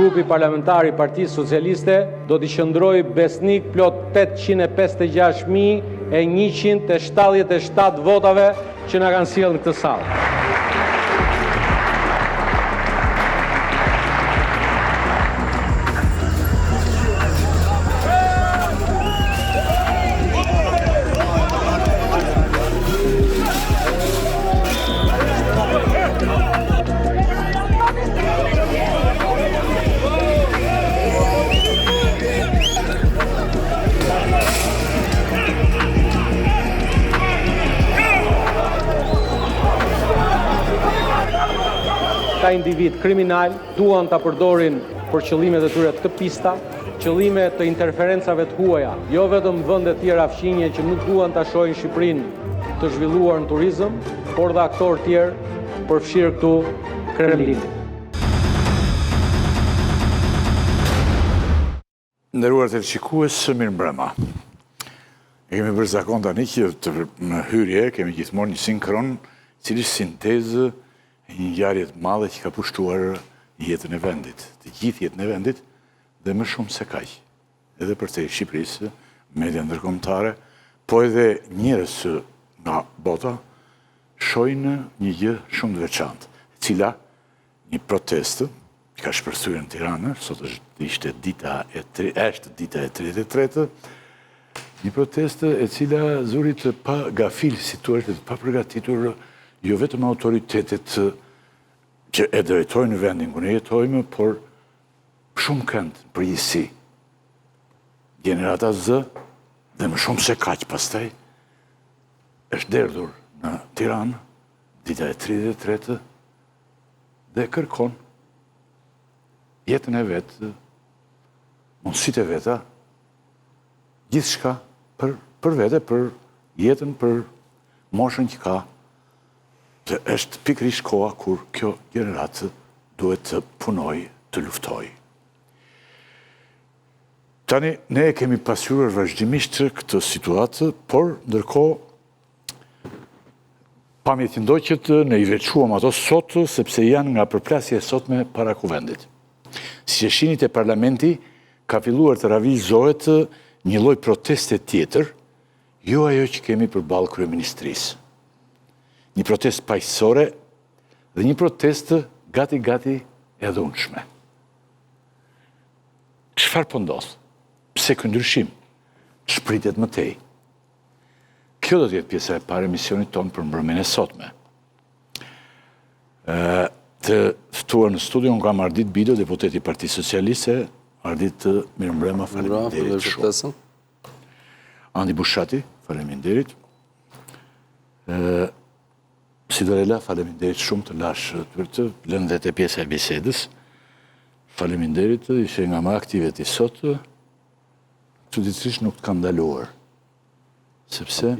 Grupi Parlamentar i Partisë Socialiste do t'i qëndrojë besnik plot 856.177 votave që na kanë sjellë në këtë sallë. Këta individë kriminalë duan ta përdorin për qëllimet e tyre të pista, qëllime të interferencave të huaja, jo vetëm vende të tjera fqinje që nuk duan ta shohin Shqipërinë të zhvilluar në turizëm, por dhe aktorë të tjerë, përfshirë këtu Kremlinin. Nderuar teleshikues, mirëmbrëma. E kemi bërë zakon tani që të në hyrje kemi gjithmonë një sinkron, i cili është sintezë e një ngjarje të madhe që ka pushtuar jetën e vendit, të gjithë jetën e vendit dhe më shumë se kaq. Edhe përtej Shqipërisë, media ndërkombëtare, po edhe njerëz nga bota shohin një gjë shumë të veçantë, e cila një protestë që ka shpërthyer në Tiranë, sot është ishte dita e tri, është dita e 33-të, një protestë e cila zuri të pa gafil, si thua, të papërgatitur, jo vetëm autoritetet që e drejtojnë vendin ku ne jetojmë, por shumëkënd në përgjithësi. Gjenerata Z dhe më shumë se kaq pastaj është derdhur në Tiranë dita e 33-të dhe kërkon jetën e vet, mundësitë e veta, gjithçka për, për vete, për jetën, për moshën që ka, Dhe është pikërisht koha kur kjo gjeneratë duhet të punojë, të luftojë. Tani, ne e kemi pasqyruar vazhdimisht këtë situatë, por ndërkohë pamjet që ndoqët, ne i veçuam ato sot, sepse janë nga përplasja e sotme para kuvendit. Siç e shihni te parlamenti, ka filluar të ravijëzohet një lloj proteste tjetër, jo ajo që kemi përballë kryeministrisë. Një protestë paqësore dhe një protestë gati gati e dhunshme. Çfarë po ndodh? Pse ky ndryshim? Ç'pritet më tej? Kjo do të jetë pjesa e parë e emisionit tonë për mbrëmjen e sotme. Të ftuar në studio unë kam Ardit Bido, deputeti i Partisë Socialiste. Ardit, mirëmbrëma, faleminderit shumë. Andi Bushati, faleminderit. Sidorela, faleminderit shumë të lashë për të lënë dhe te pjesa e bisedës. Faleminderit, ishe nga më aktivet ti sot. Çuditërisht nuk të kam ndaluar. Sepse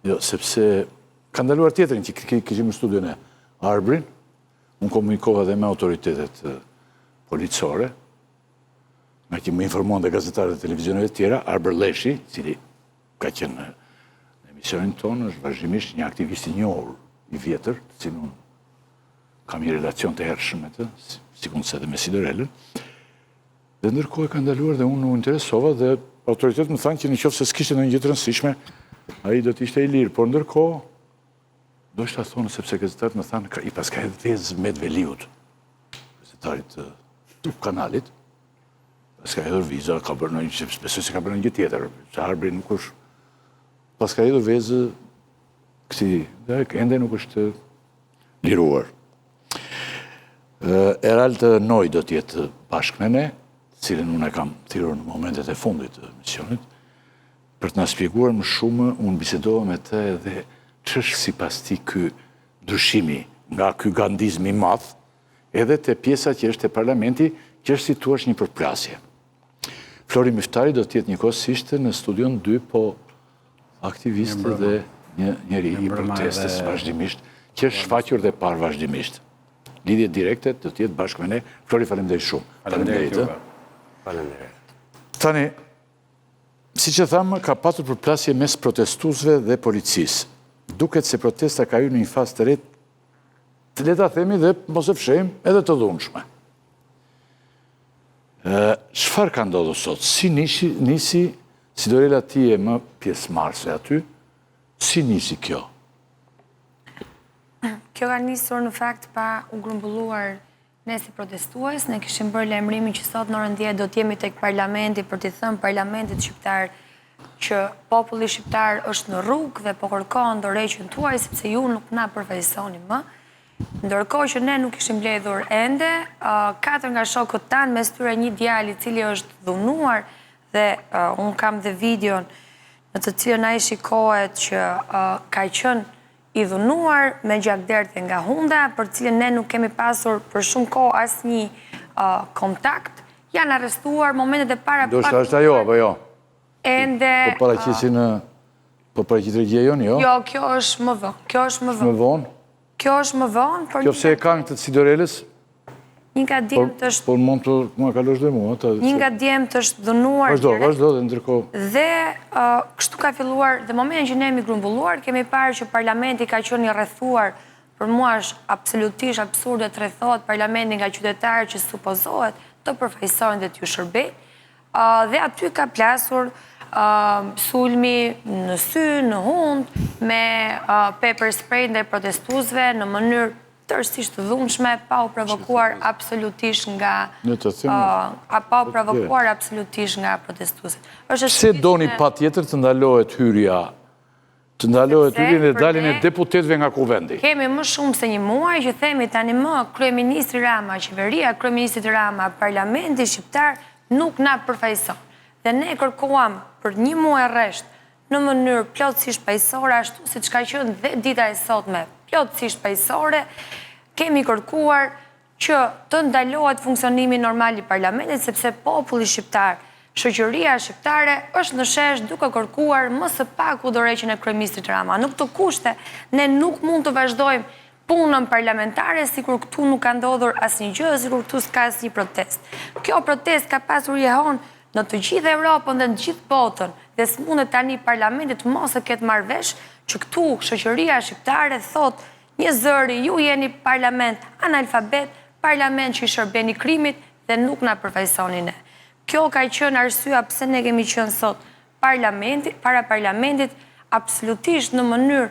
Jo, sepse kam ndaluar tjetrin që kishim në studion e Arbrin. Unë komunikova dhe me autoritetet policore. Ngaqë më informuan dhe gazetarët e televizioneve të tjera, Arbër Lleshi, i cili ka qenë në emisionin tonë, është vazhdimisht një aktivist i njohur i vjetër, të cilin unë kam një relacion të hershëm me të, sikundse edhe me Sidorelën. Dhe ndërkohë e ka ndaluar dhe unë u interesova dhe autoritetet më thanë që në qoftë se s'kishte ndonjë gjë të rëndësishme, ai do të ishte i lirë, por ndërkohë ndoshta thonë sepse gazetarët më thanë i paska hedhë vezë Med Veliut, gazetarit të Top Kanalit, paska hedhur viza, ka bërë ndonjë, se besoj se ka bërë ndonjë gjë tjetër, se Arbri nuk është, paska hedhur vezë këtij, dhe ende nuk është liruar. Erald Noj do të jetë bashkë me ne, të cilin unë e kam thirrur në momentet e fundit të emisionit, për të na shpjeguar më shumë, unë bisedova me të edhe ç'është sipas tij ky ndryshimi nga ky gandizmi i madh, edhe te pjesa që është te parlamenti, që është si t'thuash një përplasje. Flori Miftari do të jetë njëkohësisht në studion 2, po aktivist dhe një njeri i protestës vazhdimisht, që është shfaqur dhe parë vazhdimisht. Lidhje direkte do të jetë bashkë me ne. Flori, faleminderit shumë. Faleminderit. Faleminderit. Tani, siç e thamë, ka patur përplasje mes protestuesve dhe policisë. Duket se protesta ka hyrë në një fazë të re, le ta themi dhe mos e fshehim, edhe të dhunshme. Çfarë ka ndodhur sot? Si nisi, nisi Sidorela ti je më pjesëmarrëse aty? Si nisi kjo? Kjo ka nisur në fakt pa u grumbulluar ne si protestues, ne kishim bërë lajmërimin që sot në orën 10 do të jemi tek parlamenti për t'i thënë parlamentit shqiptar që populli shqiptar është në rrugë dhe po kërkon dorëheqjen tuaj sepse ju nuk na përfaqësoni më. Ndërkohë që ne nuk ishim mbledhur ende, katër nga shokët tanë, mes tyre një djalë i cili është dhunuar dhe unë kam dhe videon në të cilën ai shikohet që ka qenë i dhunuar me gjakderdhje nga hunda, për të cilën ne nuk kemi pasur për shumë kohë asnjë kontakt, janë arrestuar momentet e para Ndoshta është ajo apo jo? Ende Po paraqesin në po paraqit regjia jonë, jo? Jo, kjo është më vonë. Kjo është më vonë. Më vonë? Kjo është më vonë, por Kjo pse e kanë këtë Sidorelës? Një nga djemtë është Por mund të më kalosh dhe mua, ta. Një nga djemtë është dhunuar. Vazhdo, vazhdo dhe ndërkohë. Dhe kështu ka filluar dhe momentin që ne jemi grumbulluar, kemi parë që parlamenti ka qenë i rrethuar. Për mua është absolutisht absurde të rrethohet parlamenti nga qytetarë që supozohet të përfaqësojnë dhe t'ju shërbejnë. Dhe aty ka plasur sulmi në sy, në hundë, me pepper spray ndaj protestuesve në mënyrë tërësisht të dhunshme, pa u provokuar absolutisht nga pa u provokuar absolutisht nga protestuesit. Pse doni patjetër të ndalohet hyrja të ndalohet hyrjen dhe daljen e deputetëve nga Kuvendi? Kemi më shumë se një muaj që themi tani më kryeministri Rama, qeveria e kryeministrit Rama, parlamenti shqiptar nuk na përfaqëson. Dhe ne kërkuam për një muaj rresht në mënyrë plotësisht paqësore, ashtu siç ka qenë dhe dita e sotme plotësisht paqësore, kemi kërkuar që të ndalohet funksionimi normal i parlamentit, sepse populli shqiptar, shoqëria shqiptare është në shesh duke kërkuar më së paku dorëheqjen e kryeministrit Rama. Në këto kushte, ne nuk mund të vazhdojmë punën parlamentare sikur këtu nuk ka ndodhur asnjë gjë, sikur këtu s'ka asnjë protestë. Kjo protestë ka pasur jehonë në të gjithë Evropën dhe në të gjithë botën dhe s'mundet tani parlamenti të mos e ketë marrë vesh që këtu shoqëria shqiptare thotë një zëri ju jeni parlament analfabet, parlament që i shërbeni krimit dhe nuk na përfaqësoni ne. Kjo ka qenë arsyeja pse ne kemi qenë sot parlamenti, para parlamentit absolutisht në mënyrë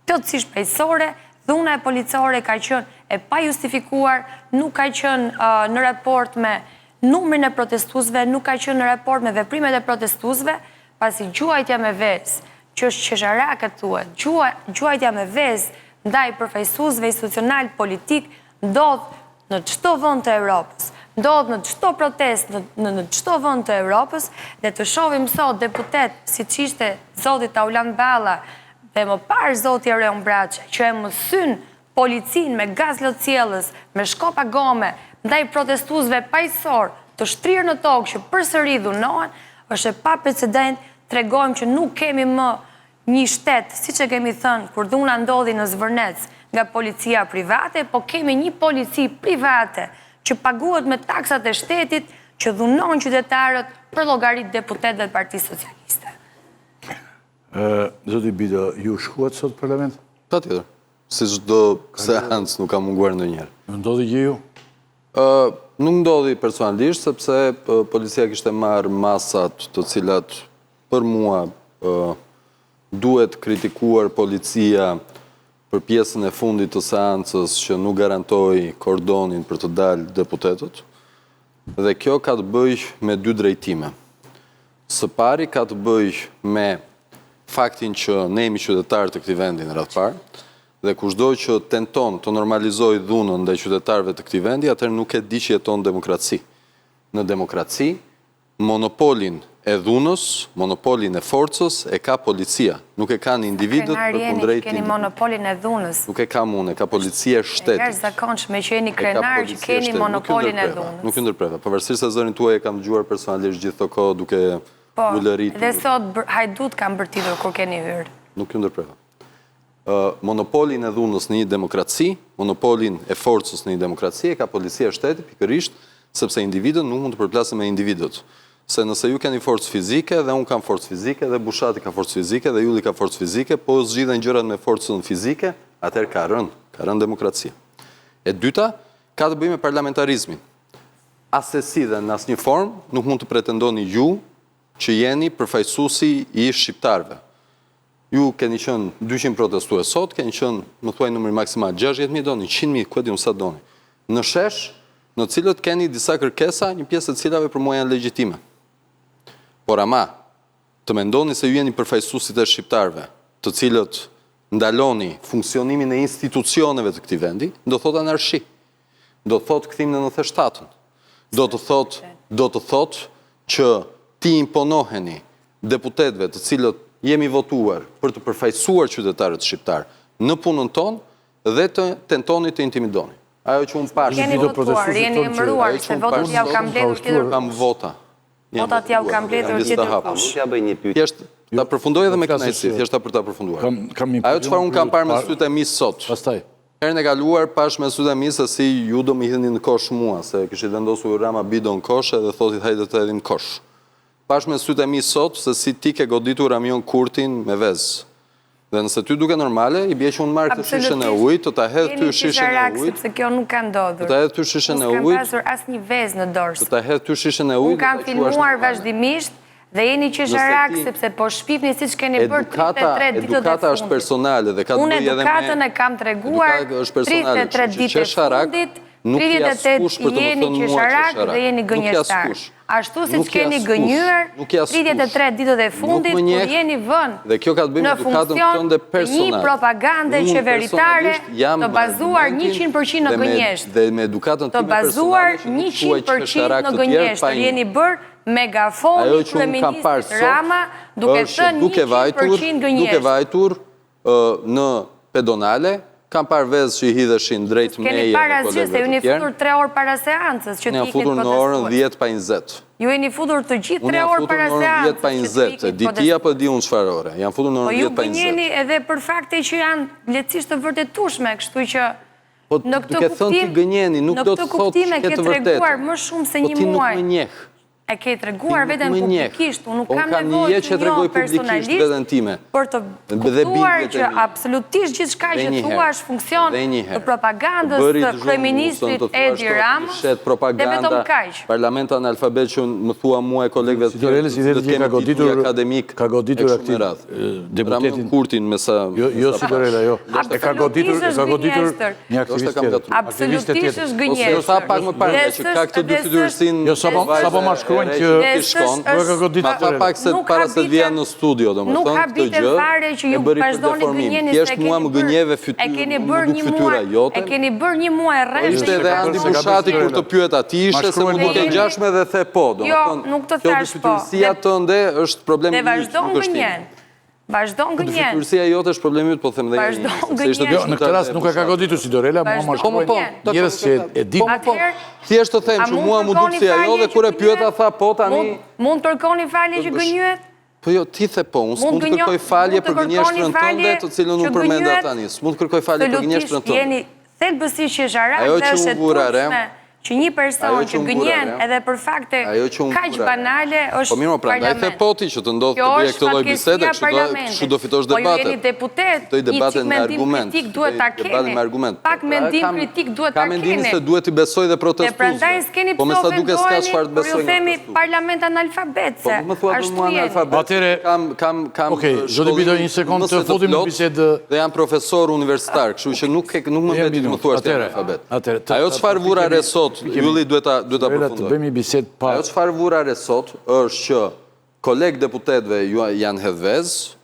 plotësisht paqësore, dhuna e policore ka qenë e pajustifikuar, nuk ka qenë në raport me numrin e protestuesve, nuk ka qenë në raport me veprimet e protestuesve, pasi gjuajtja me vezë, që është qesharake të thuhet, gjuajtja me vezë ndaj përfaqësuesve institucionalë politikë ndodh në çdo vend të Evropës, ndodh në çdo protestë në në çdo vend të Evropës dhe të shohim sot deputetë siç ishte zoti Taulant Balla dhe më parë zoti Erion Braçe që e mësyn policinë me gaz lotsjellës, me shkopa gome ndaj protestuesve paqësorë të shtrirë në tokë që përsëri dhunohen, është e paprecedent, tregojmë që nuk kemi më një shtet, siç e kemi thënë kur dhuna ndodhi në Zvërnec nga policia private, po kemi një polici private që paguhet me taksat e shtetit që dhunon qytetarët për llogari të deputetëve të Partisë Socialiste. Zoti Bido, ju shkuat sot në parlament? Patjetër. Si çdo seancë nuk kam munguar ndonjëherë. Ju ndodhi gjë ju? Nuk ndodhi personalisht, sepse policia kishte marrë masat të cilat për mua duhet kritikuar policia për pjesën e fundit të seancës që nuk garantoi kordonin për të dalë deputetët. Dhe kjo ka të bëjë me dy drejtime. Së pari ka të bëjë me faktin që ne jemi qytetarë të këtij vendi në radhë të parë dhe kushdo që tenton të normalizojë dhunën ndaj qytetarëve të këtij vendi, atëherë nuk e di që jeton në demokraci. Në demokraci Monopolin e dhunës, monopolin e forcës e ka policia, nuk e kanë individët Sa krenar jeni që keni monopolin e dhunës. Nuk e kam unë, e ka policia e shtetit. E jashtëzakonshme që jeni krenar që keni monopolin e dhunës. Nuk ju ndërpreva, pavarësisht se zërin tuaj e kam dëgjuar personalisht gjithë këto kohë duke ulëritur. Po, dhe sot hajdutë kanë bërtitur kur keni hyrë. Nuk ju ndërpreva. Monopolin e dhunës në një demokraci, monopolin e forcës në një demokraci e ka policia e shtetit pikërisht sepse individët nuk mund të përplasen me individët. Se nëse ju keni forcë fizike dhe unë kam forcë fizike dhe Bushati ka forcë fizike dhe Juli ka forcë fizike, po zgjidhen gjërat me forcën fizike, atëherë ka rënë, ka rënë demokracia. E dyta, ka të bëjë me parlamentarizmin. Assesi dhe në asnjë formë nuk mund të pretendoni ju që jeni përfaqësuesi i shqiptarëve. Ju keni qenë 200 protestues sot, keni qenë, më thuaj numrin maksimal, 60.000 doni, 100.000, ku e di unë sa doni. Në shesh, në të cilët keni disa kërkesa, një pjesë e të cilave për mua janë legjitime. Por ama, të mendoni se ju jeni përfaqësuesit e shqiptarëve, të cilët ndaloni funksionimin e institucioneve të këtij vendi, do thotë anarshi. Do të thotë kthim në 97-ën. Do të thotë, do të thotë që t'i imponoheni deputetëve të cilët jemi votuar për të përfaqësuar qytetarët shqiptarë në punën tonë dhe të tentoni të intimidoni. Ajo që unë pashë Keni votuar, jeni emëruar, se votat jua ka mbledhur tjetër Kam vota. Votat jua ka mbledhur tjetër kush. Mund t'ja bëj një pyetje. Thjesht ta përfundoj edhe me kënaqësi, thjesht për ta përfunduar. Ajo çfarë unë kam parë me sytë e mi sot. Pastaj. Herën e kaluar pashë me sytë e mi se si ju do më hidhni në kosh mua, se kishit vendosur Rama Bido në kosh edhe thotit hajde të hedhim kosh. Pashë me sytë e mi sot se si ti ke goditur Ramion Kurtin me vezë. Dhe nëse ty duket normale, i bie që unë marr këtë shishen e ujit, të ta hedh ty shishen e ujit. Sepse kjo nuk ka ndodhur. Të ta hedh ty shishen e ujit. Unë s'kam pasur asnjë vezë në dorë. Të ta hedh ty shishen e ujit. Unë kam filmuar vazhdimisht Dhe jeni qesharak sepse po shpifni siç keni bërë 33 ditët e fundit. Edukata është personale dhe ka të bëjë edhe me Unë edukatën e kam treguar 33 ditët e fundit, 38 jeni qesharak dhe jeni gënjeshtar. Ashtu siç keni gënjyer 33 ditët e fundit kur jeni vënë në funksion të një propagande qeveritare të bazuar 100% në gënjeshtër. Të bazuar 100% në gënjeshtër jeni bërë Megafoni i kryeministrit Rama duke thënë 100% gënjeshtër. Duke vajtur në pedonale, kam parë vezë që i hidheshin drejt meje dhe kolegëve të tjerë. S'keni parë asgjë se ju jeni futur 3 orë para seancës që të iknit protestues. Unë jam futur në orën 10 pa 20. Ju jeni futur të gjithë 3 orë para seancës që të iknit protestues. Di ti apo di unë çfarë ore? Jam futur në orën 10 pa 20. Po ju gënjeni edhe për fakte që janë lehtësisht të vërtetueshme, kështu që Po duke thënë ti gënjeni, nuk do të thotë që ke të vërtetën. Më shumë se një muaj. Po ti nuk më njeh. E ke treguar veten publikisht, unë nuk kam nevojë të njoh personalisht për të kuptuar që absolutisht gjithçka që thua është funksion të propagandës së kryeministrit Edi Ramës dhe vetëm kaq. Parlament analfabet që më thua mua e kolegëve të tjerë, të kemi tituj akademik ka goditur e kështu me radhë. Deputetin Kurtin me sa Jo, jo Sidorela, jo. E ka goditur, e ka goditur një aktivist tjetër. Absolutisht është gënjeshtër. Ose tha pak më parë që ka këtë dyfytyrësinë. Jo, sapo sapo ma shkruajnë që shkon. Nuk e ka goditur. Ma tha pak se para se të vija në studio, domethënë këtë gjë. fare që ju vazhdoni gënjeni se keni mua më gënjeve fytyrën. E keni bërë një muaj. E keni bërë një muaj rresht. Ishte edhe Andi Bushati kur të pyeta ti ishte se m'u duk e ngjashme dhe the po, domethënë. Jo, nuk të thash po. Kjo dyfytyrësia tënde është problemi yt, nuk është imi. Vazhdon gënjen. Dyfytyrësia jote është problemi yt, po them dhe një. Vazhdon gënjen. Jo, në këtë rast nuk e ka goditur Sidorela, mua ma po, po, po, njerëz që e di. Po, po, thjesht të them që mua m'u duk si ajo dhe kur e pyeta tha po tani. Mund të kërkoni falje që gënjyet? Po jo, ti the po, unë s'mund të kërkoj falje për gënjeshtrën tënde, të cilën unë përmenda tani. S'mund të kërkoj falje për gënjeshtrën tënde. Jeni thelbësisht qesharak dhe është e turpshme që një person që gënjen edhe për fakte kaq banale është Po mirë, po prandaj the po ti që të ndodhë të bëje këtë lloj bisede, kështu do fitosh debatet. Po ju jeni deputet, një çik mendim kritik duhet ta keni. Pak mendim kritik duhet ta keni. Kam mendimin se duhet t'i besoj dhe protestuesve. Dhe prandaj s'keni po pse ofendoheni, por ju themi parlament analfabet, po, se ashtu jeni. Atëherë, kam kam kam Okej, zoti Bido, një sekondë të futim në bisedë. Dhe jam profesor universitar, kështu që nuk nuk më mbeti të më thuash ti analfabet. Atëherë, ajo çfarë vura re sot, Ylli duhet ta duhet ta përfundoj. Të bëjmë një bisedë pa. Ajo çfarë vura re sot është që kolegë deputetëve ju janë hedh vezë,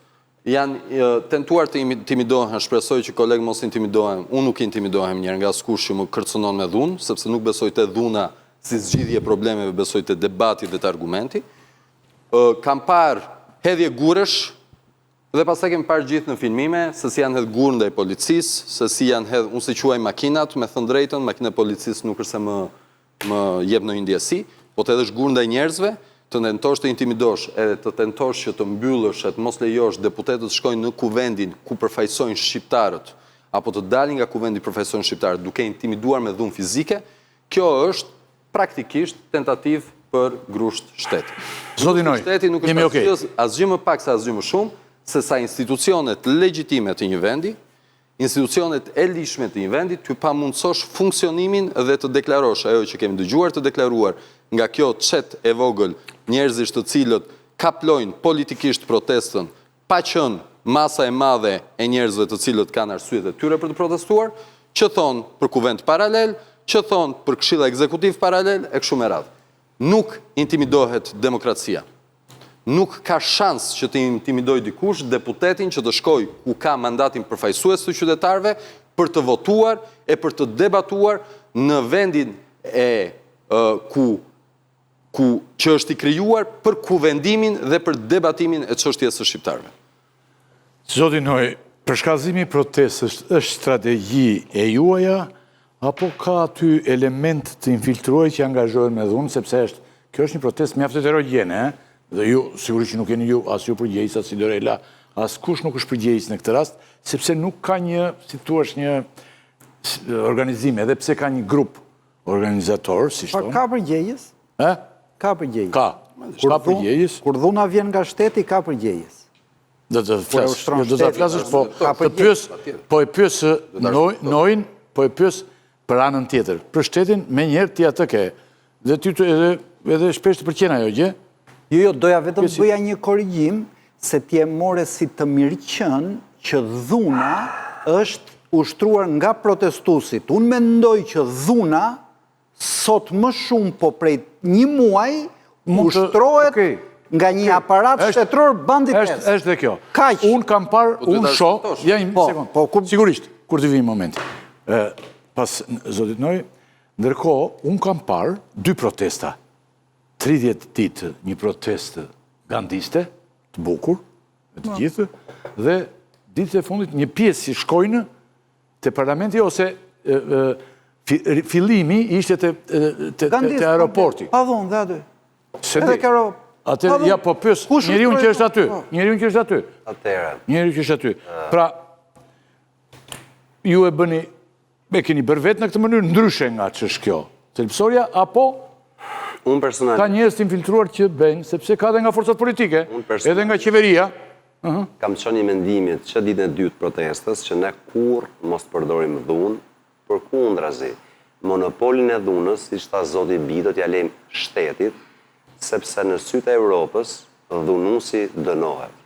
janë tentuar të intimidohen, shpresoj që kolegë mos intimidohen. Unë nuk intimidohem njëherë nga askush që më kërcënon me dhunë, sepse nuk besoj te dhuna si zgjidhje e problemeve, besoj te debati dhe te argumenti. Kam parë hedhje gurësh Dhe pastaj kemi parë gjithë në filmime se si janë hedh gurë ndaj policisë, se si janë hedh, unë s'i quaj makinat, me thënë drejtën, makina e policisë nuk është se më më jep ndonjë ndjesi, po të hedhësh gurë ndaj njerëzve, të tentosh të intimidosh, edhe të tentosh që të mbyllësh e të mos lejosh deputetët të shkojnë në kuvendin ku përfaqësojnë shqiptarët, apo të dalin nga kuvendi përfaqësojnë shqiptarët, duke intimiduar me dhunë fizike, kjo është praktikisht tentativë për grusht shteti. Zoti Noj, shteti nuk është asgjë, asgjë më pak se asgjë më shumë se sa institucionet legjitime të një vendi. Institucionet e ligjshme të një vendi t'ju pamundësosh funksionimin dhe të deklarosh ajo që kemi dëgjuar të deklaruar nga kjo çetë e vogël njerëzish të cilët kaplojnë politikisht protestën pa qenë masa e madhe e njerëzve të cilët kanë arsyet e tyre për të protestuar, që thonë për kuvend paralel, që thonë për këshilla ekzekutiv paralel e kështu me radhë. Nuk intimidohet demokracia. Nuk ka shans që të intimidojë dikush deputetin që të shkojë ku ka mandatin përfaqësues të qytetarëve për të votuar e për të debatuar në vendin e ku ku që është i krijuar për kuvendimin dhe për debatimin e çështjes së shqiptarëve. Zoti Noj, përshkallëzimi i protestës është strategji e juaja apo ka aty elementë të infiltruar që angazhohen me dhunë, sepse është, kjo është një protestë mjaft heterogjene, ë? Dhe ju, sigurisht që nuk jeni ju, as ju përgjegjës, as Sidorela, askush nuk është përgjegjës në këtë rast, sepse nuk ka një, si të thuash, një organizim, edhe pse ka një grup organizator, si shton. Ka përgjegjës? Ë? Ka përgjegjës. Ka. Kur ka përgjegjës? Kur dhuna vjen nga shteti, ka përgjegjës. Do të flas, jo, do të flasësh, po të pyes, po e pyes Noin, po e pyes për anën tjetër. Për shtetin menjëherë ti atë ke. Dhe ty edhe edhe shpesh të pëlqen ajo gjë. Jo, jo, doja vetëm të bëja një korrigjim se ti e more si të mirëqenë që dhuna është ushtruar nga protestuesit. Unë mendoj që dhuna sot më shumë po prej një muaj ushtrohet nga një aparat shtetëror banditesk. Është është dhe kjo. Kaq. Unë kam parë, po unë shoh, ja një po, sekond. Po, kur... Sigurisht, kur të vijë momenti. Ë pas zotit Noj, ndërkohë unë kam parë dy protesta. 30 ditë një protestë gandiste, të bukur, me të po. gjithë, dhe ditët e fundit një pjesë që shkojnë Te parlamenti ose fillimi ishte te te te aeroporti. Pa dhunë dhe aty. Se di. Atë ja po pyes njeriun që është aty, po. njeriun që është aty. Atëherë. Njeriu që është aty. Pra ju e bëni e keni bërë vetë në këtë mënyrë ndryshe nga ç'është kjo. Thelbësorja apo Unë personalisht. Ka njerëz të infiltruar që bëjnë, sepse ka edhe nga forcat politike, edhe nga qeveria. Kam qenë i mendimit që ditën e dytë të protestës që ne kurrë mos të përdorim dhunë, përkundrazi, monopolin e dhunës, siç tha zoti Bido, t'ia lejmë shtetit, sepse në sytë e Europës dhunuesi dënohet.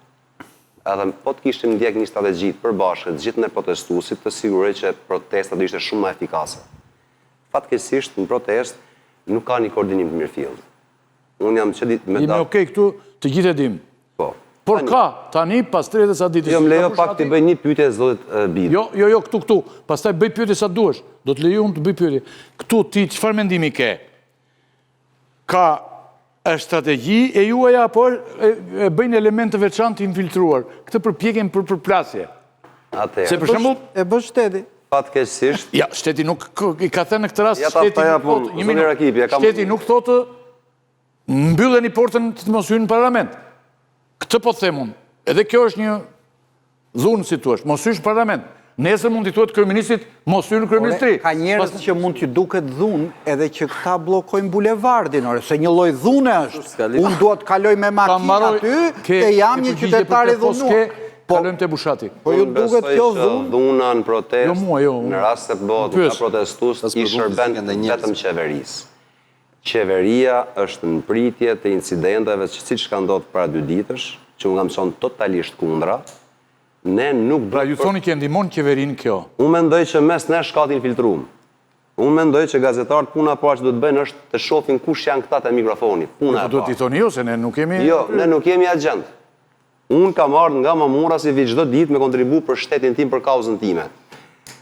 Edhe po të kishim ndjek një strategji të përbashkët gjithë ne protestuesit, të siguroj që protesta do ishte shumë më efikase. Fatkeqësisht në protestë nuk ka një koordinim të mirëfilltë. Unë jam që ditë me datë... Jemi okej këtu, të gjithë e dimë. Po. Por ka, tani, pas 30 e sa ditësh... Jo, më lejo pak t'i bëj një pyetje zotit Bido. Jo, jo, jo, këtu, këtu. Pastaj bëj pyetje sa duash. Do të lejoj unë të bëj pyetje. Këtu ti çfarë mendimi ke? Ka është strategji e juaja apo e bëjnë elementë të veçantë të infiltruar këtë përpjekjen për përplasje? Atëherë. Se për shembull, e bën shteti. Fatkeqësisht. Ja, shteti nuk i ka thënë në këtë rast, ja, shteti nuk thotë, një minutë. Ja kam... Shteti nuk thotë mbylleni portën që të mos hyjnë në parlament. Këtë po them unë. Edhe kjo është një Dhunë si thua, mos hysh në parlament. Nesër mund t'i thuhet kryeministrit mos hyr në kryeministri. Ka njerëz që mund t'ju duket dhunë edhe që këta bllokojnë bulevardin, ore, se një lloj dhune është. Unë dua të kaloj me makinë aty dhe jam një qytetar i dhunuar. Po kalojmë te Bushati. Po ju duket kjo dhunë? Dhuna në protestë. Jo mua, jo. Në rast se bëhet nga protestues i shërben vetëm qeverisë. Qeveria është në pritje të incidenteve që siç ka ndodhur para dy ditësh, që unë kam qenë totalisht kundra, ne nuk Pra ju thoni që e ndihmon qeverinë kjo? Unë mendoj që mes nesh ka të infiltrum. Unë mendoj që gazetarët puna e parë që duhet të bëjnë është të shohin kush janë këta te mikrofoni, puna e parë. Duhet t'i thoni ju se ne nuk jemi Jo, ne nuk jemi agjentë. Unë kam ardhur nga Mamurrasi vij çdo ditë me kontribu për shtetin tim për kauzën time.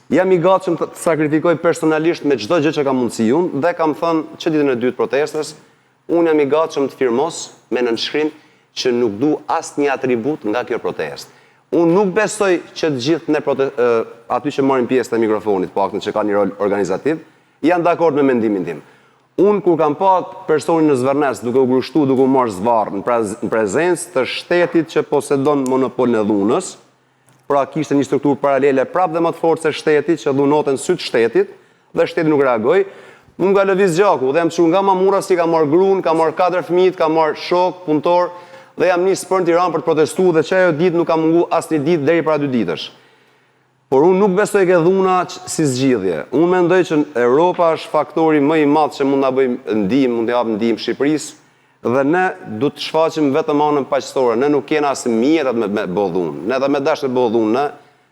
Jam i gatshëm të sakrifikoj personalisht me çdo gjë që kam mundësi unë dhe kam thënë që ditën e dytë protestës, unë jam i gatshëm të firmos me nënshkrim që nuk du asnjë atribut nga kjo protestë. Unë nuk besoj që të gjithë ne prote aty që marrin pjesë te mikrofoni, të paktën që ka një rol organizativ, janë dakord me mendimin tim. Unë kur kam pa personin në Zvërnec duke u grushtu, duke u marrë zvarrë në prezencë të shtetit që posedon monopolin e dhunës, pra kishte një strukturë paralele prapë dhe më të fortë se shteti që dhunote në sy të shtetit dhe shteti nuk reagoi, mu më ka lëviz gjaku dhe jam çu nga Mamurrasi, kam marrë gruan, kam marrë katër fëmijët, kam marrë shokë, punëtorë dhe jam nis për në Tiranë për të protestu dhe që ajo ditë nuk kam mungu asnjë ditë deri para dy ditësh. Por unë nuk besoj ke dhuna si zgjidhje. Unë mendoj që Europa është faktori më i madh që mund na bëjë ndihmë, mund t'i japë ndihmë Shqipërisë dhe ne duhet të shfaqim vetëm anën paqësore. Ne nuk kena as mjetet me me bo dhunë. Ne edhe me dashtë me bo dhunë ne,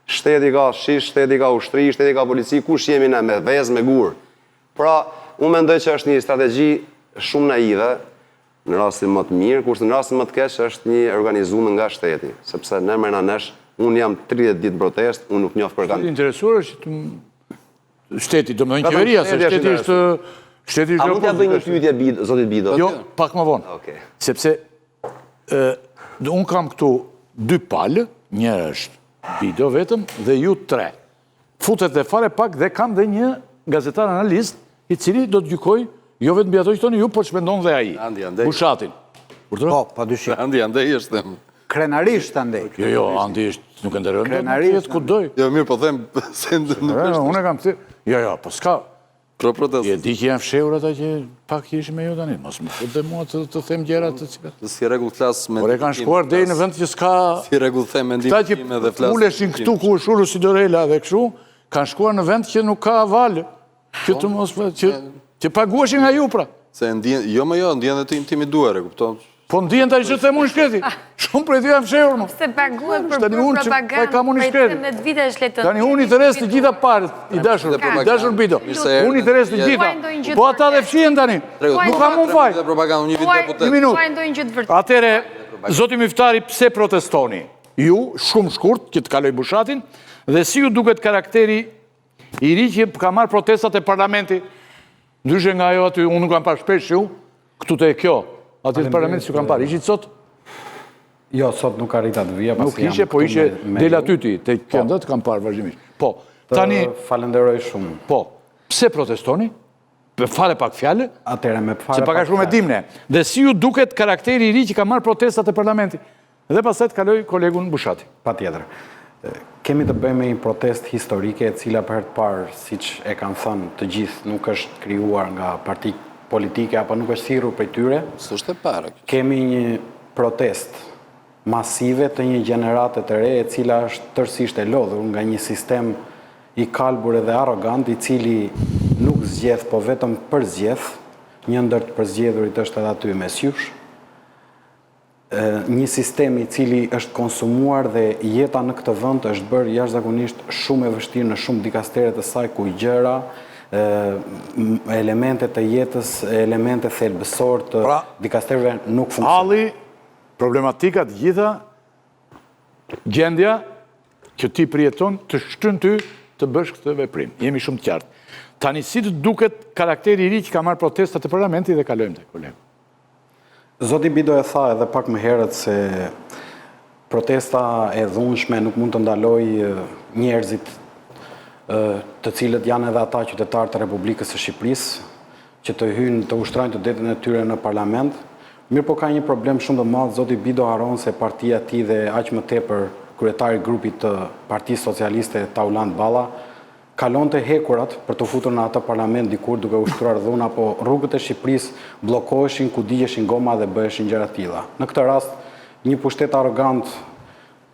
shteti ka SHISH, shteti ka ushtri, shteti ka polici, kush jemi ne me vezë, me gurë. Pra, unë mendoj që është një strategji shumë naive, Në rastin më të mirë, kurse në rastin më të keq është një e organizume nga shteti, sepse ne mrena nesh, unë jam 30 ditë në protestë, unë nuk njoh kërkan. Shteti interesuar është të shteti, domethënë qeveria, se shteti është shteti është. A mund t'ia bëj një pyetje Bid, zotit Bido? Jo, pak më vonë. Okej. Sepse ë unë kam këtu dy palë, njëra është Bido vetëm dhe ju tre. Futet dhe fare pak dhe kam dhe një gazetar analist i cili do të gjykojë jo vetëm mbi ato që thoni ju, por ç'mendon dhe ai. Andi, andej. Bushatin. Urdhëro? Po, pa dyshim. Andi, andej është them. Krenarisht andej. Jo, jo, Andi është, nuk e nderojmë dot, Krenarisht, ku doj. Jo, mirë, po them se nuk është. Unë e kam thënë. Jo, jo, po s'ka. Pro protestës. E di që janë fshehur ata që pak që ishin me ju tani, mos më fut dhe mua të, të them gjëra të cilat. Si rregull flas me Por e kanë shkuar deri në vend që s'ka Si rregull them mendimin tim edhe flas. Këta që uleshin këtu ku është ulur Sidorela dhe kështu, kanë shkuar në vend që nuk ka valë, që të mos që që paguheshin nga ju pra. Se ndien, jo më jo, ndien dhe të intimiduar, e kupton? Po ndihen tani që them unë shkreti. Shumë prej tyre janë fshehur më. Se paguhet për bërë propagandë kam unë shkreti. Prej 13 vitesh le të Tani unë i thërras të gjitha palët, i dashur, i dashur Bido. Unë i thërras të gjitha. Po ata dhe fshihen tani. Nuk kam unë faj. Një minutë. Atëherë, zoti Miftari, pse protestoni? Ju, shumë shkurt, që të kaloj Bushatin, dhe si ju duket karakteri i ri që ka marrë protestat e parlamenti, ndryshe nga ajo aty, unë nuk kam parë shpesh ju, Këtu te kjo, atje te parlamenti s'ju kam parë. Ishit sot? Jo, sot nuk arrita të vija, pasi jam Nuk ishe, po ishe del aty ti, te po. kënda të kam parë vazhdimisht. Po, tani... Falenderoj shumë. Po, pse protestoni? Me fare pak fjalë? Atëherë, me fare pak fjalë. Se pak a shumë e dimë ne. Dhe si ju duket karakteri i ri që ka marrë protestat e parlamenti? Dhe pastaj të kaloj kolegun Bushati. Patjetër. Kemi të bëjmë me një protestë historike e cila për herë të parë, siç e kanë thënë të gjithë, nuk është krijuar nga parti politike apo nuk është thirrur prej tyre. S'është e para kjo. Kemi një protestë masive të një gjenerate të re e cila është tërësisht e lodhur nga një sistem i kalbur edhe arrogant i cili nuk zgjedh po vetëm përzgjedh, një ndër të përzgjedhurit është edhe aty mes jush. Një sistem i cili është konsumuar dhe jeta në këtë vend është bërë jashtëzakonisht shumë e vështirë në shumë dikastere të saj ku gjëra, elemente të jetës, elemente thelbësorë të pra, dikastereve nuk funksionojnë. Halli, problematikat të gjitha, gjendja që ti përjeton të shtyn ty të bësh këtë veprim. Jemi shumë të qartë. Tani si të duket karakteri i ri që ka marrë protestat e parlamentit dhe kalojmë te kolegu. Zoti Bido e tha edhe pak më herët se protesta e dhunshme nuk mund të ndalojë njerëzit të cilët janë edhe ata qytetarë të Republikës së Shqipërisë, që të hyjnë të ushtrojnë të drejtën e tyre në parlament. Mirëpo ka një problem shumë të madh, zoti Bido harron se partia e tij dhe aq më tepër kryetari i grupit të Partisë Socialiste Taulant Balla Kalonte hekurat për t'u futur në atë parlament dikur duke ushtruar dhunë apo rrugët e Shqipërisë bllokoheshin ku digjeshin goma dhe bëheshin gjëra të tilla. Në këtë rast, një pushtet arrogant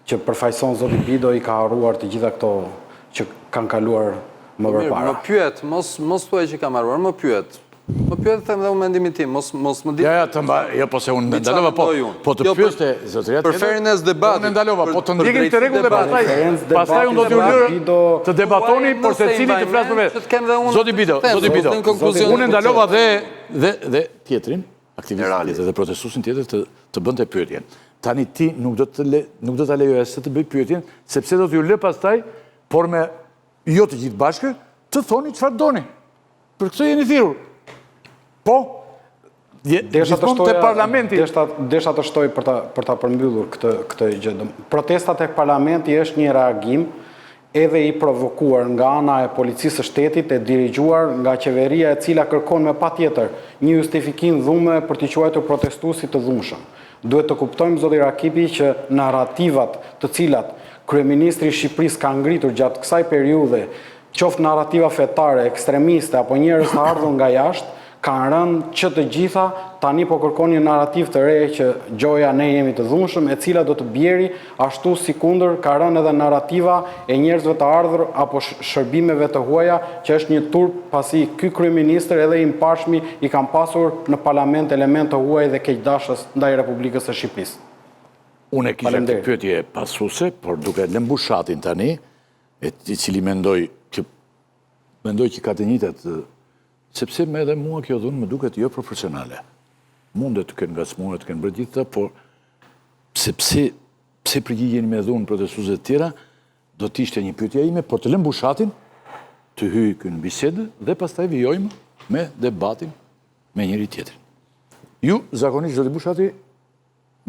që përfaqëson zoti Bido i ka harruar të gjitha këto që kanë kaluar më përpara. Mirë, më pyet, mos mos thuaj që kam harruar, më pyet. Më pyet them dhe unë mendimin tim, mos mos më di. Ja, ja, të mba, jo, po se unë ndalova, po, po të jo, pyeste zotëria tjetër. Për fairness debatit. Unë ndalova, po të ndjekim këtë rregull dhe pastaj, pastaj unë do t'ju lërë të debatoni, por secili të flasë për vetë. Zoti Bido, zoti Bido, unë ndalova dhe dhe dhe tjetrin, aktivistin tjetër dhe protestuesin tjetër të të bënte pyetjen. Tani ti nuk do të le, nuk do ta lejoja se të bëj pyetjen, sepse do t'ju lë pastaj, por me jo të gjithë bashkë, të thoni çfarë doni. Për këtë jeni thirrur. Po, Desha të shtoja, parlamenti. Desha, desha të shtoj për ta, për ta përmbyllur këtë, këtë gjë. Protesta tek parlamenti është një reagim edhe i provokuar nga ana e policisë së shtetit e dirigjuar nga qeveria e cila kërkon me patjetër një justifikim dhune për t'i quajtur protestuesit të dhunshëm. Duhet të kuptojmë zoti Rakipi që narrativat të cilat kryeministri i Shqipërisë ka ngritur gjatë kësaj periudhe qoftë narrativa fetare, ekstremiste apo njerëz të ardhur nga jashtë, Kanë rënë që të gjitha, tani po kërkon një narrativë të re që gjoja ne jemi të dhunshëm, e cila do të bjeri ashtu sikundër ka rënë edhe narrativa e njerëzve të ardhur apo shërbimeve të huaja që është një turp pasi ky kryeministër edhe i mëparshmi i kanë pasur në parlament elementë të huaj dhe keqdashës ndaj Republikës së Shqipërisë. Unë e kisha këtë pyetje pasuese, por duke lënë Bushatin tani, i cili mendoj që mendoj që ka të njëjtat Sepse me edhe mua kjo dhunë më duket jo proporcionale. Mundet të kenë ngacmuar, të kenë bërë gjithë por sepse pse përgjigjeni me dhunë protestuesve të tjera, do të ishte një pyetja ime, por të lëmë Bushatin të hyjë ky në bisedë dhe pastaj vijojmë me debatin me njëri tjetrin. Ju zakonisht zoti Bushati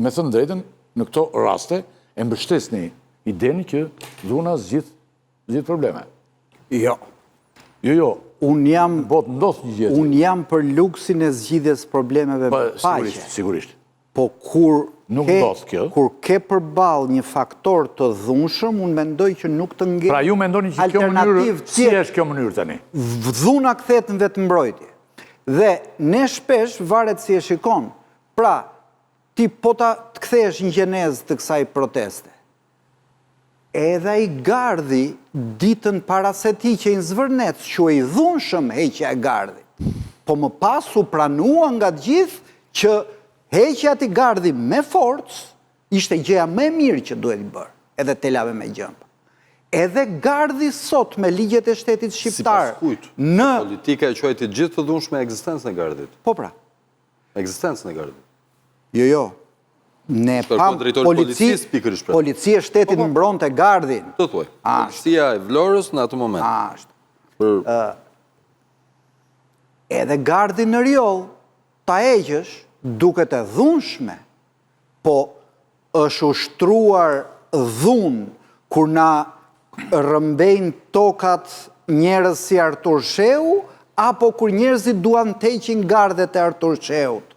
me thënë drejtën në këto raste e mbështesni idenë që dhuna zgjidh Zgjidh probleme. Jo. Jo, jo. Unë jam... Në botë ndodh një gjë. Unë jam për luksin e zgjidhjes problemeve me paqe. Sigurisht, sigurisht. Po kur nuk ndodh kjo. Kur ke përballë një faktor të dhunshëm, unë mendoj që nuk të ngel. Pra ju mendoni që kjo mënyrë, si është kjo mënyrë tani? Dhuna kthehet në vetëmbrojtje. Dhe ne shpesh varet si e shikon. Pra, ti po ta të kthehesh në gjenezë të kësaj proteste. Edhe ai gardhi ditën para se të hiqej në Zvërnec, quhej dhunshëm heqja e gardhit. Po më pas u pranua nga të gjithë që heqja e atij gardhi me forcë ishte gjëja më e mirë që duhet bërë, edhe telave me gjemba. Edhe gardhi sot me ligjet e shtetit shqiptar Sipas kujt? në Politika e quajti gjithë të dhunshme ekzistencën e gardhit. Po pra. Ekzistencën e gardhit. Jo, jo. Ne pamë polici, pikërisht pra. Policia e shtetit po, po. mbronte gardhin. Të thuaj. Policia e Vlorës në atë moment. Ashtu. Për... Edhe gardhin në Rioll, ta heqësh, duket e dhunshme, Po është ushtruar dhunë kur na rrëmbejnë tokat njerëz si Artur Shehu apo kur njerëzit duan të heqin gardhet e Artur Shehut?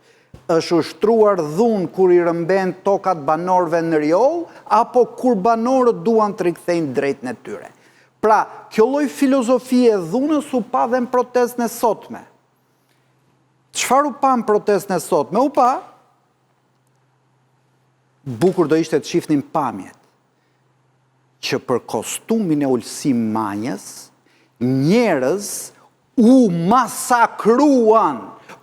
Është ushtruar dhunë kur i rrëmbehen tokat banorëve në Rioll apo kur banorët duan të rikthejnë drejtën e tyre? Pra, kjo lloj filozofie e dhunës u pa dhe në protestën e sotme. Çfarë u pa në protestën e sotme? U pa Bukur do ishte të shifnim pamjet që për kostumin e Ulsi Manjës njerëz u masakruan.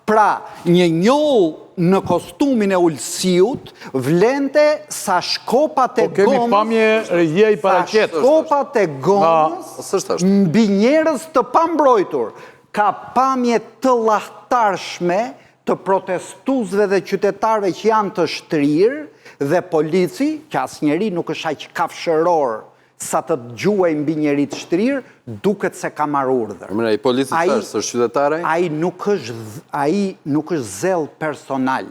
Pra, një njollë në kostumin e Ulsiut vlente sa shkopat e po kemi gomës, pamje regjia i paraqet. Sa shkopat e gomës mbi njerëz të pambrojtur. Ka pamje të llahtarshme të protestuesve dhe qytetarëve që janë të shtrirë dhe polici, që asnjeri nuk është aq kafshëror sa të gjuajë mbi njeri të shtrirë, duket se ka marrë urdhër. Mirë, ai polici çfarë, s'është qytetar ai? Ai nuk është, ai nuk është zell personal.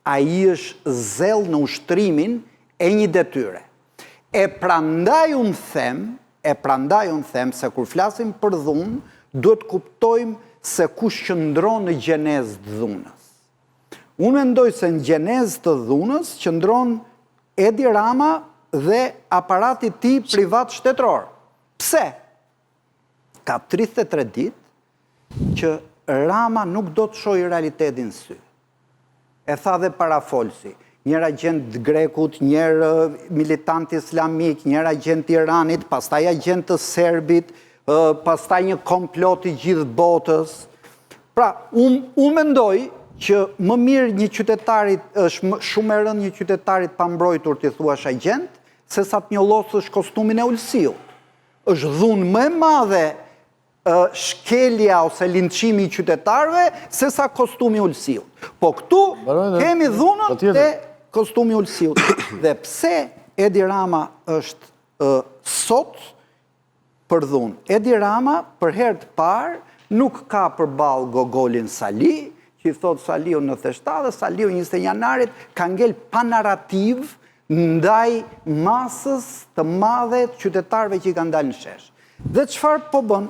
Ai është zell në ushtrimin e një detyre. E prandaj unë them, e prandaj unë them se kur flasim për dhunë, duhet të kuptojmë se kush qëndron në gjenezë të dhunës. Unë mendoj se në gjenezë të dhunës qëndron Edi Rama dhe aparati i tij privat shtetëror. Pse? Ka 33 ditë që Rama nuk do të shohë realitetin në sy. E tha dhe parafolësi, njëherë agjent të grekut, njëherë militant islamik, njëherë agjent të Iranit, pastaj agjent të serbit, pastaj një komplot i gjithë botës. Pra, unë mendoj që më mirë një qytetari, është shumë e rëndë një qytetari të pambrojtur t'i thuash agjent, sesa të njollosësh kostumin e Ulsiut. Është dhunë më e madhe shkelja ose linçimi i qytetarëve sesa kostumi i Ulsiut. Po këtu kemi dhunën te kostumi i Ulsiut. Dhe pse Edi Rama është sot për dhunë? Edi Rama për herë të parë nuk ka përballë Gogolin Sali, që i thotë Saliu 97 dhe Saliu 21 janarit ka ngel pa narrativë ndaj masës të madhe të qytetarëve që i kanë dalë në shesh. Dhe çfarë po bën?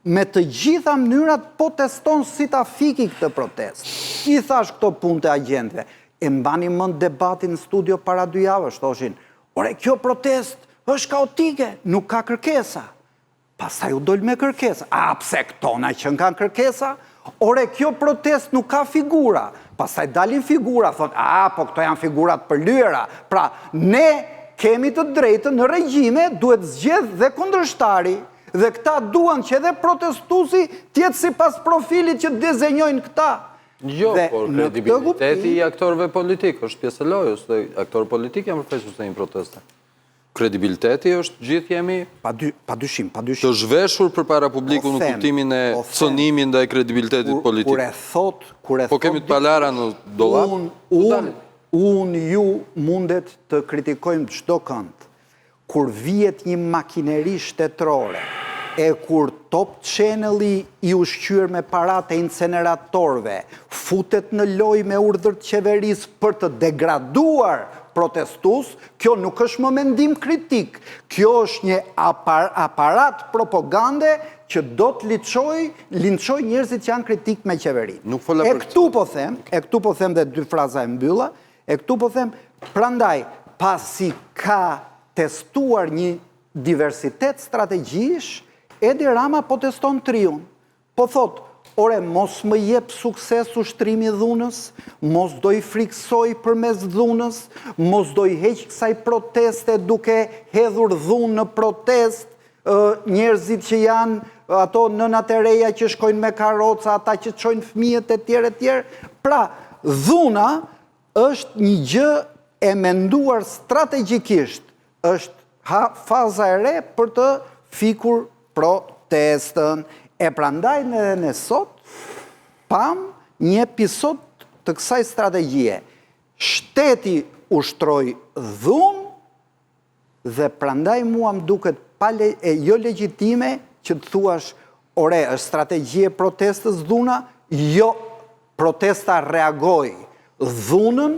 Me të gjitha mënyrat po teston si ta fiki këtë protestë. I thashë këto punë të agjentëve. E mbani mend debatin në studio para dy javësh, thoshin, ore kjo protestë është kaotike, nuk ka kërkesa. Pastaj u dol me kërkesa. A pse këto na qenkan kërkesa? Ore, kjo protestë nuk ka figura. Pastaj dalin figura, thonë, a, po këto janë figura të përlyera. Pra, ne kemi të drejtën në regjime, duhet zgjedh dhe kundërshtari. Dhe këta duan që edhe protestuesi të jetë sipas profilit që dizenjojnë këta. Jo, por kredibiliteti i aktorëve politikë është pjesë e lojës dhe aktorët politikë janë përfaqësues të një proteste. Kredibiliteti është gjithë jemi pa dyshim, pa dyshim. Të zhveshur përpara publikut në kuptimin e po cënimit ndaj kredibilitetit politik. Kur e thot, kur e po kemi të palara në dollap. Unë, unë, unë ju mundet të kritikojmë çdo kënd. Kur vihet një makineri shtetërore e kur Top Channel-i i ushqyer me paratë e inceneratorëve futet në lojë me urdhër të qeverisë për të degraduar protestues, kjo nuk është më mendim kritik, kjo është një aparat propogande që do të linçojë linçojë njerëzit që janë kritikë me qeverinë. Nuk fola E këtu po them, e këtu po them dhe dy fraza e mbylla, E këtu po them, prandaj, pasi ka testuar një diversitet strategjish, Edi Rama po teston të riun. Po thotë, ore, mos më jep sukses ushtrimi i dhunës, mos do i frikësoj përmes dhunës, mos do i heq kësaj proteste duke hedhur dhunë në protestë, njerëzit që janë ato nënat e reja që shkojnë me karroca, ata që çojnë fëmijët e tjerë e tjerë. Pra, dhuna është një gjë e menduar strategjikisht, është ha, faza e re për të fikur protestën. E prandaj ne dhe ne sot pamë një episod të kësaj strategjie. Shteti ushtroi dhunë Dhe prandaj mua më duket pa le, e jo legjitime që të thuash, ore, është strategji e protestës dhuna? Jo, protesta reagoi. Dhunën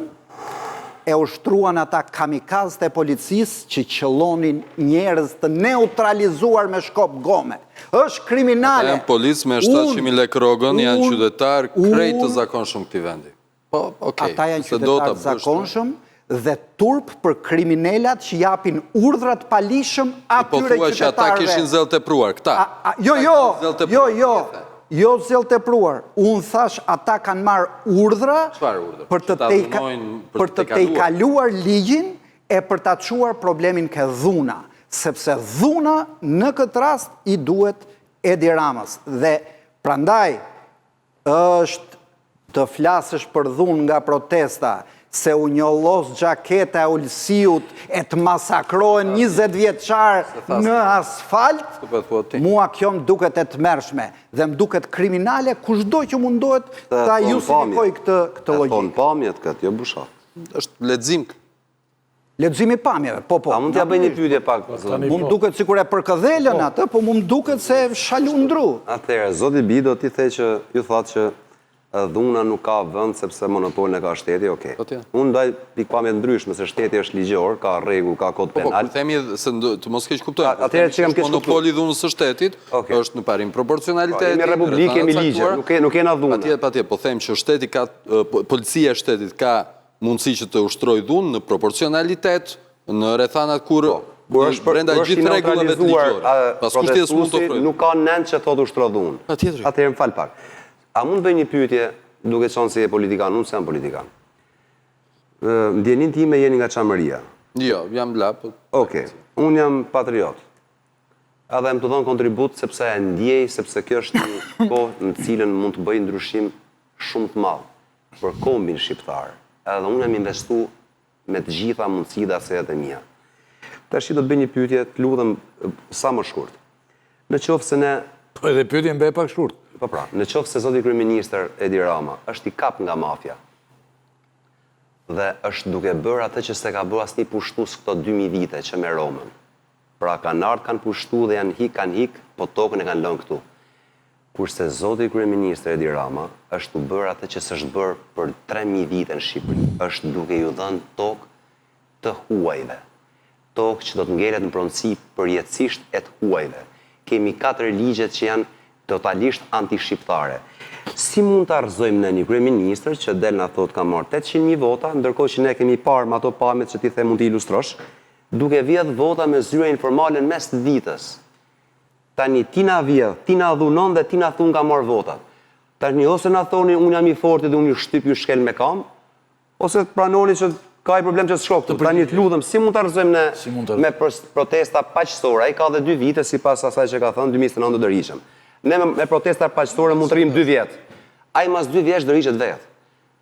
e ushtruan ata kamikazët e policisë që qëllonin njerëz të neutralizuar me shkop gome. Është kriminale. Ata janë policë me 700.000 lekë rrogën, janë qytetarë krejt të zakonshëm këtij vendi. Po, okej. Ata janë qytetarë të zakonshëm dhe turp për kriminelat që japin urdhra të paligjshëm atyre qytetarëve. Po thua që ata kishin zell tepruar, këta. Jo, jo, jo, jo, jo zell tepruar. Unë thashë ata kanë marrë urdhra për të për të tejkaluar ligjin e për ta çuar problemin ke dhuna, sepse dhuna në këtë rast i duhet Edi Ramës dhe prandaj Është të flasësh për dhunë nga protesta, se u njollos xhaketa e Ulsiut e të masakrohen 20 vjeçarë në asfalt, mua kjo më duket e tmerrshme dhe më duket kriminale kushdo që mundohet ta justifikojë këtë këtë logjikë. E thonë pamjet këtë, jo Bushat. Është lexim Leximi i pamjeve, po po. A mund t'ja bëj një pyetje pak? Po, mu më duket sikur e përkëdhelën po. atë, po mu më duket se shalun dru. Atëherë, zoti Bido, ti the që ju thatë që dhuna nuk ka vend sepse monopolin e ka shteti, okay. Po Unë ndaj pikëpamje të ndryshme se shteti është ligjor, ka rregull, ka kod po, po, penal. Po, themi se të mos keqkuptojmë. Atëherë që kam keqkuptuar. Monopoli i dhunës së shtetit është në parim proporcionaliteti. Jemi republikë, kemi ligje, nuk nuk kena dhunë. Patjetër, patjetër, po them që shteti ka policia e shtetit ka mundësi që të ushtrojë dhunë në proporcionalitet, në rrethanat kur po, kur është për, brenda gjithë rregullave të ligjore. Askush tjetër s'mund të ofrojë. Nuk ka nen që thotë ushtro dhunë. Patjetër. Atëherë më fal pak. A mund të bëj një pyetje duke qenë se je politikan, unë s'jam politikan. Në dijeninë time jeni nga Çamëria. Jo, jam lap. Po. Okej. Unë jam patriot. Edhe jam tu dhënë kontribut sepse e ndjej sepse kjo është një kohë në të cilën mund të bëj ndryshim shumë të madh. për kombin shqiptar, edhe unë jam investu me të gjitha mundësitë dhe asetet e mia. Tashi do të bëj një pyetje, të lutem sa më shkurt. Në qoftë se ne Po edhe pyetjen bëje pak shkurt. Po pra, në qoftë se zoti kryeministër Edi Rama është i kap nga mafia dhe është duke bërë atë që s'e ka bërë asnjë pushtues këto 2000 vite që me Romën. Pra kanë ardhë kanë pushtu dhe janë hik kanë hik, po tokën e kanë lënë këtu. Kurse zoti kryeministër Edi Rama është tu bërë atë që s'është bërë për 3000 vite në Shqipëri, është duke ju dhënë tokë të huajve. Tokë që do të ngelet në pronësi përjetësisht e të huajve. Kemi katër ligje që janë totalisht antishqiptare. Si mund ta rrëzojmë ne një kryeministër që del na thotë kam marrë 800.000 vota, ndërkohë që ne kemi parë me ato pamjet që ti the mund t'i ilustrosh, duke vjedh vota me zyra informale në mes të ditës. Tani ti na vjedh, ti na dhunon dhe ti na thua kam marrë votat. Tani ose na thoni unë jam i forti dhe unë ju shtyp ju shkel me kamë, ose pranoni që ka një problem që s'shko këtu. Tani të lutem, si mund ta rrëzojmë ne me protesta paqësore? Ai ka dhe dy vite sipas asaj që ka thënë 2029 do dorëhiqem. Ne me protesta paqësore mund të rrimë dy vjet. Ai mas dy vjetësh dorëhiqet vetë.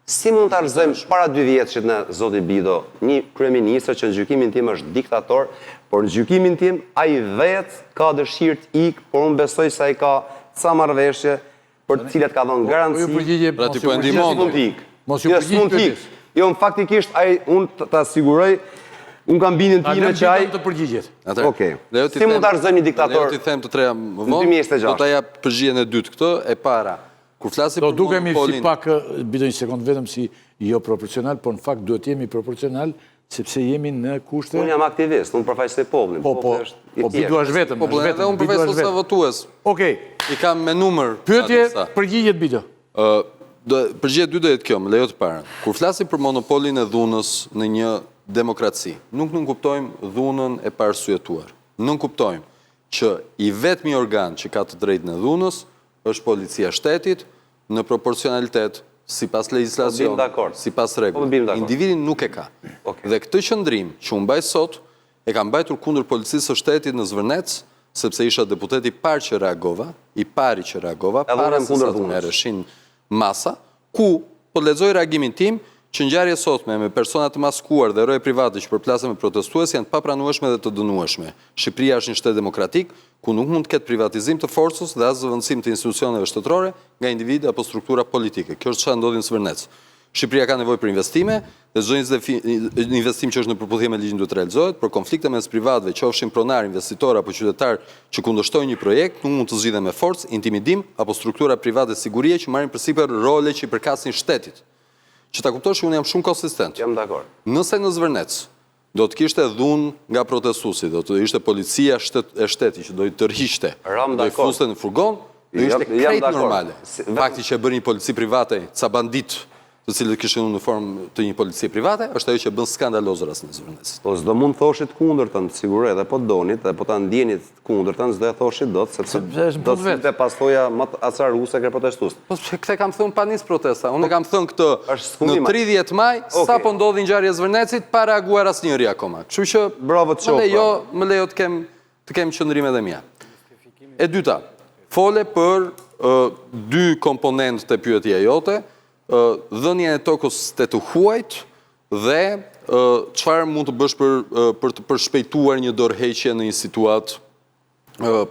Si mund ta rrëzojmë para dy vjetëshit ne zoti Bido, një kryeministër që në gjykimin tim është diktator, por në gjykimin tim ai vetë ka dëshirë të ikë, por unë besoj se ai ka ca marrëveshje për të cilat ka dhënë po, garanci. Po ju pra ti po e ndihmon. Mund të ikë. Mos ju jo, përgjigj pyetjes. Jo, në faktikisht ai unë ta siguroj Unë kam bindjen time që ai të përgjigjet. Okej. Si mund ta rrëzojmë një diktator? Lejo t'i them të treja më vonë. Do ta jap përgjigjen e dytë këtë, e para. Kur flasim për monopolin... Do dukemi si pak, Bido një sekundë, vetëm si jo proporcional, por në fakt duhet jemi proporcional, sepse jemi në kushte... Unë jam aktivist, unë përfaqësoj popullin. Po, po, po, Bido është vetëm, po, është vetëm. Edhe unë përfaqësoj sa votues. Okej. I kam me numër. Pyetje, përgjigjet Bido. Përgjigja e dytë do jetë kjo, më lejo të parën. Kur flasim për monopolin e dhunës në një demokraci, nuk nënkuptojmë dhunën e paarsyetuar. Nënkuptojmë që i vetmi organ që ka të drejtën e dhunës është policia e shtetit në proporcionalitet sipas legjislacionit, sipas rregullit. Individi nuk e ka. Dhe këtë qëndrim që unë mbaj sot, e kam mbajtur kundër policisë së shtetit në Zvërnec, sepse isha deputeti i parë që reagova, i pari që reagova, para se sa të merreshin masa, ku po lexoj reagimin tim, që ngjarja e sotme me persona të maskuar dhe roje private që përplasen me protestues janë të papranueshme dhe të dënueshme. Shqipëria është një shtet demokratik, ku nuk mund të ketë privatizim të forcës dhe as zëvendësim të institucioneve shtetërore nga individë apo struktura politike. Kjo është çfarë ndodhi në Zvërnec. Shqipëria ka nevojë për investime dhe çdo investim që është në përputhje me ligjin duhet të realizohet, por konflikte mes privatëve, qofshin pronarë, investitorë apo qytetarë që kundërshtojnë një projekt, nuk mund të zgjidhen me forcë, intimidim apo struktura private sigurie që marrin përsipër role që i përkasin shtetit. Që ta kuptosh unë jam shumë konsistent. Jam dakord. Nëse në Zvërnec do të kishte dhunë nga protestuesit, do të ishte policia shtet, e shtetit që do i tërhiqte, do i fuste në furgon, do ishte krejt normale. Fakti që e bëri një polici private, ca banditë, të cilët kishin uniformë të një policie private, është ajo që e bën skandaloz rastin e Zvërnecit. Po s'do mund thoshit kundërtën, siguroj, edhe po donit, dhe po ta ndjenit kundërtën, s'do e thoshit dot, sepse do të sillte pasoja më të acaruese ke protestuesit. Po këtë kam thënë pa nis protesta. Unë e kam thënë këtë në 30 maj, sapo ndodhi ngjarja e Zvërnecit, pa reaguar asnjëri akoma. Kështu që Bravo të më lejo, më lejo të kem të kem qëndrimet e mia. E dyta, fole për dy komponentë te pyetja jote, dhënien e tokës te të huajt dhe çfarë mund të bësh për për të përshpejtuar një dorëheqje në një situatë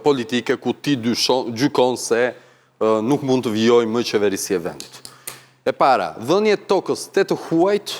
politike ku ti dyshon, gjykon se nuk mund të vijojë më qeverisja e vendit. E para, dhënie e tokës te të huajt,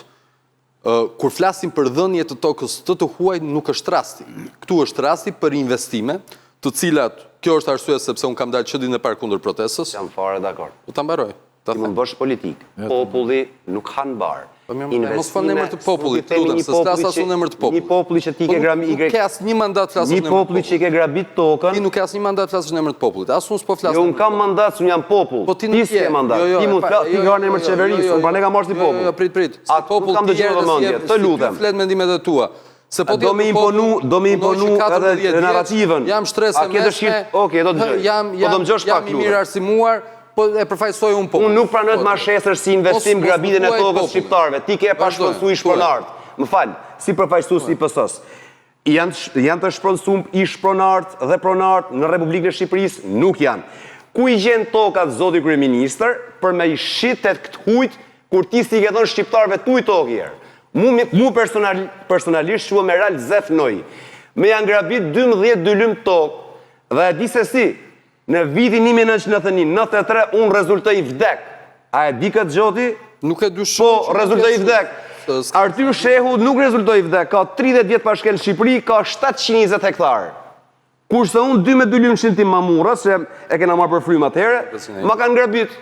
kur flasim për dhënie të tokës te të huajt nuk është rasti. Këtu është rasti për investime, të cilat, kjo është arsyeja sepse unë kam dalë që ditën e parë kundër protestës. Jam fare dakord. Po ta mbaroj. Ti mund bësh politikë. Populli nuk han bar. Po mirë, mos fol në emër të popullit, të lutem, se s'flas as unë në emër të popullit. Një populli që ti ke grabit, nuk ke asnjë mandat të flasësh në emër të popullit. Një populli që i ke grabit tokën. Ti nuk ke asnjë mandat të flasësh në emër të popullit. As unë s'po flas. Jo, unë kam mandat, se unë jam popull. Po ti nuk ke mandat. Jo, jo, ti mund të flasësh, ti ke në emër të qeverisë, unë prandaj kam marrë si popull. Jo, jo, prit, prit. Si popull ti je vëmendje, të lutem. Flet mendimet e tua. Se po do me imponu, do me imponu edhe narrativën. Jam shtresë e mesme. Okej, do të dëgjoj. Jam po do më dëgjosh pak, jam i mirë arsimuar, po e përfaqësoj unë popullin. Unë nuk pranoj të ma shesësh si investim grabitjen e tokës shqiptarëve. Ti ke pa shpronësu ish pronarët. Më fal, si përfaqësues i PS-së. Janë janë të shpronësuar ish pronarët dhe pronarët në Republikën e Shqipërisë? Nuk janë. Ku i gjen tokat zoti kryeministër për me i shit te të hujt Kur ti s'i ke dhënë shqiptarëve tuj tokë njëherë. Mu mu personal personalisht quhem Erald Zef Noj. Më janë grabit 12 dylym tokë dhe e di se si. Në vitin 1991, 93 unë rezultoj i vdek. A e di këtë gjë ti? Nuk e dyshoj. Po, rezultoj i vdek. Artur Shehu nuk rezultoi i vdek, ka 30 vjet pa shkel në Shqipëri, ka 720 hektarë. Kurse unë 12 dylymshin tim Mamurras, se e kena marrë për frymë atëherë, ma kanë grabit.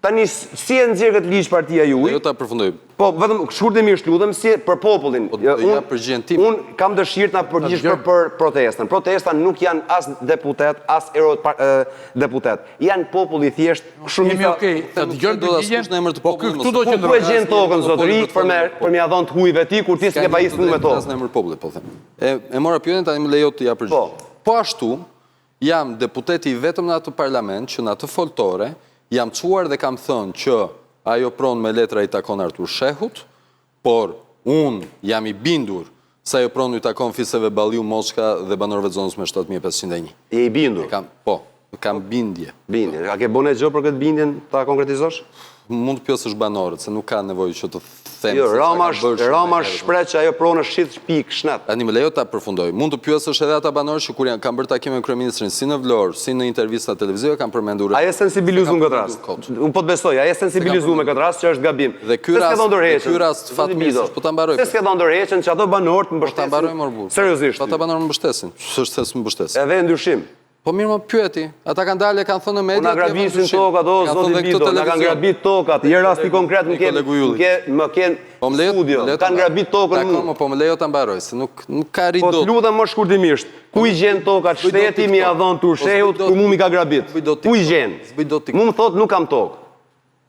Tani si e nxjerr këtë ligj partia juaj? Jo ta përfundoj. Po vetëm shkurtimisht lutem si për popullin. Po do jap përgjigjen time. Unë kam dëshirë të na përgjigjesh për për protestën. Protesta nuk janë as deputet, as euro deputet. Janë populli thjesht shumica. Jemi okay, ta dëgjojmë përgjigjen në emër të po popullit. Po këtu do qëndroj. Ku e gjen tokën zotëri për me për me ia dhënë të hujve ti kur ti s'ke pajisur me tokë. Në emër të popullit po them. E, e mora pyetjen, tani më lejo të jap përgjigje. Po. Po ashtu, jam deputeti i vetëm në atë parlament që në atë foltore Jam çuar dhe kam thënë që ajo pronë me letra i takon Artur Shehut, por unë jam i bindur se ajo pronë u takon fiseve Balliu, Moçka dhe banorëve të zonës me 7501. Je i bindur? Kam, po, kam bindje. Bindje. A ke bo ndonjë gjë për këtë bindjen ta konkretizosh? Mund të pyesësh banorët, se nuk ka nevojë që të them jo, Rama është Rama është shpreh që ajo pronë është shit pikë shnet. Tani më lejo ta përfundoj. Mund të pyesësh edhe ata banorë që kur janë kanë bërë takime me kryeministrin si në Vlorë, si në intervista televizive kanë përmendur A je sensibilizuar në këtë rast? Unë po të besoj, a je sensibilizuar me këtë rast që është gabim. Dhe ky rast, dhe ky rast fatmirësisht, po ta mbaroj. Pse s'ke dhënë dorëheqjen që ato banorë të mbështesin? Po ta mbaroj mor burrë. Seriozisht. Po ata banorë më mbështesin. S'është se s'më mbështesin. Edhe ndryshim. Po mirë më pyeti. Ata kanë dalë e kanë thënë në media. Po na grabisin tokat o zoti Bido, na kanë grabit tokat. Je rasti konkret më ke më ke më ke po më lejo, studio. Kanë grabit tokën mu. Po më lejo ta mbaroj, se nuk nuk ka rri po dot. Po të lutem më shkurtimisht. Ku i gjen tokat shteti m'i ka dhënë Tur Shehut, ku mu m'i ka grabit. Ku i gjen? Mu më thotë nuk kam tokë.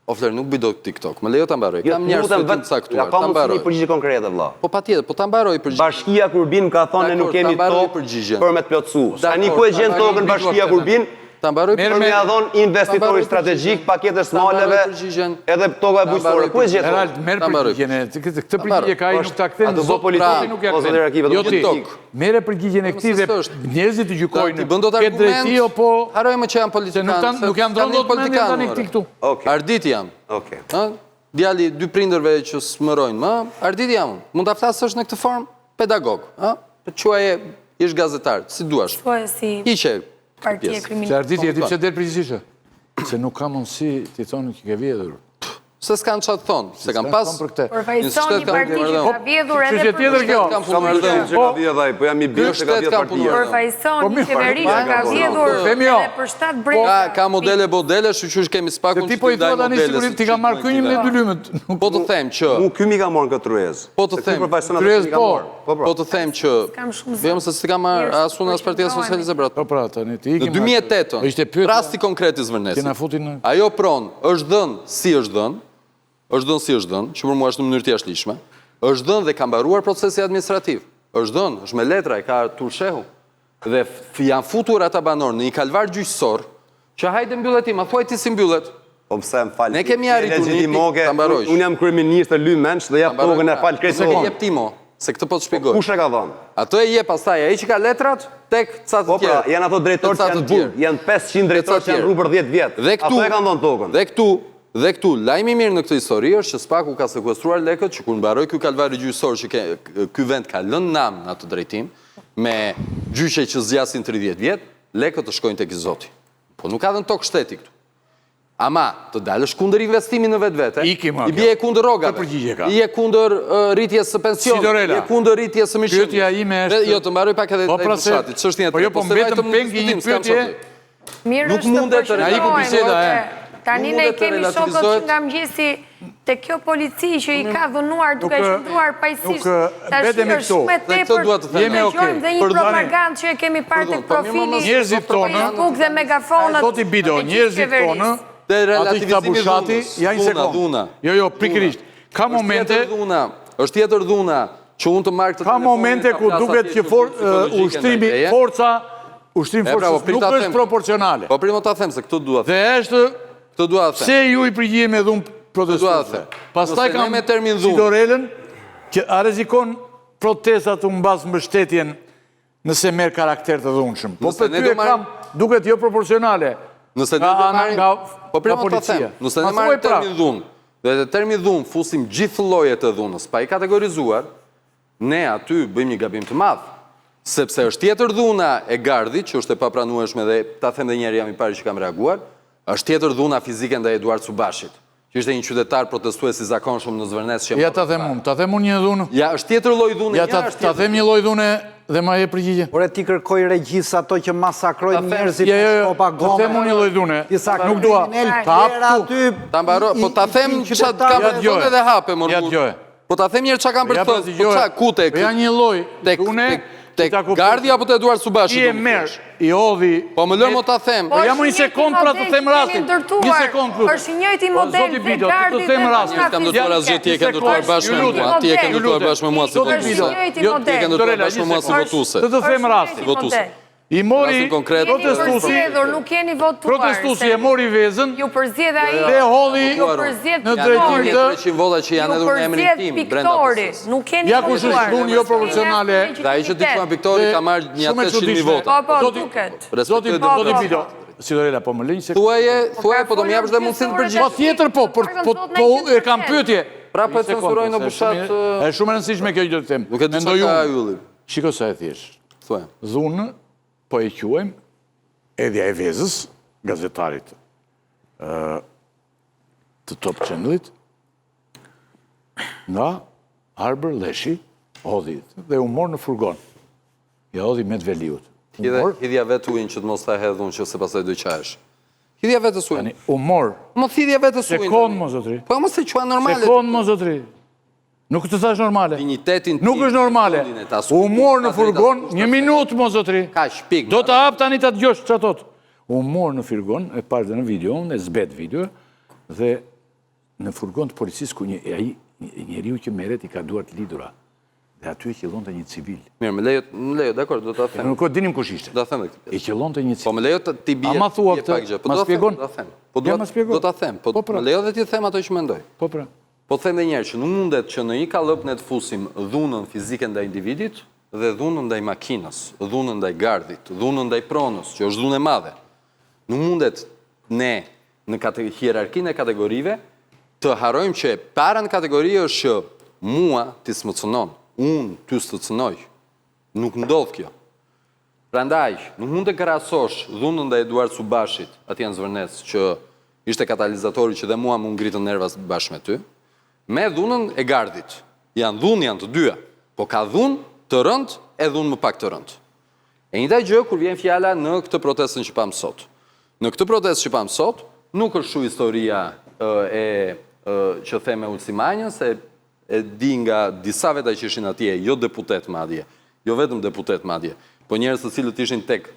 O Fler, nuk bëj dot TikTok. Më lejo ta mbaroj. Jo, Kam një arsyetim të caktuar. Ta mbaroj. Ka përgjigje konkrete vëlla. Po patjetër, po ta mbaroj përgjigjen. Bashkia Kurbin ka thonë ne nuk kemi tokë për me të plotësu. Tani ku e gjen tokën Bashkia Kurbin? Ta mbaroj për me ia dhon investitorit strategjik paketës maleve edhe toka e bujqësore. Ku e gjen? Erald, merr përgjigjen e këtë përgjigje ka ai nuk ta kthen. Ato bë politikë, nuk ja kthen. Jo ti. Merre përgjigjen e këtij dhe njerëzit të gjykojnë. Ti bën dot argument. Drejti apo harroj më që jam politikan. Se nuk nuk jam ndron dot mendjen tani këtij këtu. Okej. Arditi jam. Okej. Ë? Djali dy prindërve që s'mërojnë më, Arditi jam unë. Mund ta flasësh në këtë formë? Pedagog, ë? Po quaje ish gazetar, si duash. Quaje si Hiqe parti e kriminal. Se Arditi e di pse del përgjithësisht? Se nuk ka mundësi t'i thonë që ke vjedhur. Se s'kanë ça të thonë, se kanë pas... Përfaqëson një parti që ka vjedhur edhe për... tjetër kjo. Kam punuar dhe që ka vjedhur ai, po jam i bindur se ka vjedhur partia. Përfaqëson po një qeveri që ka vjedhur jo. edhe për 7 breza. Ka modele modele, shyqyr kemi SPAK-un që t'i ndaj modele. Ti po i thua tani t'i ka marrë ky një me dylymët. Po të them që... Mu ky m'i ka marrë në këtë tryezë. Po të them... Tryezë po. Po, po të them që... Jo, se s'i ka marrë as unë as Partia Socialiste, pra. Po pra, tani ti ikim. Në 2008-ën, ishte pyetja. Rasti konkret i Zvërnecit. Ti na futi në Ajo pronë është dhënë si është dhënë, është dhënë si është dhënë, që për mua është në mënyrë të jashtëligjshme. Është dhënë dhe ka mbaruar procesi administrativ. Është dhënë, është me letra, e ka Artur Shehu. Dhe janë futur ata banorë në një kalvar gjyqësor, që hajde mbyllet ti, ma thuaj ti si mbyllet. Po pse më fal. Ne kemi arritur një pikë, ta mbaroj. Unë jam kryeministër lyj mendsh dhe jap tokën e fal krejt tokën. Jep ti mo, se këtë po të shpjegoj. Po kush e ka dhënë? Atë e jep pastaj ai që ka letrat tek ca të po pra, tjerë. Po pra, janë ato drejtorë që janë burg, janë 500 drejtorë që janë rru për 10 vjet. Dhe këtu, ato e kanë dhënë tokën. Dhe këtu, dhe këtu lajmi i mirë në këtë histori është që SPAK-u ka sekuestruar lekët që kur mbaroi ky kalvari gjyqësor që ke, ky vend ka lënë nam në atë drejtim me gjyqe që zgjasin 30 vjet, lekët të shkojnë tek i zoti. Po nuk ka dhënë tokë shteti këtu. Ama, të dalësh kundër investimit në vetvete, i bie kundër rrogave, i je kundër rritjes së pensionit, i je kundër rritjes së mirëqenies. Pyetja ime është Jo, të mbaroj pak edhe po, pra Bushatit, çështjen e Po jo, po mbetëm peng i një pyetje. Mirë Nuk është të mundet të Na iku biseda, e. Tani ne kemi shokët që nga mëngjesi te kjo polici që i ka dhunuar duke qëndruar paqësisht. Tash është shumë e tepërt të dëgjojmë dhe një propagandë që e kemi parë tek po, profili njerëzit tonë, Facebook dhe megafonët Zoti Bido, njerëzit tonë, atë që tha Bushati, ja një sekondë. Jo, jo, pikërisht. Ka momente dhuna, është tjetër dhuna që unë të marr këtë Ka momente ku duket që ushtrimi forca ushtrimi pra, forcës po, nuk është proporcionale. Po prit mo ta them se këtë dua. Dhe është këtë dua të them. Pse ju i përgjigjeni me dhunë protestuesve? Pastaj kam me termin dhunë. Sidorelën që a rrezikon protesta të humbasë mbështetjen nëse merr karakter të dhunshëm. Po për ty e kam duket jo proporcionale. Nëse ne do marrim nga po prit mo ta them, nëse ne marrim pra. termin dhunë dhe te termi dhunë fusim gjithë llojet e dhunës pa i kategorizuar, ne aty bëjmë një gabim të madh. Sepse është tjetër dhuna e gardhit, që është e papranueshme dhe ta them dhe një herë jam i pari që kam reaguar, është tjetër dhuna fizike ndaj Eduard Subashit, që ishte një qytetar protestues i zakonshëm në Zvërnec që Ja ta them unë, ta them unë një dhunë. Ja, është tjetër lloj dhune, ja ta, ta them një lloj dhune dhe ma jep përgjigje. Ore ti kërkoj regjisë ato që masakrojnë njerëzit me jo, jo, shkopa gome. Ta them unë një lloj dhune. Nuk dua. Ta hap aty. Ta mbaroj, po ta them ça kam për të thënë edhe hape mor. Ja dëgjoje. Po ta them një herë ça kam për të thënë, po ça ku tek? Po ja një lloj dhune tek gardhi apo te Eduard Subashi? I e merr, i hodhi. Po më lër mo ta them. Po ja më një sekond pra të them rastin. Një sekond lutem. Është i njëjti po, model te gardhi dhe rastin. S'kam ndërtuar asgjë, ti e ke ndërtuar bashkë me mua, ti e ke ndërtuar bashkë me mua si votuese. Është i njëjti model. Ti e ke ndërtuar bashkë me mua si votuese. Të të them rastin. Votuese. I mori protestuesi, nuk jeni votuar. Protestuesi e mori vezën. Ju përzgjedh ai. Dhe hodhi në drejtim të 300 vota që janë edhe në emrin tim brenda PS-së. Nuk jeni votuar. Ja kush është dhunë jo proporcionale. Dhe ai që ti quan Piktori ka marrë një 800.000 vota. Po, po, duket. Zoti Zoti Bido, Sidorela, po më lënë se Thuaje, thuaje, po do më japësh dhe mundësinë të përgjigjem. Po tjetër po, po, po, po e kam pyetje. Pra po e censurojnë në Bushat. Është shumë e rëndësishme kjo që do të them. Nuk e di çfarë ka Ylli. Shiko sa e thjeshtë. Thuaj. Dhunë, po e quajmë, hedhja e vezës, gazetarit të Top Channelit, nga Arbër Lleshi, hodhi dhe u mor në furgon. Ja hodhi Met Veliut. Hidhja vetë ujin që të mos ta hedh unë që se pastaj do qahesh. Hidhja vetës ujin. Tani, u mor. Mos hidhja vetës ujin. Sekond, mo zotri. Po mos e quan normale. Sekond, mo zotri. Nuk të thash normale. Dinjitetin Nuk është normale. U mor në furgon, një minutë mo zotri. Kaq, pikë. Do të hap tani ta dëgjosh çfarë thotë. U mor në furgon, e pashë dhe në video, unë e zbet video, dhe në furgon të policisë ku një, ai njeriu që merret i ka duart lidhura. Dhe aty e qëllonte një civil. Mirë, më lejo, më lejo, dakor, do ta them. Nuk e dinim kush ishte. Do ta them këtë. E qëllonte një civil. Po më lejo të ti bie. A ma thua këtë? Po ma shpjegon? Do ta them. Po do do ta them. Po, po pra. më lejo dhe t'i them ato që mendoj. Po pra. Po them edhe një herë që nuk mundet që në një kallëp ne të fusim dhunën fizike ndaj individit dhe dhunën ndaj makinës, dhunën ndaj gardhit, dhunën ndaj pronës, që është dhunë e madhe. Nuk mundet ne në hierarkinë e kategorive të harrojmë që e para në kategori është që mua ti s'më cënon, unë ty s'të cënoj. Nuk ndodh kjo. Prandaj, nuk mund të krahasosh dhunën ndaj Eduard Subashit, atje në Zvërnec, që ishte katalizatori që dhe mua m'u ngritën nervat bashkë me ty, me dhunën e gardhit. Janë dhunë, janë të dyja, po ka dhunë të rëndë e dhunë më pak të rëndë. E njëjta gjë kur vjen fjala në këtë protestën që pamë sot. Në këtë protestë që pamë sot, nuk është shu historia e që the me Ulsi Manjën, se E di nga disa veta që ishin atje, jo deputetë madje, jo vetëm deputetë madje, po njerëz të cilët ishin tek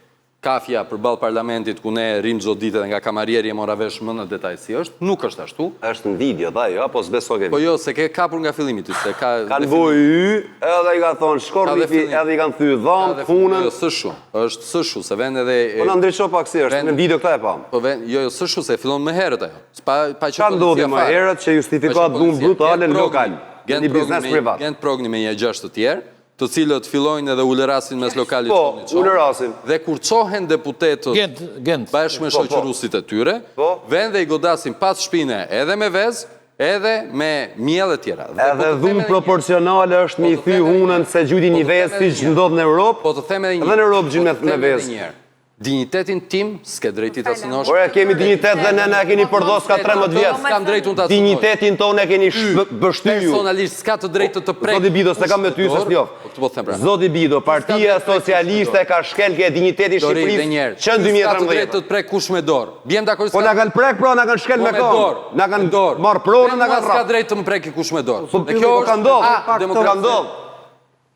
kafja përballë parlamentit ku ne rrimë çdo ditë edhe nga kamarieri e mora vesh më në detaj si është, nuk është ashtu. Është në video, tha jo, apo s'beso ke Po jo, s'e ke kapur nga fillimi ti, se ka Kanë bo y, edhe i ka thonë shko rrifi, edhe i kanë thy dhëmbët, hunën. Jo, s'është shu, është s'është shu, se ven edhe Po na ndriço pak si është, në video këtë e pamë. Po ven, jo, jo, s'është shu, se fillon më herët ajo. Pa pa qenë policia ndodhi më herët që justifikohet dhunë brutale në lokal, në një biznes privat. Gent Progni me një gjashtë të tjerë, të cilët fillojnë edhe ulërasin mes lokalit po, çoni çon. Ulërasin. Dhe kur çohen deputetët Gent, Gent. bashkë me po, po. shoqëruesit e tyre, po. ven dhe i godasin pas shpine edhe me vezë, edhe me miell e tjera. Dhe po edhe dhunë proporcionale është me i thy hunën se gjujti një vezë siç ndodh në Europë. Po të them edhe një. Edhe në Europë gjujnë me vezë. Dinjitetin tim s'ke drejt ti ta cënosh. Ore kemi dinjitet dhe ne na e keni përdhos ka 13 vjet. S'kam drejt unë ta cënoj. Dinjitetin tonë e keni pështy ju. Personalisht s'ka të drejtë të të prek. Zoti Bido, s'e kam me ty se s'njoh. Po këtë po them pra. Zoti Bido, Partia Socialiste ka shkel ke dinjiteti i Shqipërisë që në 2013. S'ka të drejtë të të prek kush me dorë. Biem dakord Po na kanë prek pra, na kanë shkel me këmbë. Na kanë marrë pronën, na kanë rrah. S'ka drejtë të më preki kush me dorë. Po kjo ka ndodhur. Ka ndodhur.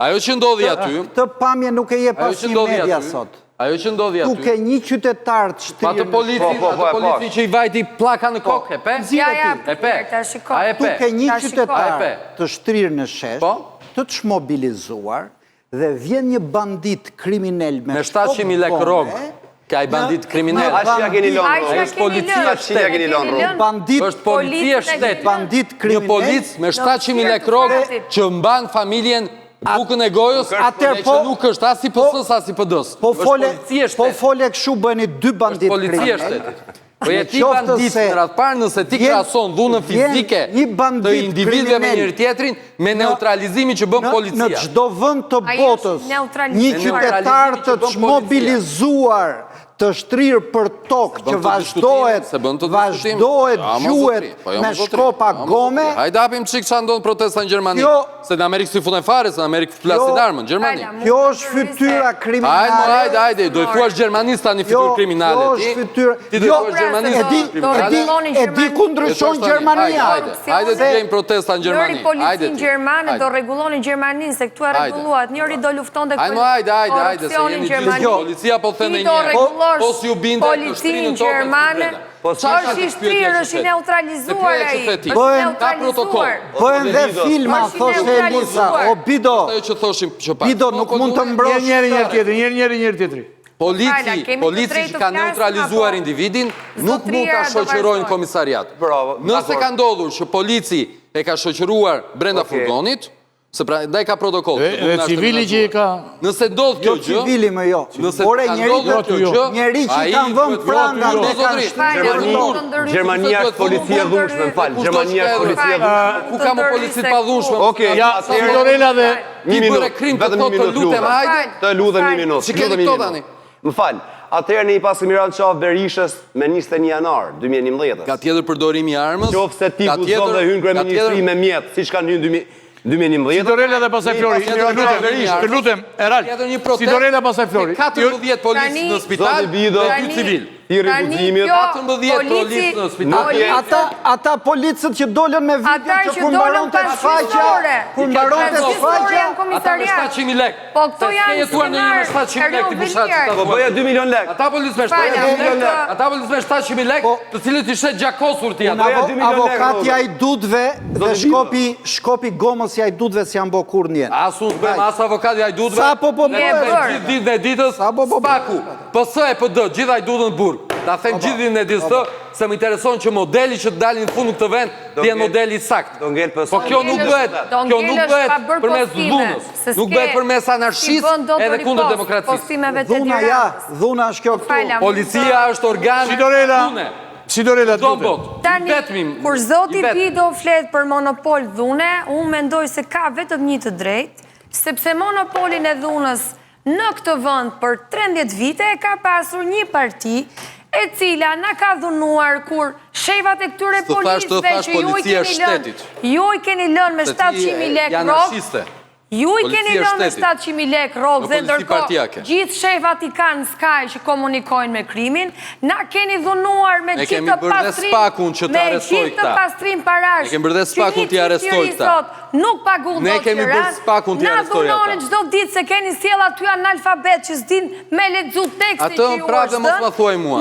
Ajo që ndodhi aty... Këtë pamje nuk e jep asnjë media sot. Ajo që ndodhi aty... Duke një qytetar të shtrirë... Pa të policin, po, po, po, atë policin që i vajti pllaka në kokë, e pe? Ja, ja, e pe. Ta e pe. Duke një qytetar të shtrirë në shesh, të çmobilizuar, dhe vjen një bandit kriminal me 700.000 lekë rrogë. Ka i bandit kriminal. Aq ja keni lënë rrogë. Është policia e shtetit. Ja keni lënë rrogë. Bandit është policia e shtetit. Bandit kriminal. Një polic me 700.000 lekë rrogë që mban familjen bukën e gojës, Atëherë që po nuk është as i PS-s as i PD-s. Po fole, Është po fole kështu bëheni dy bandit Është policia e kriminal. shtetit. Po je ti bandit në radhë parë nëse ti krahason dhunën fizike të individëve me njëri tjetrin me neutralizimin që bën policia. Në çdo vend të botës, një qytetar të çmobilizuar, të shtrirë për tokë që vazhdohet, vazhdohet gjuhet po jo, me shkopa gome. Hajde hapim çik ça ndodh protesta në Gjermani. Se në Amerikë s'i futen fare, se në Amerikë flasin armën, Gjermani. Kjo është fytyra kriminale. Hajde, hajde, hajde, do i thuash Gjermanisë tani fytyrë kriminale. Kjo është fytyra. Ti do i thuash Gjermanisë E di, e di, e di ku ndryshon Gjermania. Hajde, hajde të gjejmë protesta në Gjermani. Njëri policinë gjermane do rregulloni Gjermaninë, se këtu e rregulluat. Njëri do luftonte korrupsionin gjerman. Policia po them një herë. Po s'ju binte të shtrinë policinë gjermane. Po është i shtrirë, është i neutralizuar ai. Është i neutralizuar. Bëhen dhe filma, thoshte Elisa, o Bido. Ajo që thoshim që pak. Bido nuk mund të mbrosh. Një njëri njëri tjetri, një njëri njëri tjetri. Polici, polici që ka neutralizuar individin, nuk mund ta shoqërojë në komisariat. Bravo. Nëse ka ndodhur që polici e ka shoqëruar brenda furgonit, se prandaj ka protokoll. Dhe civili që i ka... Nëse ndodh kjo jo gjë... Jo civili më jo. Nëse ka ndodhur kjo gjë... Njeri që i kanë vënë pranga dhe kanë shtypur. Gjermania është polici e dhunshme, më fal. Gjermania është polici e dhunshme. Ku ka më polici të padhunshme? Okej, ja, Sidorela dhe... Një minutë, vetëm një minutë, lutem, hajde. Të lutem një minutë. Si keni këto tani? Më fal. Atëherë ne i paskemi rënë qafë Berishës me 21 janar 2011. Ka tjetër përdorimi i armës. Qoftë se ti guxon dhe hyn kryeministri me mjet, siç kanë hyrë 2011. Sidorela dhe pastaj Flori. Të lutem, të lutem, Erald. Sidorela pastaj Flori. 14 policë në spital dhe 2 civil. Thirri guximit. 14 policë në spital. Ata ata policët që dolën me video që kur mbaronte shfaqja, kur mbaronte shfaqja, ata me 700.000 lekë. Po këto janë skenar, Erion Veliaj. Po bëja 2 milion lekë. Ata policë me 700.000 lekë, ata policë me 700.000 lekë, po- të cilët i sheh gjakosur ti atë. Avokati i hajdutëve dhe shkopi, shkopi gomës i hajdutëve s'janë bo kurrë në jetë. As unë s'bëhem as avokati i hajdutëve. Sa po po bëhet? Gjithë ditën e ditës, po po SPAK-u, PS e PD, gjithë hajdutët në burg. Ta them gjithë ditën e ditës të, se më intereson që modeli që të dalin në fund në këtë vend, të jenë modeli i saktë. Po kjo nuk bëhet, kjo nuk bëhet përmes dhunës, nuk bëhet përmes anarkisë edhe kundër demokracisë. Dhuna ja, dhuna është kjo këtu. Policia është organ dhune. Sidorela, të lutem. Tani, kur zoti Bido flet për monopol dhune, unë mendoj se ka vetëm një të drejtë, sepse monopolin e dhunës Në këtë vend për 13 vite e ka pasur një parti e cila na ka dhunuar kur shefat e këtyre policëve që ju i keni lënë, ju i keni lënë me 700.000 lekë rrogë, ju i keni lënë me 700.000 lekë rrogë dhe ndërkohë gjithë shefat i kanë Sky që komunikojnë me krimin, na keni dhunuar me gjithë të pastrim, me gjithë të pastrim parash, që një çift i sot Nuk pagun dot qiranë, na dhunoni çdo ditë se keni sjellë aty analfabet që s'din me lexu tekstin që ju është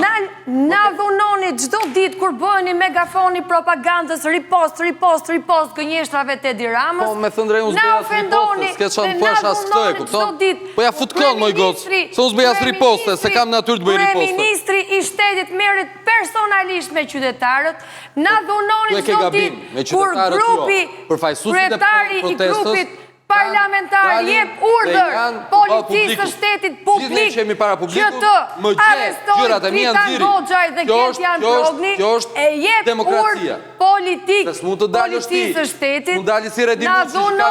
dhënë, na dhunoni çdo ditë kur bëheni megafoni i propagandës ripost, ripost, ripost gënjeshtrave të Edi Ramës, po, me thënë drejtën na ofendoni dhe na dhunoni çdo ditë Po ja fut kënd moj gocë, se unë s'bëj as riposte, s'e kam natyrë të bëj riposte. Kryeministri i shtetit merret personalisht me qytetarët, Na dhunoni çdo ditë kur grupi, kryetari i grupit parlamentar jep urdhër policisë së shtetit publik që të arrestojë Tritan Goxhaj dhe Gentian Progni e jep urdhër politik policisë së shtetit na dhunoni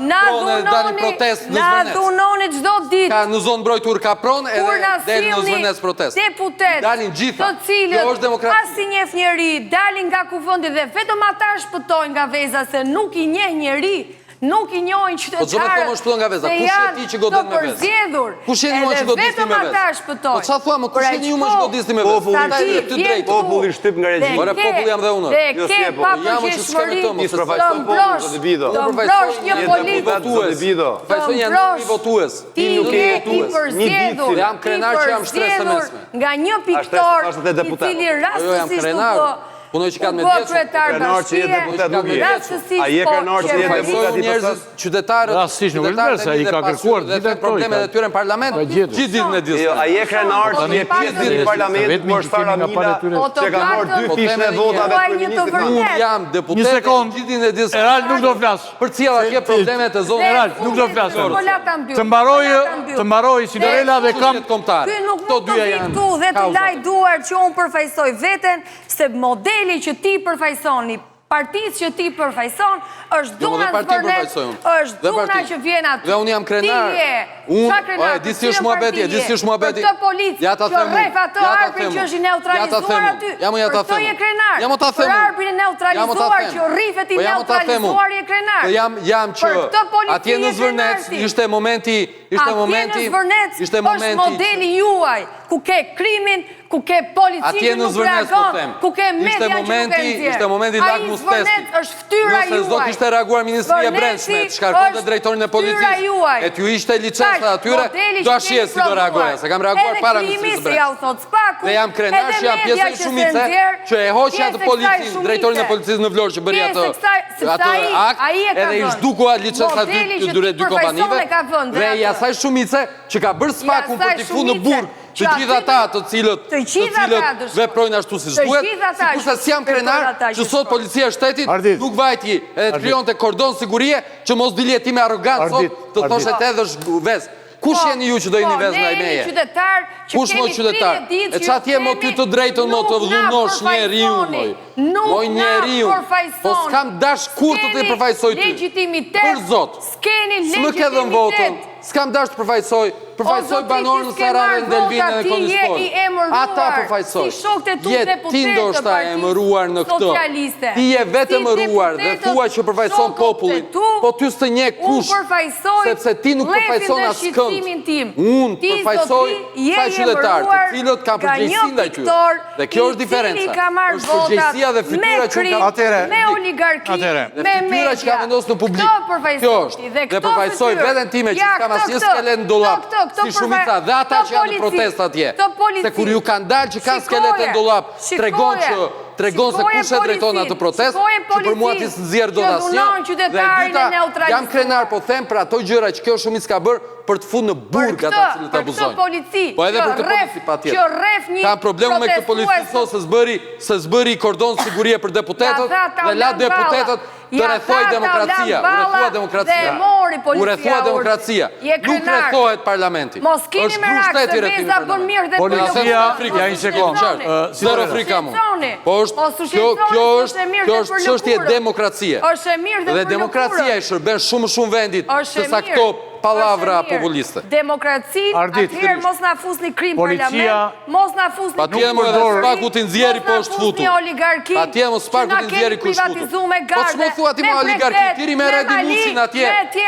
na dhunoni na dhunoni çdo ditë Ka në zonë mbrojtur ka pronë edhe del në Zvërnec protestë. Deputet, të cilët as i njeh njeri, dalin nga kuvendi dhe vetëm ata shpëtojnë nga veza se nuk i njeh njeri, nuk i njohin po qytetarët se janë të përzgjedhur, edhe vetëm ata shpëtojnë. Po ça thua më, kush jeni ju më që godisni me vezë? Sa ti vjen këtu Populli shtyp nga regjimi. Ore populli jam dhe unë. Dhe ke papërgjegjshmëri të mbrosh, të mbrosh një polic, të mbrosh Ti je i përzgjedhur, i përzgjedhur nga një piktor i cili rastësisht u bë u bë kryetar bashkie, rastësisht po qeveris. Qytetarët, Rastësisht nuk është bërë, se ai ka kërkuar dhe gjithë problemet e tyre në parlament, gjithë ditën e ditës. Jo, a je krenar që je pjesë e parlamentit ku është Sara Mila që ka marrë dy fishën e votave të kryeministrit. Unë jam deputet Një sekond, gjithë ditën e ditës. Erald nuk do flas. Përcjell atje problemet e zonës. Erald, nuk do flas. Të mbaroj, të mbaroj Sidorela dhe kam kombëtar. Ky nuk mund të vijë këtu dhe të laj duart që unë përfaqësoj veten, se modeli që ti përfaqëson, partisë që ti përfaqëson, është jo, dhuna në Zvërnec, është dhuna që vjen aty. Dhe unë jam krenar. Ti je, Unë, qa krenar, e di si është muhabeti, e di si është muhabeti. Për këtë polic që rreh atë Arbrin që është i neutralizuar aty, për këtë je krenar. Për Arbrin e neutralizuar që rrihet i po neutralizuar je krenar. Jam, jam që atje në Zvërnec ishte momenti, ishte momenti, Atje në Zvërnec është modeli juaj, ku ke krimin, ku ke policinë që nuk po reagon, ku ke media që nuk e nxjerr. Ishte momenti lakmus testi. Ai është fytyra juaj. Nëse s'do kishte reaguar Ministria e Brendshme, të shkarkonte drejtorin e policisë, e t'ju ishte licenca atyre, do ta shihje si do reagoja, se kam reaguar para Ministrisë së Brendshme. Dhe jam krenar që jam pjesë e shumice që e hoqi atë policin, drejtorin e policisë në Vlorë që bëri atë atë akt, edhe i zhduku atë licenca dy dy kompanive, dhe ja. asaj shumice që ka bërë SPAK-un për t'i fut në burg të gjithë ata të cilët të cilët veprojnë ashtu siç duhet, sikurse s'jam krenar që sot policia e shtetit nuk vajti edhe të krijonte kordon sigurie që mos dilje ti me arrogancë sot të thoshe të hedhësh vezë. Kush jeni ju që do hidhni vezë ndaj meje? Kush mo qytetar? E ça t'jep mo ty të drejtën mo të dhunosh njeriun moj? Moj njeriun. Po s'kam dash kurrë të të përfaqësoj ty. Për zot. S'më ke dhënë votën. S'kam dash të përfaqësoj, përfaqësoj banorët në Sarandë, në Delvinë dhe në Konispol. Ata përfaqësoj. Je ti ndoshta e emëruar në këtë. Ti je vetë emëruar dhe thua që përfaqëson popullin, po ty s'të njeh kush, sepse ti nuk përfaqëson askënd. Unë përfaqësoj ca qytetarë, të cilët kanë përgjegjësi ndaj tyre. Dhe kjo është diferenca. Është përgjegjësia dhe fytyra që unë kam Atëherë, me oligarki, atëherë. me Fytyra që kam media. vendosur në publik. Këto përfaqësoj Kjo është. ti dhe Dhe këto përfaqësoj fytyrë. veten time që Ja, s'kam këto, asnjë këto, skelet në dollap, këto, këto, si shumica dhe ata këto që janë në polici, protestë atje. këto polici. Se kur ju kanë dalë që kanë skelete në dollap, tregon Shikoje, që tregon se shikoje kush e drejton atë policinë, protestë, shikoje që për mua ti policinë s'nxjerr dot që asnjë. dhunon Dhe e qytetarin e dyta, jam neutralizuar. krenar po them për ato gjëra që kjo shumicë ka bërë për të fut në burg ata të cilët për këtë abuzojnë. polici Po edhe që për këtë rref- polici patjetër. që rref një Kam probleme me këtë polici protestues sot se s'bëri se s'bëri kordon sigurie për deputetët Ja tha dhe la Taulant Balla. deputetët të Ja rrethoj tha demokracia, u Taulant rrethua Balla demokracia. dhe e mori policia U rrethua Urzi. demokracia. Je Nuk krenar. rrethohet parlamenti. Mos kini Është merak grusht se shteti rrethimi veza bën parlamentit. mirë dhe për Policia, lëkurën. ja një sekondë. Qartë. Ë, si Zero do frikë kam unë. Shqetësoni. Po është Mos u kjo shqetësoni, kjo se është është e mirë kjo dhe është për çështje lëkurën. demokracie. Është e mirë dhe Dhe për demokracia lëkurën. i shërben shumë më shumë vendit Është se e sa mirë. këto pallavra Është e mirë. populiste. Demokracinë, Ardit, atëherë mos na fusni krim Policia- parlament, mos na fusni Patjetër mo edhe përdor- SPAK-u t'i nxjerri po është Mos na futur. fusni oligarki. Patjetër mo SPAK-u t'i nxjerri ku është futur. Po ç'më thua ti mo oligarki, ti rri me Redi Muçin atje.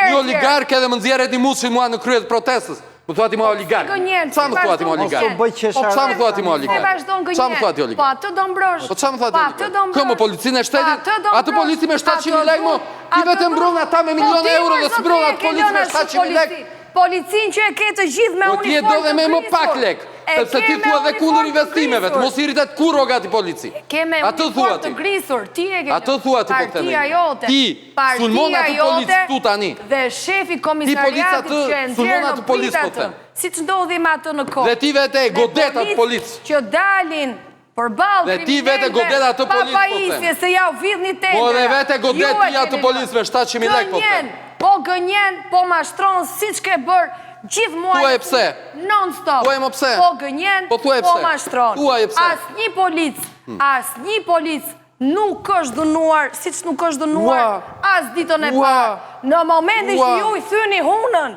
Një oligark edhe më nxjerr Redi Muçin mua në krye të protestës. Më thua ti mua oligark. Gënjen, Ça më thua ti mua vazhdon oligark? Mos u bëj qesharak. Ça më thua ti mua Se oligark? vazhdon gënjen. Ça më thua ti Po oligark? atë do mbrosh. Po ça më thua ti Po atë do oligark? mbrosh. Kë më policinë e Po shtetit? atë do Atë mbrosh. polici me 700.000 Atë lekë mo. do- Ti atë vetëm do- mbron ata me Po miliona ti, euro mor, dhe s'mbron zotëri, atë e ke polic me lënë ashtu 700.000 lekë. polici. Policin që e ke të gjithë me Po ti e uniformë do dhe të me më grisur. pak lek, E sepse ke ti me thua dhe kundër uniformë të investimeve, të grisur. mos irritet kur rroga ti polici. Ke me Atë thua uniformë ti. të grisur, ti e ke Atë thua ti po them. Partia jote. Ti partia sulmon atë polic jote këtu tani. Dhe shefi Ti polic komisariatit atë që e sulmon nxjerr atë në polic, prit po atë. them. Siç ndodhi me atë në kohë. Dhe ti vete e Me godet atë polic polic. Që dalin përballë Dhe ti vete kriminelëve godet atë pa polic, po them. pajisje se ja u vidhni tendera. Po edhe vete godet Ju e ti atë keni polic lënë. me 700.000 lekë, po them. Gënjen, po gënjen, po mashtron siç ke bërë gjithë muajin Thuaj e pse. fundit, non stop. Thuaj mo pse. Po gënjen, Po thuaj po pse. mashtron. Thuaj pse. Asnjë polic, asnjë polic nuk është dhunuar, siç nuk është dhunuar Ua. as ditën e Ua. parë. Në momentin që Ua. ju i thyni hunën,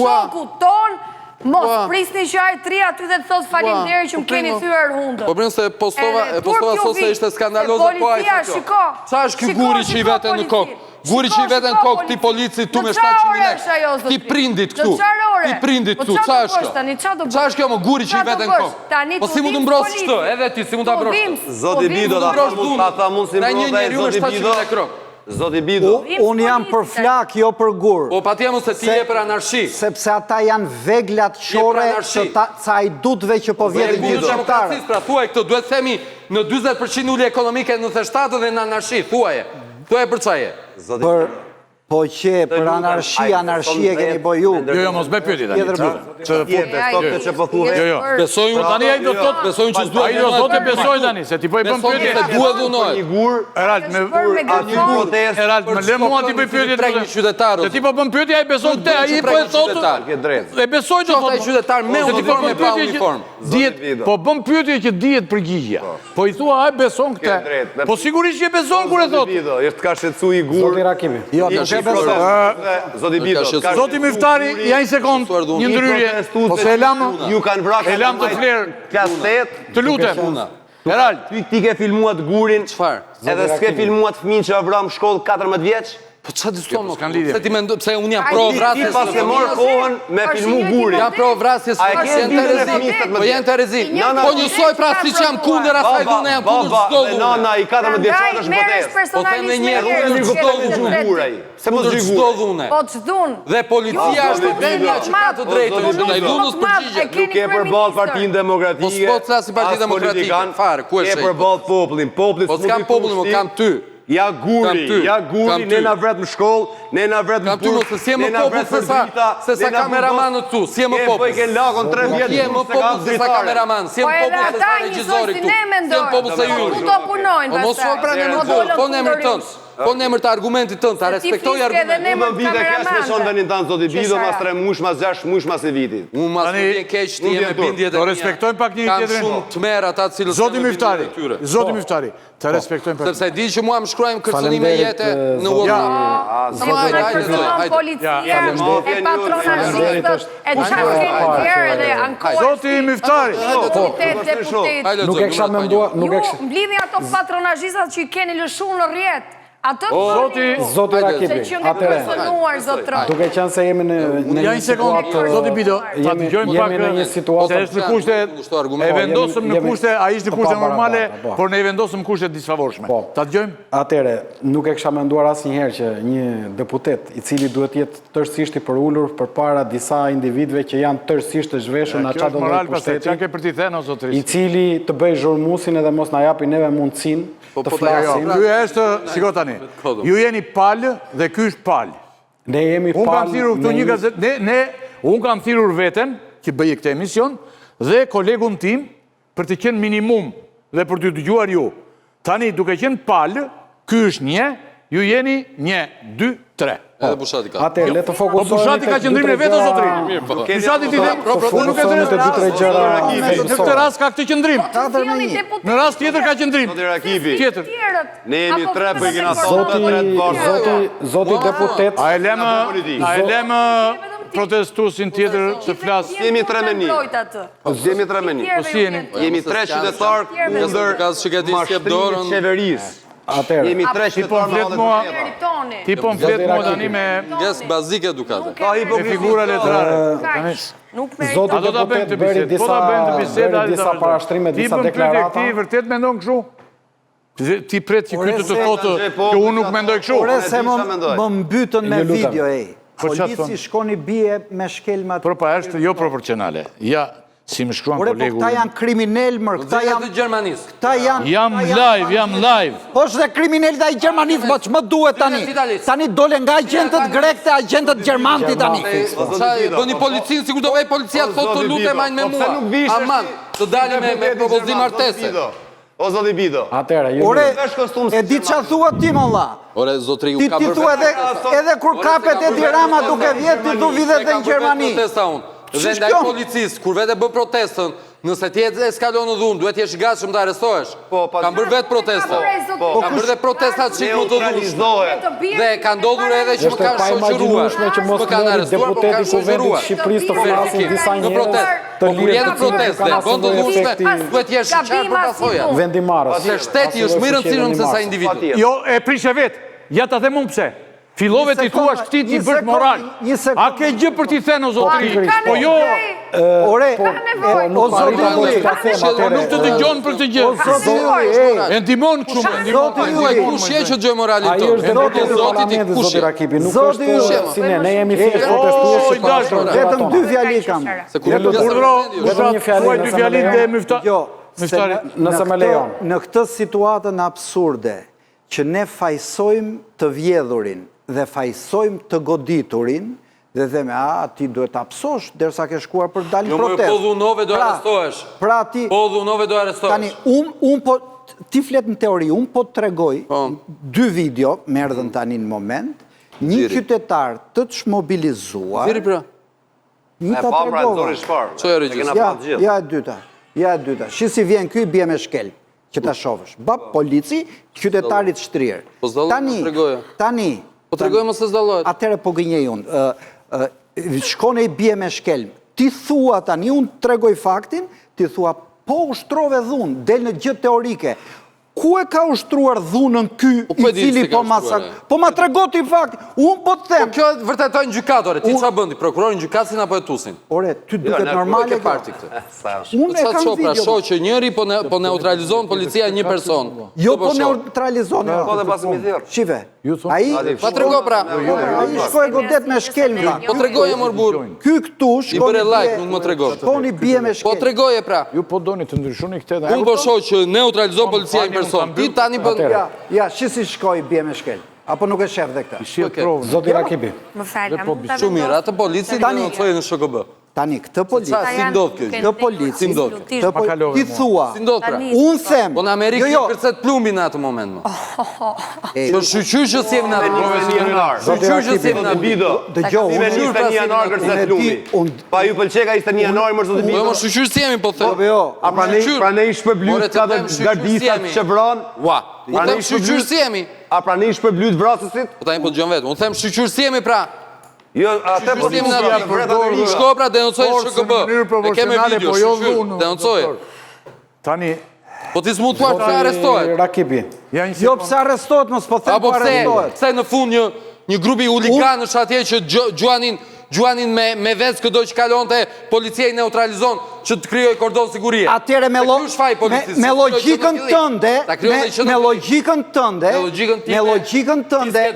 Ua. shokut ton, mos Ua. prisni që ai të ri aty dhe të thotë faleminderit që më Po keni primo. thyer hundën. Po primo se postova, Edhe e postova turp ju sot se vi, ishte skandaloze, se po ai policia, tha kjo. shiko, Qa është ky shiko, guri që i shiko vete në polici. kokë? Guri që i Shiko, vete në shiko kokë ti polici. polici tu Në me çfarë 700.000 ore lekë. është ajo, Ti zotri? prindit Në këtu. çfarë ore? Ti prindit Po këtu. çfarë Qa do është bësh kjo? tani? Çfarë do Qa bësh? është kjo më guri që i Çfarë do vete në bësh? kokë? Tani Po t'u si mund të dhims mbrosh polici. këtë? Edhe ti si mund ta T'u mbrosh dhims, këtë? Zoti t'u dhims Bido, ta mbrosh tha mund, dhunën. ta tha mund si Ndaj një mbron dhe njeriu me Zoti 700 Bido. lekë rrok. Zoti Bido. Dhims Unë jam për polici tani. flak, jo për gur. Po patjetër mos se ti Se- je për anarshi. Sepse ata janë veglat Je për qore anarshi. të ta, ca hajdutëve që po Je vjedhin kundër gjithë shqiptarët. demokracisë, pra thuaj këtë, duhet themi në 40% ulje ekonomike në 97 dhe në anarshi, thuaje. Thuaje për çfarë je. Zoti Për po që për lutem, anarshi, ai anarshi e beson keni vetë bë ju. me Jo, jo, mos bëj pyetje tani. Tjetër Çfarë? bëj. Çfarë Ti e beson këtë që po thua Jo, jo. Besoj unë Po tani ai do thotë, besoj unë që s'duhet Ai do thotë e besoj tani, se ti po i bën Beson pyetje. se duhet dhunohet. Një gur, Erald, me Është bërë me aty gafon. protest. Erald, më lë mua ti bëj pyetje. Prek një qytetar. Se ti po bën pyetje, ai beson Nuk këtë, bën ai që po prek e një thotë. qytetar. Ke drejtë. E besoj do Qoftë thotë. ai qytetar me Se ti po uniformë bën e pa pyetje që uniformë. Dihet, Zoti Bido. po bën pyetje që dihet përgjigjja. Po i thua, ai beson Ke këtë. drejtë. Po sigurisht që e beson kur e Zoti thotë. Bido, është ka shqetësu i gur. Zoti Rakimi. Jo, I nuk e protest- besoj. Zoti Bido, Ka ka Zoti shqetësu Miftari, guri- ja një sekond, Shqetësuar dhunë. një ndryrje. protestues Po se e lam, Ju kanë vrarë e lam të flerë. Klas 8. Të lutem. Erald, Ty ti ke filmuat gurin. Çfarë? Edhe s'ke filmuat fëmijën që vram në shkollë 14 vjeç? Po çfarë diskuton Jo, më? po s'kan lidhje. Pse ti mendon pse unë jam pro Ti vrasjes? pas ke marrë kohën me Është filmu i njëjti gurin. Jam pro vrasjes. A e ke se janë videon e terezi. fëmijës 18 Po janë terezi. Nana- Po njësoj pra siç jam kundër asaj Baba, dhune, jam kundër baba çdo dhe dhune. nana i 14 vjeçar Prandaj është merresh protest. Po them personalisht dhe me një herë, njerëz unë që çdo ke të dhunë. drejtë. Gur ai. Se mos Kundër gjy çdo gur. dhune. Po ç'dhun. Dhe policia Jo, është po vetja që ka të drejtën Po, zoti ndaj Bido. dhunës përgjigjet. Nuk ke përballë Partinë Demokratike. Po s'po të flasim Partinë as Demokratike, politikan, fare, ku është Ke ai? përballë popullin, popullit Po s'mund s'kam t'i popullin, thush mo ti, kam ty. Ja guri, ja guri, ne na vret në shkollë, ne na vret në burg, ne na vret për drita, se sa kameramanët këtu, s'je më popull. E bëj ke lakon 3 vjet, je më popull se sa kameraman, s'je më po popull se sa regjizori këtu, s'je më popull se ju. Po do punojnë, po mos fol pra në emër tënd, po në emër tënd. Po në emër të argumentit tënd, ta respektoj argumentin. Unë do vite keq me çon vendin tënd zoti Bido, mas 3 muajsh, mas 6 muajsh, mas një viti. Unë mas më vjen keq ti je me bindjet e mia. Do respektojmë pak njëri tjetrin. Kam shumë tmerr ata të cilët Zoti Miftari, zoti po. Miftari, të respektojmë pak. Sepse di që mua më shkruajnë kërcënime jete në WhatsApp. Zoti na kërcënon policia e patronazhistët e çfarë keni tjerë edhe ankohesh. Zoti Miftari. Deputet, Nuk e kisha menduar, nuk e kisha. Ju mblidhni ato patronazhistat që i keni lëshuar në rrjet. Atë të Zoti Zoti Rakipi, atëherë. Duke qenë se jemi në në një situatë Zoti Bido, ta dëgjojmë pak jemi në një situatë se është në kushte e vendosëm në kushte, ai është në kushte normale, po. por ne e vendosëm në kushte të disfavorshme. Po. Ta dëgjojmë? Atëherë, nuk e kisha menduar asnjëherë që një deputet i cili duhet të jetë tërësisht i përulur përpara disa individëve që janë tërësisht të zhveshur nga çdo lloj pushteti. Çka ke për t'i thënë o zotëri? I cili të bëjë zhurmusin edhe mos na japi neve mundësinë Po, të po, jo, flasim. Ky është, shiko tani. Ju jeni palë dhe ky është palë. Ne jemi palë. Unë kam thirrur këtu një gazetë, ne ne unë kam thirrur veten që bëj këtë emision dhe kolegun tim për të qenë minimum dhe për t'ju dëgjuar ju. Tani duke qenë palë, ky është një, ju jeni një, dy, 3. Edhe Bushati ka. Atëherë, le të fokusohemi. Po Bushati ka qëndrimin e vet o zotëri. Po. Bushati ti them, po nuk e të dy tre gjëra. Në këtë rast ka këtë qëndrim. Në rast tjetër ka qëndrim. Zoti Rakipi. Tjetër. Ne jemi tre po i kena zoti zoti zoti deputet. A e lëmë a e lëmë protestuesin tjetër të flasë. Jemi tre me një. Jemi tre me një. Po si jeni? Jemi tre qytetarë kundër mashtrimit qeverisë. Atëherë. Jemi tre Ti po më flet mua. Ti po më flet mua tani me Ges bazike edukate. Ka me figura letrare. Tani. Nuk meriton. Zoti deputet bëri Po disa ta bëjmë të bisedë, bëri disa parashtrime, disa deklarata. Ti vërtet mendon kështu? Ti pret që ky të të thotë po, që unë nuk mendoj kështu. Ore se më më mbytën me video ej. Po Polici shkon i bie me shkelma. Po pa është jo proporcionale. Ja, Si më shkruan kolegu. Ore, po këta janë kriminelë, mër, këta janë... të Gjermanisë. Këta janë... Jam live, jam live. Po është dhe kriminel dhe i Gjermanisë, po ç'më duhet tani? Tani dole nga agjentët grekë te agjentët gjermanë ti tani. Ça, bëni policinë, sikur do vejë policia, thotë të lutem hajde me po mua. Aman, të dalim me propozim martese. O zoti Bido. Atëherë, ju Ore, e di ça thua ti mo vlla. Ore zotri, u ka bërë. Ti thua edhe edhe kur kapet Edi Rama duke vjedh ti thu vidhet dhe në Gjermani. Protesta unë. Dhe ndaj policisë, kur vetë bën protestën, nëse ti e eskalon në dhunë, duhet të jesh i gatshëm të arrestohesh. Po, pa. Kam bërë vetë protesta. Po, kam bërë dhe protesta çik më të dhunshme. Dhe ka ndodhur edhe që më kanë shoqëruar. Është e Më kanë arrestuar, po kanë shoqëruar. Shqipërisë të flasin disa njerëz. Po kur je në protestë dhe bën të dhunshme, duhet të jesh i qartë për pasojat. Vendimmarrës. Se shteti është më i rëndësishëm se sa individi. Jo, e prishe vetë. Ja ta them unë pse. Fillove t'i thuash këtij t'i bësh moral. A ke gjë për t'i thënë o zotëri? Po jo. Ore, po, o zotëri, po nuk të dëgjon për këtë gjë. O zotëri, e ndihmon kështu, e ndihmon. Thuaj kush je që dëgjoj moralin tënd? Ai është deputet i parlamentit zoti Rakipi, nuk është si ne, ne jemi thjesht protestues që parashtrojmë. Vetëm dy fjali kam. Se kur Vetëm urdhro, vetëm një fjali, thuaj dy fjali dhe Myfta. Jo, Myftari, nëse më lejon. Në këtë situatën absurde që ne fajsojmë të vjedhurin dhe fajsojmë të goditurin dhe themi, a ti duhet ta pësosh derisa ke shkuar për të dalë në jo, protestë. Po dhunove do pra, arrestohesh. Pra ti Po dhunove do arrestohesh. Tani un un po ti flet në teori, un po të tregoj po. dy video, më erdhën tani në moment, një qytetar të çmobilizuar. Thirri pra. Një ta pra, tregova. Çoje regjisë. Ja, ja e dyta. Ja e dyta. Shi si vjen ky i bie me shkelm, që ta shofësh. Bap polici, qytetarit shtrirë. Po s'dallohet, Tani, tregoje. tani. Po tregoje mos se s'dallohet. Atëherë po gënjej unë. Ë ë shkon e i bie me shkelm. Ti thua tani unë tregoj faktin, ti thua po ushtrove dhunë, del në gjë teorike. Ku e ka ushtruar dhunën ky po ku i e di cili si ka po ushtruar, masak... e? Po ma trego ti faktin, unë po të Po them. kjo e vërtetojnë në gjykatë, ore, ti çfarë bën ti? Prokurorin gjykatësin apo hetuesin? Ore, ty duket ne- Ku e normale ke kjo? parë ti këtë? Unë e Sa kam shoh pra, video. shoh që njëri po ne, po neutralizon policia një person. Jo Këtë po shoh. neutralizon. jo. Po dhe pasi mi thirr. Shife. Ai Pa trego pra. ai shkoi e godet me shkelm vlla. Po tregoje mor burr. Ky këtu I shkon bëre i like, bie- nuk më tregon. Shkon i bie me Po shkelm. tregoje pra. Ju po doni të ndryshoni këtë dhe Unë po shoh që neutralizon policia një person. intereson. Ti tani bën Ja, ja, shi si shkoi bie me shkel. Apo nuk e shef dhe këtë. Shihet provën. Zoti Rakipi. Më fal, a mund ta Shumë mirë, atë policin denoncoje në SHKB. Tani këtë polic. Si ndodh kjo? Këtë polic. Si ndodh kjo? Këtë po ti thua. Si ndodh pra? Unë them. Po në Amerikë jo, jo. kërcet plumbi në atë moment më. Që shyqyr që s'jemi në atë moment. Shyqyr që s'jemi në atë Bido. Dëgjoj, unë unë 21 janar kërcet plumbi. Pa ju pëlqeka 21 janar më zoti Bido. Po mo shyqyr s'jemi po them. Po jo. A pra ne pra ne i shpërblyt ka dhe gardistat që vran? Ua. Unë them shyqyr s'jemi. A pra ne i shpërblyt vrasësit? Po tani po dëgjon vetë. Unë them shyqyr s'jemi pra. Jo, atë po ti më përdor. Shko pra denoncoj SHKB. E ke me video, po jo dhunë. Denoncoj. Tani Po ti s'mund thua pse arrestohet. Rakipi. Jo pse arrestohet, mos po them po arrestohet. Pse në fund një një grupi huliganësh atje që gjuanin gjuanin me me vezë këdo që kalonte, policia i neutralizon që të krijojë kordon sigurie. Atëherë me lo, me, me logjikën tënde, me, me logjikën tënde, me logjikën tënde,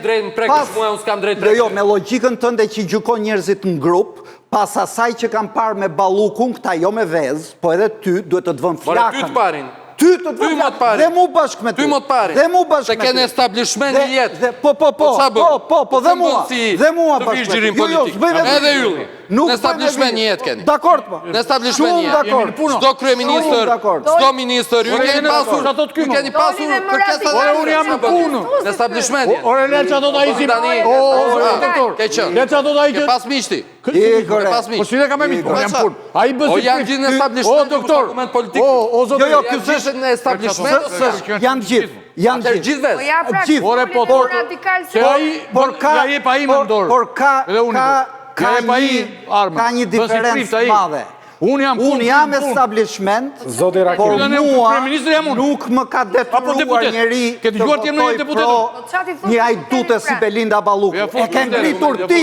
pas, mua, unë s'kam drejt jo, jo, me logjikën tënde që gjykon njerëzit në grup, pas asaj që kam parë me Ballukun, këta jo me vezë, po edhe ty duhet të të vënë flakën. Ty të parin. Ty të të vënë flakën. Dhe mu bashkë me ty. Ty më të parin. Dhe mu bashkë me ty. Se ke në establishment një jetë. Dhe, po, po, po, po, po, po, dhe mua. Dhe mua bashkë me ty. Jo, jo, s'bëj me Edhe ylli. Nuk në establishment një jetë keni. Dakord po. Në establishment një jetë. Shumë dakord. Çdo kryeministër, çdo ministër, ju keni pasur, ju keni pasur kërkesa Ore unë jam në punë. Në establishment. Ore le çfarë do ta isi. O, o, doktor. Ke qenë. Le çfarë do ta Ke pas miqti. Ke pas miq. Po si e kam me miq? Po jam punë. Ai bën si. O janë gjithë në establishment. O doktor. Politik. O, o zotëri. Jo, jo, ky s'është në establishment. Janë gjithë. Janë gjithë. Gjithë vetë. Po ja pra, gjithë. Ore po, radikal se ai por ka ja jep ai më në dorë. Por ka ka ka një ka një diferencë të madhe. Unë jam Unë jam establishment, Zoti Rakipi. Por mua nuk më ka detyruar njeri të votoj pro një hajdute si Belinda Balluku. E ke ngritur ti,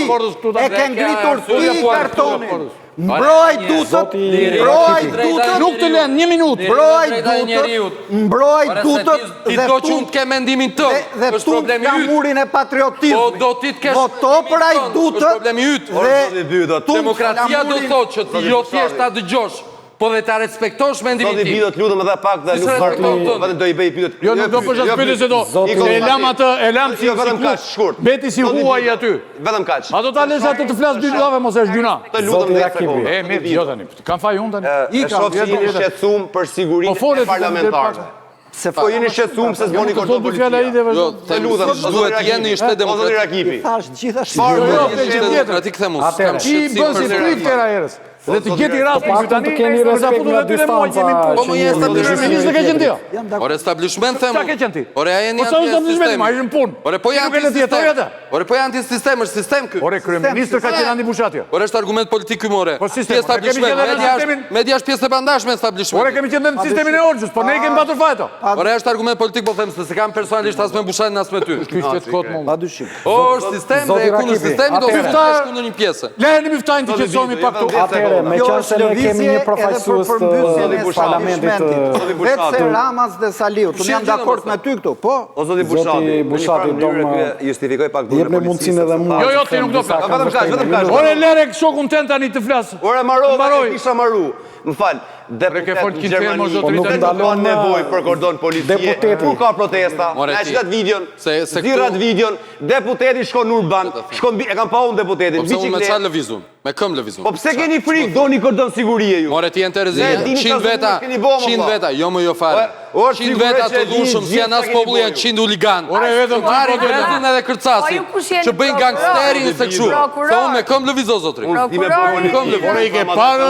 e ke ngritur ti kartonin. Mbro hajdutët, mbro hajdutët. Nuk të lënë një minutë. Mbro hajdutët, mbro hajdutët Ti do që unë të kem mendimin tënd. Dhe është problemi yt. Flamurin e patriotizmit. Po do ti të kesh Voto për hajdutët. Është problemi yt. Dhe demokracia do thotë që ti jo thjesht ta dëgjosh, po dhe ta respektosh mendimin tim. Zoti Bido, të lutem edhe pak dhe nuk vazhdo, vetëm do i bëj pyetje. Jo, nuk do bësh as pyetje se do. E lam atë, e lam si jo, vetëm kaq shkurt. Mbeti si huaj aty. Vetëm kaq. A do ta lësh atë të flas dy javë mos është gjynah. Të lutem 10 sekonda. E mirë, jo tani. Kam faj unë tani. E shoh që jeni shqetësuar për sigurinë po e parlamentarëve. Se po jeni shqetësuar se s'bëni kordon policie. Jo, të lutem, duhet të jeni shtet demokratik. Zoti Rakipi. Thash gjithashtu. Jo, jo, shtet demokratik them unë. Atëherë, ti bën si prift era herës. Dhe të gjeti rastin që tani të keni respekt nga distanca. Po më je establishment. Ministër ka qenë ti. Ore establishment them. Çka ke qenë ti? Ore a jeni po sa establishment, ma ishim punë. Ore po janë anti sistem. Ore po janë anti sistem, është sistem ky. Ore kryeministër ka qenë Andi Bushati. Ore është argument politik ky more. Po sistem, establishment, media është media është pjesë e pandashme e establishmentit. Ore kemi qenë në sistemin e Hoxhës, po ne i kemi patur fajto. Ore është argument politik po them se s'e kam personalisht as me Bushatin as me ty. Ky shtet kot mund. Pa dyshim. O është sistem dhe kundër sistemit do të thosh kundër një pjese. Lëreni Myftain të qetësohemi pak këtu. Atëherë, me qenë se ne kemi një përfaqësues të parlamentit të Vetë se Ramas dhe Saliut, unë jam dakord me ty këtu, po. O zoti Bushati, Bushati do më justifikoj pak dhunën e policisë. mundësinë edhe mua. Jo, jo, ti nuk do flas. Vetëm kaq, vetëm kaq. Ore lëre shokun tënd tani të flas. Ore mbarova, e kisha maru. Më fal, deputet në Gjermani, po nuk ndalon nevojë për kordon policie. Kur ka protesta, na shtat videon, zirrat videon, deputeti shkon urban, shkon e kam pa unë deputetin, po pse unë me çfarë lëviz unë? Me këmbë lëviz unë. Po pse keni frikë, doni kordon sigurie ju? More ti je në terezi, 100 veta, 100 veta, jo më jo fare. 100 veta të dhunshëm, s'janë as populli, janë 100 huliganë. Ore vetëm marrin vezën edhe kërcasin, që bëjnë gangsterin se kështu. Se unë me këmbë lëviz o zotri. Prokurori. Këmbë lëviz. Ore i ke parë,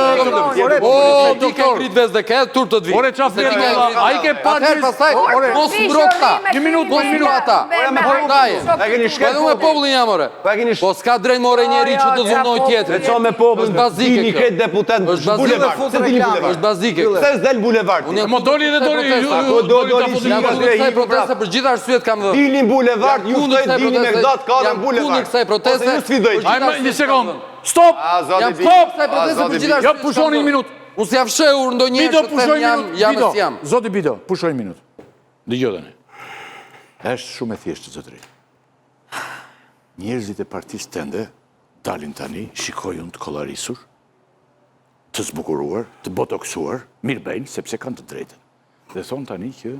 o ti ke ngrit vezë dhe ke turp të të vi. Ore çfarë flet? Ai ke parë. Atëherë pastaj mos mbro këta. Një minutë, mos mbro ata. Ore me popullin. E keni shkel. Edhe me popullin jam ore. Po e keni Po s'ka drejt more njeri që të dhunoj tjetrin. E ça me popullin, është bazike dini kjo. krejt deputet Është bazike. bulevard. Pse dini bulevard? Është bazike. Pse s'del bulevard? Unë jam Mo doli dhe doli, Po do doli Jam shika kundër dhe kësaj hiku proteste prapë. për gjithë arsyet kam dhënë. Dilni bulevard, ju Jam kundër ftoj kësaj dilni me proteste, datë katër jam bulevard. kundër kësaj proteste. Ose ju sfidoj. Për Ai gjithë më një arsyet kam sekond. dhënë. Stop. A zoti Jam Bi. kundër kësaj A proteste zoti për Bi. gjithë Jo, arsyet. kam pushoni një dhënë. minutë. Unë s'jam fshehur ndonjëherë Bido që them pushoj një jam minutë. jam e Bido. s'jam. Zoti Bido, pushoj një minutë. Dëgjoj tani. Është shumë e thjeshtë zotëri. Njerëzit e partisë tënde dalin tani, shikoj unë të kollarisur, të zbukuruar, të botoksuar, mirë bëjnë, sepse kanë të drejtën. Dhe thonë tani që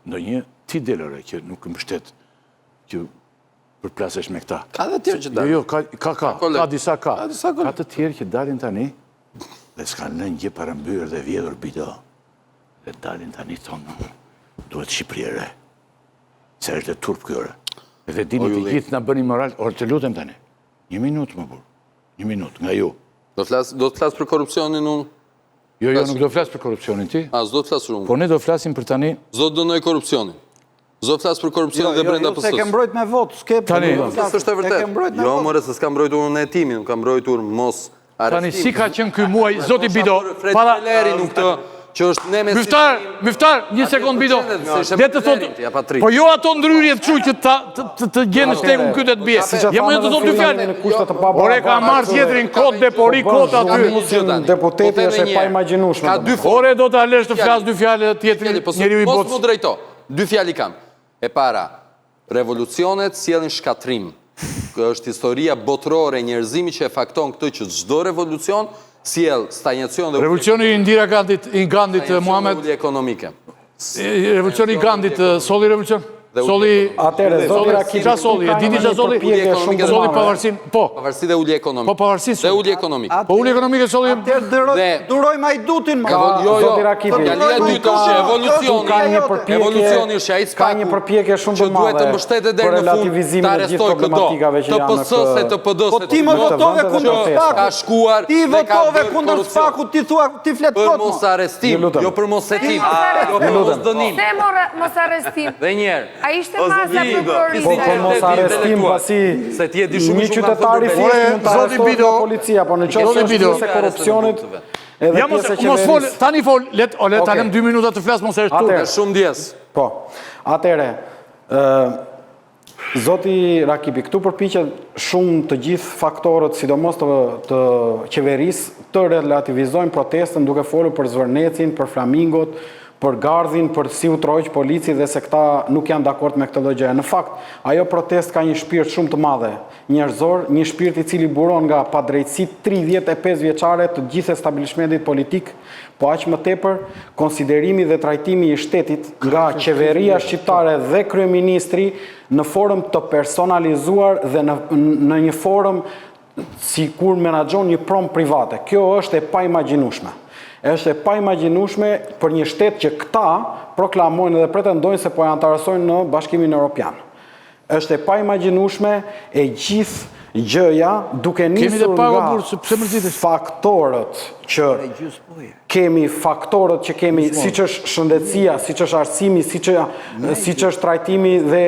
Ndonjë ti del ore që nuk mbështet që përplasesh me këta. Ka dhe tjerë që dalin. Jo, jo, ka, ka, ka, ka disa ka. Ka të tjerë që dalin tani dhe s'kanë lënë gjë pa rrëmbyer dhe vjedhur bido. Dhe dalin tani thonë, duhet Shqipëri e re. Se është dhe turp kjo ore. Dhe dini të gjithë na bëni moral, ore të lutem tani. Një minutë më burrë. Një minutë, nga ju. Do flas, do të flas për korrupsionin unë? Jo, jo, nuk do flas për korrupsionin ti. A, s'do të flas unë. Po ne do flasim për tani. S'do të dënoj korrupsionin. S'do të flas për korrupsionin jo, dhe jo, brenda PS-së. Jo, se ke mbrojt me votë, s'ke Tani, s'është e vërtetë. Jo, more se s'kam mbrojtur unë hetimin, unë kam mbrojtur mos Tani si ka qenë ky muaj, zoti Bido, para Beleri nuk të që është ne me Myftar, Myftar, një sekond Bido. Le të thotë. Po jo ato ndryrjet kështu që ta të të gjenë shtegun ky të të bie. Ja më të thotë dy fjalë. Ore ka marrë tjetrin kot dhe pori po kot aty. Deputeti është e paimagjinueshme. Ka dy Ore do ta lësh të flasë dy fjalë tjetrin po njeriu i botës. Mos më drejto. Dy fjalë i kam. E para, Revolucionet sjellin shkatërrim. Kjo është historia botërore e njerëzimit që e fakton këtë që çdo revolucion sjell stanjacion dhe Revolucioni i Indira Gandhit, i Gandhit Muhamed. Ulje ekonomike. Revolucioni i Gandhit solli revolucion? Solli Atëherë zoti Rakipi. Çfarë solli? E dini çfarë solli? Solli pavarësinë. Po. Pavarësi dhe ulje ekonomike. Po pavarësi. Dhe ulje ekonomike. Po ulje ekonomike solli. Atëherë durojmë hajdutin më. Jo, jo. Zoti Rakipi. Fjalia e dytë është evolucioni. Ka një përpjekje. Evolucioni është ai Ka një përpjekje shumë të që duhet të madhe mbështetet për deri në fund, relativizimin të e gjithë arrestojë këdo, problematikave që të janë në PS-së, këtë të PD-së, Po ti më votove kundër që ka SPAK-ut. shkuar Ti dhe ka votove bërë kundër korrupsion. SPAK-ut, ti thua, ti flet Për kot mo. mos arrestim, Ju lutem. jo për mos hetim, jo për mos dënim. Pse mora mos arrestim? Dhe një herë. A ishte masa prokurorisë? Po po mos arrestim pasi Se ti e di shumë një shumë kanë qytetar thënë i për thjeshtë mund të Zoti arrestohet Bido, nga policia, po në qoftë Zoti se është Bido. pjesë e korrupsionit, edhe Ja mos pjesë e mos fol, qeverisë. tani fol, let o le ta Okej. lëm dy minuta të flas mos e është turp. Atëherë. Shumë ndjesë. Po. Atëherë, ë Zoti Rakipi, këtu përpiqet shumë të gjithë faktorët, sidomos të, të qeverisë, të relativizojnë protestën duke folur për Zvërnecin, për flamingot, për gardhin, për si u tërhoq polici dhe se këta nuk janë dakord me këtë lloj gjëje. Në fakt, ajo protestë ka një shpirt shumë të madhe njerëzor, një shpirt i cili buron nga padrejtësitë 35 vjeçare të gjithë establishmentit politik, po aq më tepër konsiderimi dhe trajtimi i shtetit nga qeveria shqiptare dhe kryeministri në formë të personalizuar dhe në në një formë sikur menaxhon një pronë private. Kjo është e paimagjinueshme. Është e paimagjinueshme për një shtet që këta proklamojnë dhe pretendojnë se po e anëtarësojnë në Bashkimin Evropian. Është e paimagjinueshme e gjithë gjëja duke nisur nga faktorët që kemi faktorët që kemi siç është shëndetësia, siç është arsimi, siç siç është trajtimi dhe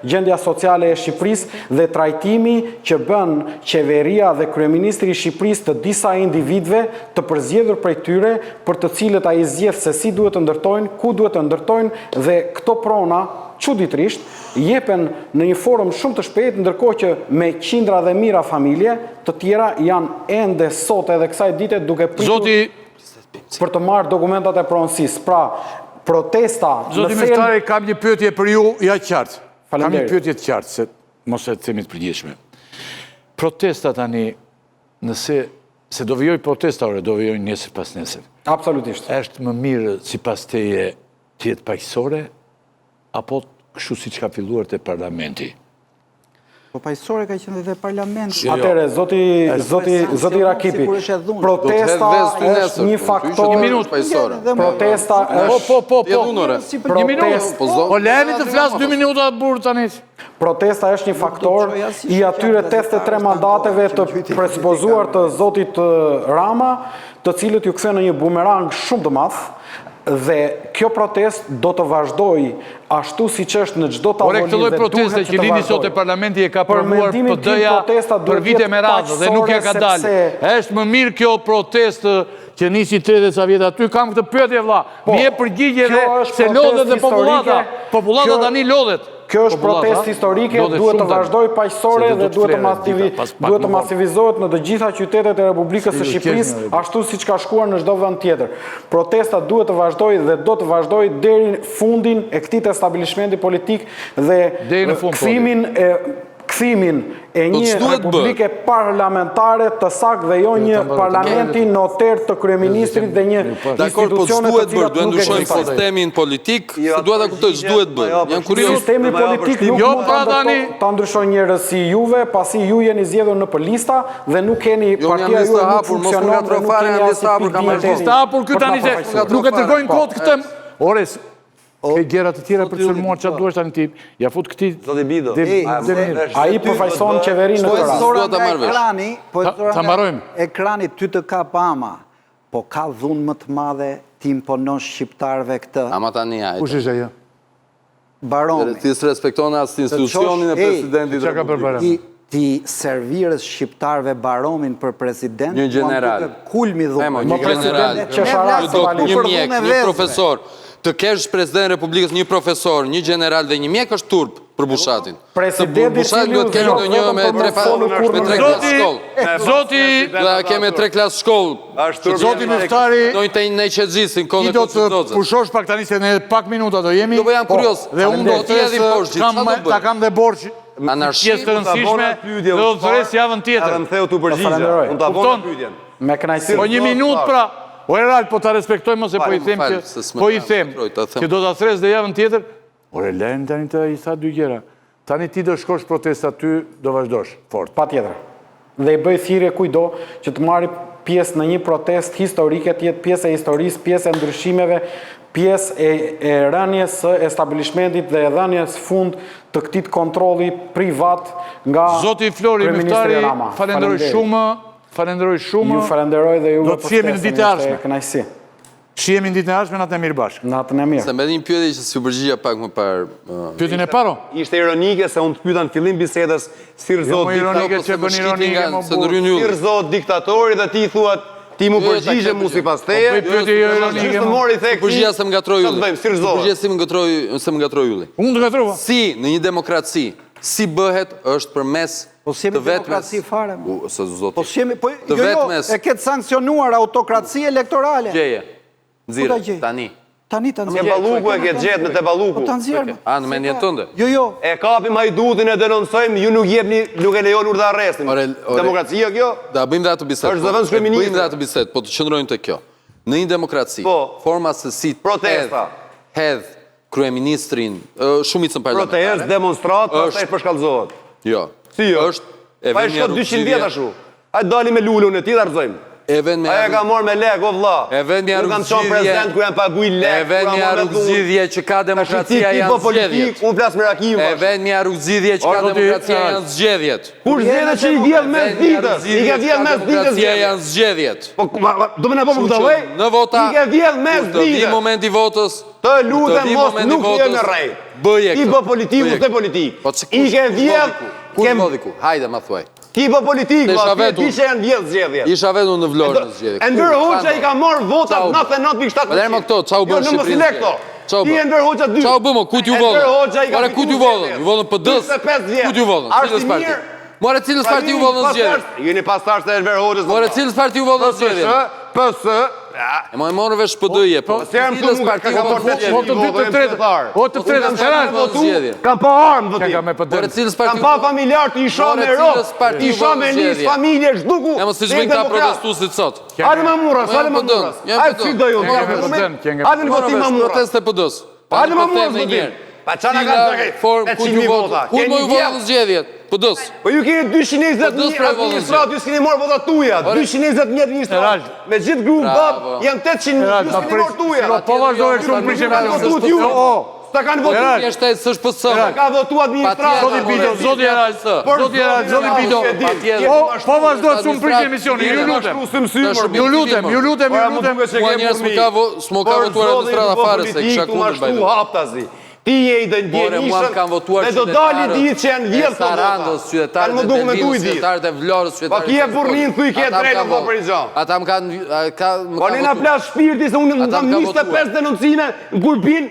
gjendja sociale e Shqipërisë dhe trajtimi që bën qeveria dhe kryeministri i Shqipërisë të disa individëve të përzgjedhur prej tyre për të cilët ai zgjedh se si duhet të ndërtojnë, ku duhet të ndërtojnë dhe këto prona çuditërisht jepen në një formë shumë të shpejtë, ndërkohë që me qindra dhe mijëra familje të tjera janë ende sot edhe kësaj dite duke pritur Zoti për të marrë dokumentat e pronësisë. Pra, protesta në Zoti thelb Myftari, kam një pyetje për ju, ja qartë. Kam një Faleminderit. pyetje të qartë, se mos e themi të përgjithshme. Protesta tani, nëse se do vijoj protesta, ore, do vijoj nesër pas nesër. Absolutisht. Është më mirë sipas teje të jetë paqësore apo kështu siç ka filluar te parlamenti? Po paqësore ka qenë dhe parlamenti. Jo, jo. Atëherë, zoti zoti zoti Rakipi, protesta është një faktor. Një minutë. Protesta Po, është po, po, po. Një minutë. Po, zo- Po leni të flas dy minuta burr tani. Protesta është një faktor i atyre 83 mandateve të presupozuar të zotit Rama, të cilët ju kthyen në një bumerang shumë të madh dhe kjo protestë do të vazhdojë ashtu siç është në çdo Ore, tavolinë këtë lloj dhe proteste duhet që që të lindi sot e vazhdojë. parlamenti e ka Për provuar mendimin tim, PD-ja protesta për duhet vite jetë me radhë dhe nuk ja ka paqësore, dalë. sepse- Është më mirë kjo protestë që nisi 30 sa vjet aty, kam këtë pyetje vëlla. Po, Më jep përgjigje kjo dhe është se lodhet protestë dhe popullata. historike. Popullata Kjo- tani lodhet. Kjo është Popullata protestë historike, lodhet duhet të shumë tani. vazhdojë paqësore Se do dhe të duhet të fleret masivi, dita, pas pak duhet të më vonë. masivizohet në të gjitha qytetet e Republikës së Si do Shqipërisë, qesh në ashtu siç ka shkuar në çdo vend tjetër. Protesta duhet të vazhdojë dhe do të vazhdojë deri në fundin e këtij establishmenti politik dhe Deri në fund, po, kthimin e Deri kthimin e Po një s'duhet bërë. republike parlamentare të saktë dhe jo një parlamenti noter të kryeministrit dhe një Dakor, po institucione të s'duhet bërë, cilat duhet nuk ndryshojmë ekzistojnë. sistemin politik, se dua ta kuptoj, s'duhet bërë. Jam kurioz. Sistemi politik nuk Jo, mund pra ta tani- ndërto- ta ndryshojnë njerëz si juve, pasi ju jeni zgjedhur nëpër lista dhe nuk keni Jo, unë jam partia listë juaj nuk hapur, mos më funksionon dhe ngatro nuk fare, keni jam listë asnjë hapur, kam pikë marrë dinjiteti Listë hapur ky për ta tani se përfaqësuar. nuk e tregojnë Po. kot këtë. Ore, s- ke gjëra të tjera për të sulmuar çfarë duash tani ti. Ja fut këtij. Zoti Bido. Dem- A, Demir. Ai përfaqëson qeverinë në Po e këtë rast. zora S'dua ta nga marr vesh. ekrani, po e Ta- zora ta nga mbarojmë. Ekrani ty të kap ama, po ka dhunë më të madhe ti imponon shqiptarëve këtë Ama tani hajde. Kush është ajo? baromi. Ti s'respekton as institucionin e ej, presidentit Çka ka bërë Republikës. Baromi? Ti ti servirës shqiptarëve baromin për president, Një mua më gjeneral. duket Kulmi dhunë. Emo, një president gjeneral, qesharak një dok- totalisht. një mjek, një profesor. Të kesh president Republikës një profesor, një gjeneral dhe një mjek është turp për Bushatin. Presidenti Për Bushatin cili duhet u kemi zgjodh ndonjë vetëm me për tre mos pa- folur kurrë me në tre zot. klasë shkollë. Zoti, Do kemi tre klasë shkollë. Zoti Miftari, Ndonjë të ne që gjithin kohën ti e do të Konstitutës. pushosh pak tani se ne pak minuta do jemi. Jo, po jam kurioz. Dhe unë do Faleminderit. të Hedhim poshtë gjithë, kam, çfarë do bëjmë? ta kam dhe borxh Anarshi, pjesë të rëndësishme pyetje, dhe do të thres javën tjetër. Edhe më theu tu përgjigja. falenderoj. Unë ta bona Kupton? pyetjen. Me kënaqësi. Po një minutë pra, o Erald, po ta respektoj mos e po i them Fal, që se s'më po i kam, them troj, ta them. që do ta thres dhe javën tjetër. Ore lënë tani të i tha dy gjëra. Tani ti do shkosh protesta aty, do vazhdosh fort. Pa tjetër. Dhe i bëj thirrje kujdo që të marrë pjesë në një protestë historike, të jetë pjesë e historisë, pjesë e ndryshimeve, pjesë e, e rënies së establishmentit dhe e dhënies fund të këtij kontrolli privat nga Zoti Flori kryeministri Miftari, Rama. falenderoj Faleminderit. shumë, falenderoj shumë. Ju falenderoj dhe juve Do të shihemi në ditën e ardhshme. Kënaqësi. Shihemi në ditën e ardhshme natën e mirë bashkë. Natën e mirë. Se mbeti një pyetje që s'ju përgjigja pak më parë. ë, Pyetjen e parë? Ishte ironike se unë të pyeta në fillim bisedës si Jo, rrëzohet më diktatori, ironike po, që se më bën shkiti ironike, nga- më se burr. ndërhyn si ylli. rrëzohet diktatori dhe ti i thua ti mu Jo, jo, ta përgjigje ke mu përgjigje. sipas teje. Po, bëj pyetje jo ironike, Gjysmë mo. mori the S'u përgjigja se më ngatroi Çfarë ylli. të bëjmë, si S'u rrëzohet? përgjigja si më ngatroi se më ngatroi ylli. Unë të ngatrova. Si në një demokraci, si bëhet është përmes Po s'jemi të vetmes. demokraci fare, mo. U, se zoti. Po s'jemi, po Të jo, jo, vetmes. e ketë sanksionuar autokraci elektorale. Gjeje. Ku ta Nxirre gjej? tani. Tani ta Ke nxjerr. balluku e ke gjetë në te balluku. Po ta nxjerr. mo. A, në mendjen tënde? Jo, jo. E kapim hajdutin e denoncojmë, ju nuk jepni, nuk e lejoni urdhë arrestin. Ore, ore. Demokracia kjo? Da bëjmë dhe atë bisedë. Është po, zëvendëskryeministri. e Bëjmë dhe atë bisedë, po të qëndrojmë te kjo. Në një demokraci, Po. forma se si Protesta. hedh, hedh kryeministrin, ë, shumicën parlamentare. Protestë, demonstratë, pastaj Është- përshkallëzohet. Jo. Si jo? Është e Pa e vetmja shko 200 vjet rrugëzgjidhje- ashtu. Hajde dalim me lulun e ti ta rrëzojmë. E vetmja Aja ka marrë me lek, o vlla. E vetmja Unë kam qenë rrugëzgjidhje- prezident kur jam paguaj lek, E kur jam vetmja marrë me dhunë. rrugëzgjidhje që ka Tash ti demokracia ti janë po politikë, zgjedhjet. unë flas me rakim. E vetmja rrugëzgjidhje që ka O, zoti, demokracia Erald. janë zgjedhjet. Kush zgjedhje që i vjedh mes E vetmja ditës? I rrugëzgjidhje ke që vjedh ka mes ditës. demokracia zgjedhjet. janë zgjedhjet. Po ma- ma- do më na bëj Kështu që budallej? Në vota. I ke vjedh mes kur Të vi ditës. momenti i votës. Të kur lutem vi mos momenti i nuk je votës, në rrej. Bëje Ti këtë. bë politikë, Bëje unë s'e këtë. politikë. Po ç'kush- I ke kush vjedh, vodi ku? Kush kem- vodi ku? Hajde ma thuaj. Ti bë politikë, Isha vlla, ti e vetë di unë. që janë vjedh zgjedhjet. Isha vetëm në Vlorë në zgjedhje. Enver Ku? Hoxha i ka marrë votat Qa u bë? 99.7%. Po deri më këto, qa u bë Jo, në në mos i Shqipëri? le këto. Qa u Ti bë? Enver Hoxha dy. Qa u bë mo, kujt ju Enver vodhën? Hoxha i ka Ore, kujt ju fituar vodhën? Ju vodhën PD-s? 25 vjet. Kujt ju vodhën? A është Cilës i parti? mirë? More, cilës Pra parti ju ju vodhën jeni zgjedhjet? pastarës- Ju jeni pastarës të Enver Hoxhës. More, cilës parti ju vodhën zgjedhjet? PS, PS, E mo e morë vesh PD-je, po. Se jam Cilës këtu mu parti ka ju ka vodhën marrë zgjedhjet? Po të dy të tretë. Po të tretë, Erald. Zgjedhje. Kam pa armë Ka votim. me PD. More, cilës parti Kam pa familjar të isha More, me rob, cilës parti të isha ju me vodhën nis zgjedhje? familje zhduku. Ja mos i se zhvin këta demokrat. protestuesit sot. Hajde Mamurras, Po jam hajde PD-n, Mamurras. jam Hajde PD-n. si do ju. Kje nga PD-n, kje nga Hajde në Morë votim vesh, Mamurras. protestë e PD-s. Hajde Po Mamurras them votim. ndonjëherë. Pa çana ka Cila zëri? formë kujt ju 800.000 vodhën? vota. Kujt Keni mo ju vodhën vjedh. zgjedhjet? PD-s. Po ju keni 220.000 PD-s pra e vodhën administrat, ju s'keni marrë votat tuaja. 220.000 administrat. Erald. Me gjithë grup bab Bravo. janë 800.000, Erald, ju ta s'keni pres. marrë tuaja. Po vazhdoj Patjetër, shumë prishem jo, Kanë patjetër, votuar ju. O, o. S'ta kanë votuar. Erald. Thjesht e s'është PS. Erald. Ka votuar administrata. Zoti Bido, zoti Erald, zoti Erald, zoti Bido. Patjetër. Po, po vazhdoj shumë prishë emisioni, ju lutem. Ju lutem, ju lutem, ju lutem. Mua njerëz më ka vo- s'mo ka votuar administrata fare, se kisha kundër by the way. haptazi. Ti je i More, dëndjenishëm mua më kanë votuar dhe do dali ditë që janë vjedh e Sarandës, qytetarët Kanë më e duke me Delvinës, duj ditë. qytetarët e Vlorës, Po qytetarët ki e burrin, thuj ke Ata më drejtë, kanë po për i gjë. Ata më kanë a, ka më Po kanë ne na votuar. plas shpirti se unë më Ata kam më kanë 25 votuar. denoncime në Kurbin,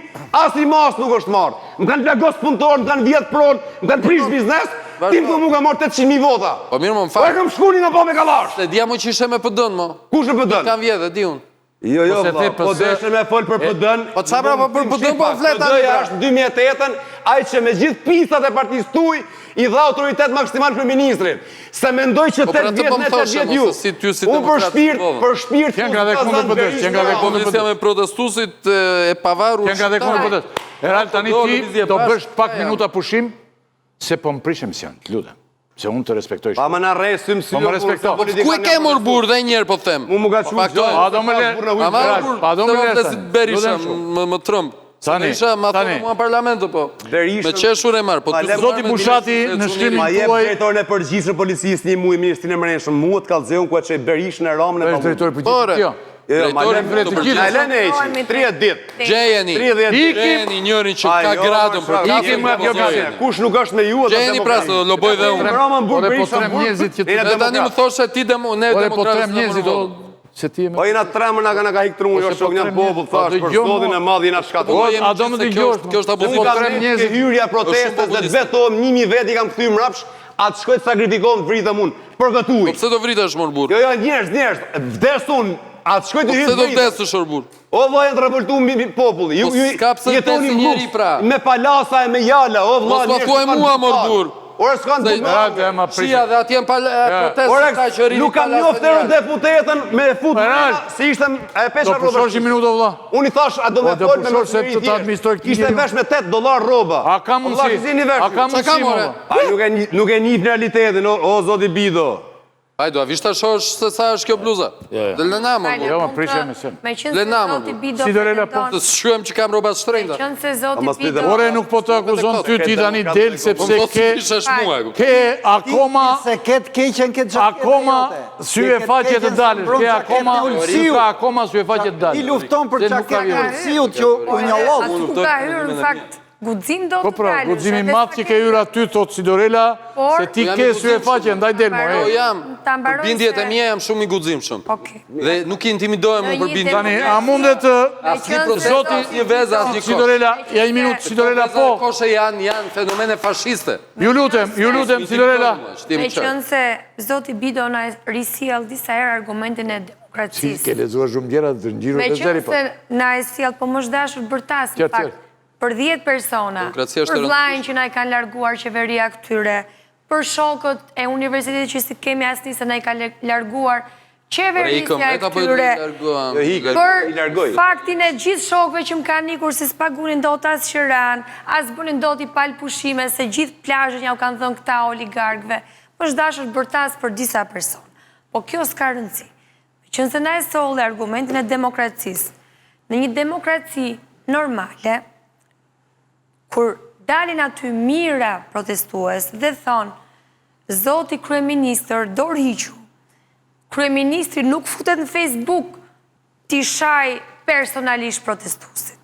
asnjë mas nuk është marrë. Më kanë plagos punëtor, më kanë vjedh pronë, më kanë prish biznes, ti më thu mu ka marrë 800.000 vota. Po mirë, më më Po e fal. kam shkunin apo me kallash. Se dia mo që ishe me PD-n mo. Kush e PD-n? Kanë vjedhë, e di unë. Jo, jo, vlla, po deshe me fol për PD-n. Po ça pra, po për PD-n po flet tani. PD-ja është 2008-ën, ai që me gjithë pistat e partisë tuj i dha autoritet maksimal kryeministrit. Se mendoj që 8 po vjet po ne 8 vjet ju. Unë për shpirt, për shpirt Qenka dhe kundër PD-s, qenka dhe kundër PD-s. me protestuesit e pavarur. Qenka dhe kundër PD-s. Erald tani ti do bësh pak minuta pushim se po më prish emision, të lutem. Se unë të respektoj shumë. Pa më na rre sy më sy. Po më respekto. Ku e ke mor burrë dhe një herë po them. Mu më ka çu. A do më le? A do më le? Berisha më më tremb. Tani, Berisha ma thonë mua parlament po. Berisha. Me qeshur e marr, po ty. Zoti Bushati në shkrimin tuaj. Ma jep drejtorin e përgjithshëm policisë një muaj ministrinë e Brendshme, mua të kallzoj unë ku e çoj Berishën e Ramën e Ballën. Drejtori i përgjithshëm kjo. Jo, jo, ma lënë të gjithë. Na lënë heqin, 30 ditë. Gjejeni, gjejeni njërin që ka jo, gradën për ka Ikim nga kjo bisedë. Kush nuk është me ju, ata Gjejeni pra se do loboj dhe unë. Rama në burg, po Berisha në burg. Dhe tani më thoshe ti demo, ne po demokratë s'na morën votën. Se ti Po jena tremër na ka na ka hik truni, jo po shok jam popull, thash për zotin e madh jena shkatërruar. A do më dëgjosh? Kjo është abuzim. Po trem njerëzit. Hyrja protestës dhe të betohem 1000 vetë i kam kthy mbrapsht, a të shkoj të sakrifikohem të vritem unë. Për këtë ujë. Po pse do vritesh mor burrë? Jo, jo, njerëz, njerëz, vdes unë, a të shkoj të po hyj. Pse do vdesësh mor burrë? O vlla janë të revoltu mbi populli. Ju po s'ka pse jetoni njeri pra. Me palasa e me jala, o vlla. Mos ma thuaj mua mor burrë. Ore s'kan të bëjë. Ma prishë. Shia dhe atje në protestë ka që rrini Nuk kam njoft eurodeputetën me fut se ishte e pesha rroba. Do pushosh një minutë vlla. Unë i thash a do me po, fol me më se të të administroj këtë. Ishte vesh me 8 dollar rroba. A ka mundësi? A ka mundësi? A nuk e nuk e njih realitetin, o, o zoti Bido. Hajde, a vish ta shohësh se sa është kjo bluza? Jo, jo. Dhe lëna më. Jo, më prishë emision. Meqenëse zoti Bido Sidorela po. Të shqyem që kam rroba të shtrenjta. Meqenëse zoti Bido. Ore, nuk po të akuzon ty ti tani del sepse po ke ke akoma se ke të keqen ke xhaketë. Akoma sy e faqe të dalësh, ke akoma ka akoma sy e faqe të dalësh. Ti lufton për xhaketën e Ulsiut që u njollot. Aty ku ka hyrë në fakt Guxim do po të pra, dalësh. Po pra, guxim i madh që ke hyrë aty, thotë Sidorela, se ti ke sy e faqe, ndaj del mo. Po jam, për bindjet e mia jam shumë i guximshëm. Dhe nuk intimidohem unë për bindjet. Tani, a mundet të... Asnjë protest, asnjë vezë, asnjë kosh. Sidorela, ja një minutë, Sidorela, po. Koshe janë, janë fenomene fashiste. Ju lutem, ju lutem, Sidorela. Meqenëse zoti Bido na risjell disa herë argumentin e demokracisë. Si, ke lexuar shumë gjëra të ngjirur të zeri, po. Meqenëse na e sjell, po më është dashur të bërtas në fakt. për 10 persona, për vllain që na e kanë larguar qeveria këtyre, për shokët e universitetit që s'i kemi asnjë se na i ka larguar qeverisja e këtyre, për faktin e gjithë shokëve që më kanë ikur se s'pagunin dot as qiranë, as bënin dot i palë pushime, se gjithë plazhet jau kanë dhënë këta oligarkëve, më është dashur të bërtas për disa persona. Po kjo s'ka rëndësi. Meqenëse na e solli argumentin e demokracisë, në një demokraci normale, kur dalin aty mijëra protestues dhe thonë, zoti kryeministër, dorëhiqu, kryeministri nuk futet në Facebook t'i shajë personalisht protestuesit.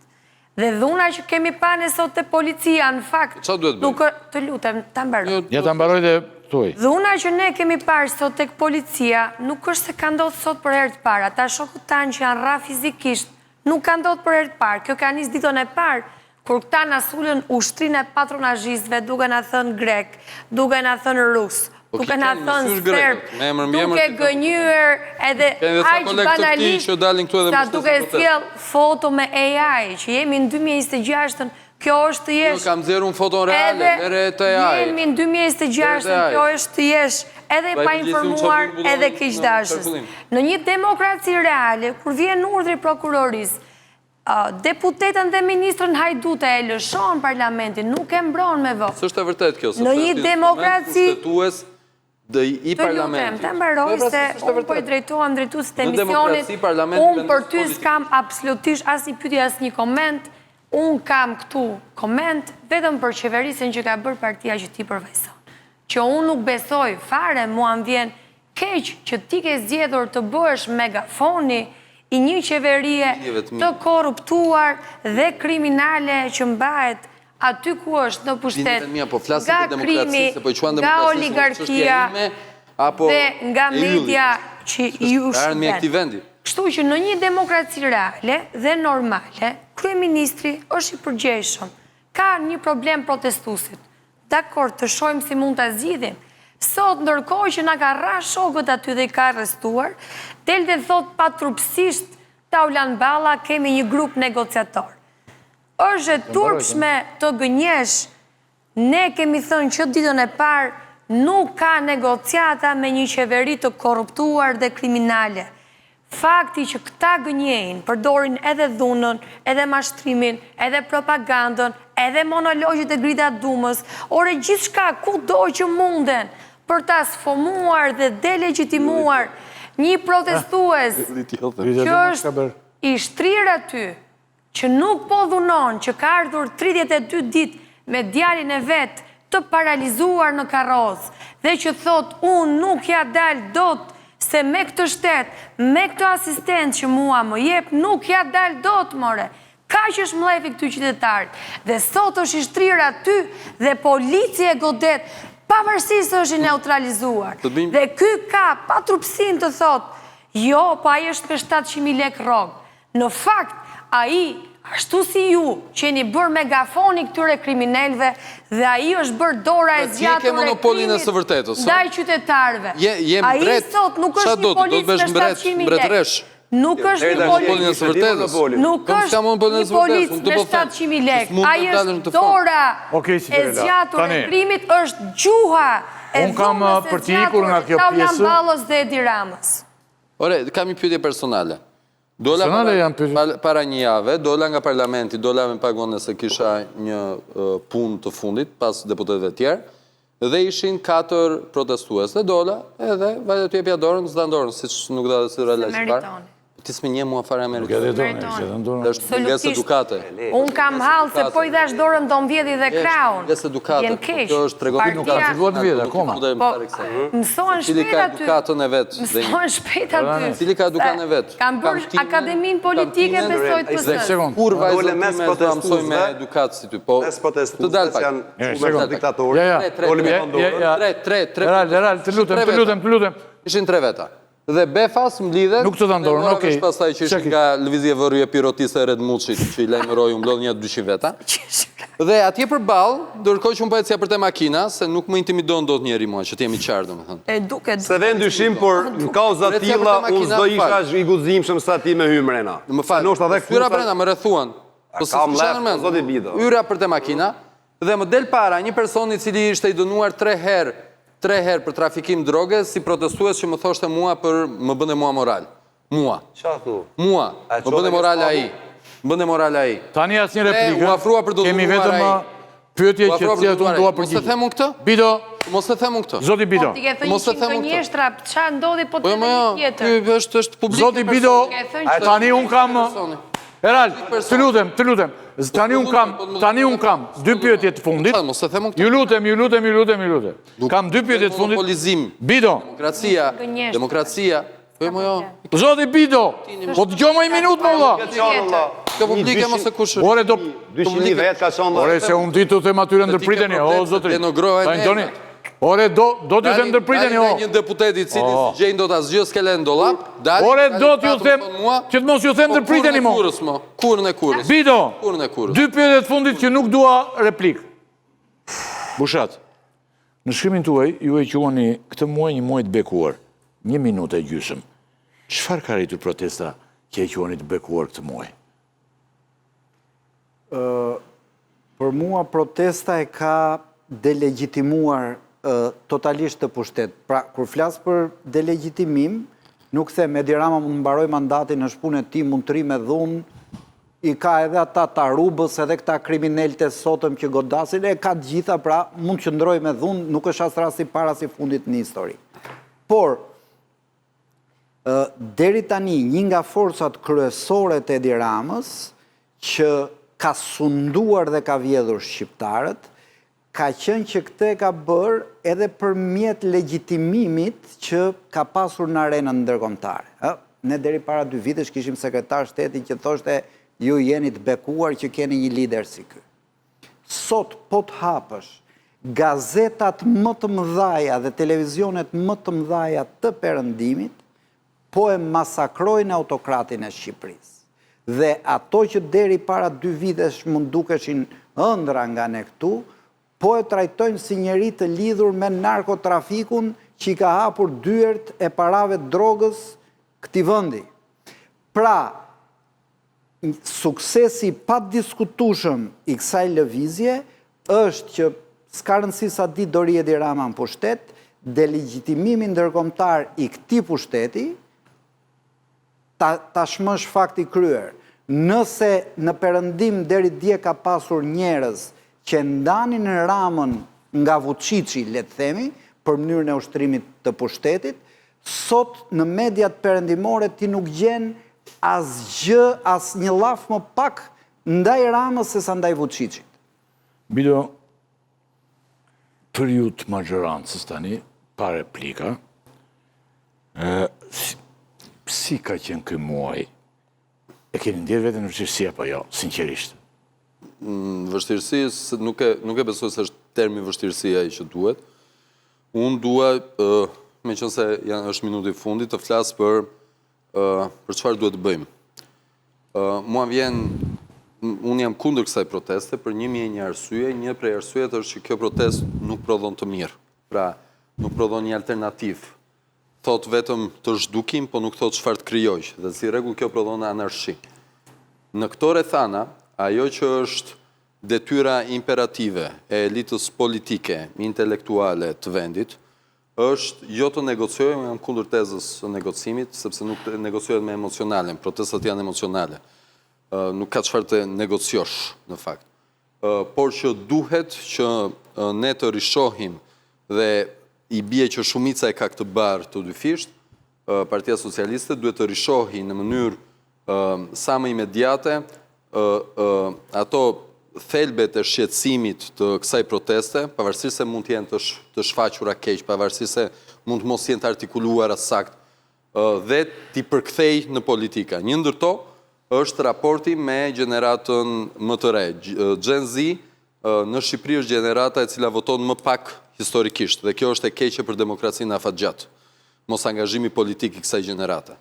Dhe dhuna që kemi pa ne sot te policia, në fakt, nuk të lutem, ta mbaroj. Ja ta mbaroj dhe thuaj. Dhuna që ne kemi parë sot tek policia, nuk është se ka ndodhur sot për herë të parë. Ata shokët tanë që janë rrah fizikisht, nuk ka ndodhur për herë të parë. Kjo ka nis ditën e parë, kur këta na sulën ushtrinë e patronazhistëve duke na thënë grek, duke na thënë rus, Po duke na thënë serb, duke gënjyer edhe aq banalisht sa duke sjell foto me AI, që jemi në 2026-ën, kjo është të jesh... Jo, kam nxjerrë unë foton reale, lëre të AI. Jemi në 2026-ën, kjo është të jesh edhe i painformuar, edhe keqdashës. Në një demokraci reale, kur vjen urdhri i prokurorisë, Deputeten dhe ministren hajdute e lëshon parlamentin, nuk e mbron me votë. S'është e vërtetë kjo, sepse është instrument kushtetues dhe i parlamentit. Të lutem, ta mbaroj po, pra, se unë po i drejtohem drejtuesit të emisionit, unë për ty s'kam absolutisht asnjë pyetje, asnjë koment, unë kam këtu koment vetëm për qeverisjen që ka bërë partia që ti përfaqëson. Që unë nuk besoj fare, mua më vjen Keq që ti ke zgjedhur të bëhesh megafoni i një qeverie të korruptuar dhe kriminale që mbahet aty ku është në pushtet po nga krimi, po nga oligarkia dhe nga media që ju shërben. Kështu që në një demokraci reale dhe normale, kryeministri është i përgjegjshëm. Ka një problem protestuesit. Dakord, të shohim si mund ta zgjidhim. Sot, ndërkohë që na ka rrah shokët aty dhe i ka arrestuar, del dhe thotë paturpësisht Taulant Balla kemi një grup negociator. Është e turpshme të gënjesh, ne kemi thënë që ditën e parë nuk ka negociata me një qeveri të korruptuar dhe kriminale. Fakti që këta gënjejnë, përdorin edhe dhunën, edhe mashtrimin, edhe propagandën, edhe monologjet e Grida Dumës, ore gjithçka kudo që munden për ta sfomuar dhe delegjitimuar një protestues që është i shtrirë aty, që nuk po dhunon, që ka ardhur 32 ditë me djalin e vet të paralizuar në karrocë dhe që thotë unë nuk ia dal dot se me këtë shtet, me këtë asistencë që mua më jep, nuk ia dal dot more. Kaq është mllefi i këtij qytetarit. Dhe sot është i shtrirë aty dhe polici e godet, pavarësisht se është i neutralizuar. Dhe ky ka patrupësinë të thotë, jo, po ai është me 700.000 lekë rrogë. Në fakt, ai, ashtu si ju, që jeni bërë megafoni i këtyre kriminelëve dhe ai është bërë dora e zgjatur e krimit ndaj qytetarëve. Ai sot nuk është një polic me 700.000 lekë. Nuk është një polic. Nuk është një polic me 700.000 lekë. Ai është dora e zgjatur e krimit, është gjuha e dhunës e zgjatur e Taulant Ballës dhe Edi Ramës. Ore, kam një pyetje personale. Dola para, para një jave, dola nga parlamenti, dola me pak vonë se kisha një punë të fundit pas deputetëve të tjerë dhe ishin katër protestues dhe dola edhe vajta t'u jepja dorën, s'dhanë dorën, siç nuk dha dhe Sirela që parë. Ti s'më njeh mua fare Amerikë. Nuk e dorën, e dhënë dorën. Është mungesë edukate. Unë kam hall se po i dhashë dorën do më vjedhi dhe krahun. Mungesë edukate. Vjen keq. Kjo është tregon nuk ka filluar të vjedhë akoma. Po, mësohen shpejt aty. Cili ka edukatën e vet. Mësohen shpejt aty. Cili ka edukatën e vet. Kam bërë akademinë politike besoj të PS. Kur vajzën time do ta mësoj me edukatë si ty. Po. Të dal pak. Janë shumë diktatorë. Dole me dorën. 3 3 3. Eral, Eral, të lutem, të lutem, të lutem. Ishin tre veta. Dhe befas mblidhen. Nuk të dhanë dorën, okej. Dhe pastaj që ishin nga lëvizje vërri e pirotiste e Red Muçit, që i lajmëroi u mblodhën nja 200 veta. Dhe atje përballë, ndërkohë që unë po ecja për te makina, se nuk më intimidon dot njeri mua, që të jemi qartë domethënë. E duket. S'e vë në dyshim, por në kauza të tilla unë s'do isha i guximshëm sa ti me hy mrena. Më fal. Ndoshta edhe hyra brenda, më rrethuan. Po s'ka mllef, zoti Bido. Hyra për te makina, Dhe më del para një person i cili ishte i dënuar tre herë, tre herë për trafikim droge, si protestues që më thoshte mua për më bënte mua moral. Mua. Ça thu? Mua. Më bënte moral ai. Më bënte moral ai. Tani asnjë replikë. Dhe u afrua për të Kemi dhunuar vetëm ai. pyetje U që afrua për të cilat unë dhunuar dua ai. Mos e përgjigje. them unë këtë? Bido, Mos e them unë këtë. zoti Bido. Po ti ke thënë Mos e 100 them unë këtë. gënjeshtra, ça ndodhi po Po të jo, edhe jo, një tjetër. ky është është publik. Zoti Bido, Ke thënë që tani unë kam Personi. Eral, të lutem, të lutem. Tani unë kam, tani unë kam dy pyetje të fundit. Mos e them unë këtë. Ju lutem, ju lutem, ju lutem, ju lutem. Kam dy pyetje të fundit. Monopolizim. Bido. Demokracia, demokracia. Po jo, jo. Zoti Bido, po dëgjo më një minutë më vëlla. Kjo publike mos e kush. Ore do 200.000 vet ka qenë. Ore se unë di t'u them atyre ndërpriteni, o zotri. Tani Ore, do, do t'ju them ndërpriteni, o. Një deputet i cili oh. s'gjejnë dot asgjë, s'ke në dollap, dali, Ore, do t'ju them, që të mos ju them po, ndërpriteni, mo. Kurrën e kurrës, mo. Kurrën e kurrës. Bido, kurrën e kurrës. dy pyetje të fundit që nuk dua replikë. Bushat, në shkrimin tuaj, ju e quani këtë muaj një muaj të bekuar, një minutë e gjysëm. Çfarë ka arritur protesta që e quani të bekuar këtë muaj? Për mua protesta e ka delegjitimuar totalisht këtë pushtet. Pra, kur flas për delegjitimim, nuk them Edi Rama mund të mbarojë mandatin, është punë e tij, mund të rrijë me dhunë, i ka edhe ata të Arubës, edhe këta kriminelët e sotëm që godasin, e ka të gjitha, pra mund të qëndrojë me dhunë, nuk është as rasti i parë as i fundit në histori. Por, Deri tani, një nga forcat kryesore të Edi Ramës, që ka sunduar dhe ka vjedhur shqiptarët, ka qenë që këtë e ka bërë edhe përmjet legjitimimit që ka pasur në arenën ndërkombëtare. Ë, ne deri para dy vitesh kishim sekretar shteti që thoshte ju jeni të bekuar që keni një lider si ky. Sot po të hapësh gazetat më të mëdhaja dhe televizionet më të mëdhaja të perëndimit, po e masakrojnë autokratin e Shqipërisë. Dhe ato që deri para dy vitesh mund dukeshin ëndrra nga ne këtu, po e trajtojnë si njeri të lidhur me narkotrafikun që i ka hapur dyert e parave të drogës këtij vendi. Pra, Suksesi i padiskutueshëm i kësaj lëvizje është që s'ka rëndësi sa ditë do rri Edi Rama në pushtet, delegjitimimi ndërkombëtar i këtij pushteti ta, tashmë është fakt i kryer. Nëse në perëndim deri dje ka pasur njerëz që e ndanin Ramën nga Vuçiçi, le të themi, për mënyrën e ushtrimit të pushtetit, sot në mediat perëndimore ti nuk gjen asgjë, as një llaf më pak ndaj Ramës sesa ndaj Vuçiçit. Bido, për ju të maxhorancës tani, pa replika, si ka qenë ky muaj? E keni ndjerë veten në vështirësi apo jo, sinqerisht? Vështirësi, nuk e, nuk e besoj se është termi vështirësi ai që duhet. Unë dua, meqenëse janë, është minuti i fundit, të flas për, për çfarë duhet të bëjmë. Mua vjen, unë jam kundër kësaj proteste për 1001 arsye, një prej arsyet është që kjo protestë nuk prodhon të mirë. Pra, nuk prodhon një alternativë. Thotë vetëm të zhdukim, po nuk thotë çfarë të krijojë, dhe si rregull kjo prodhon anarshi. Në këto rrethana, ajo që është detyra imperative e elitës politike, intelektuale të vendit, është jo të negociojë, unë jam kundër tezës së negocimit, sepse nuk negociohet me emocionalen, protestat janë emocionale. Nuk ka çfarë të negociosh në fakt. Por që duhet që ne të rishohim dhe i bie që shumica e ka këtë barrë të dyfishtë, Partia Socialiste duhet të rishohi në mënyrë sa më imediate ato thelbet e shqetësimit të kësaj proteste, pavarësisht se mund të jenë të shfaqura keq, pavarësisht se mund të mos jenë të artikuluara saktë, dhe t'i përkthejë në politika. Një ndër to është raporti me gjeneratën më të re. Gen Z në Shqipëri është gjenerata e cila voton më pak historikisht dhe kjo është e keqe për demokracinë afatgjatë. Mosangazhimi politik i kësaj gjenerate.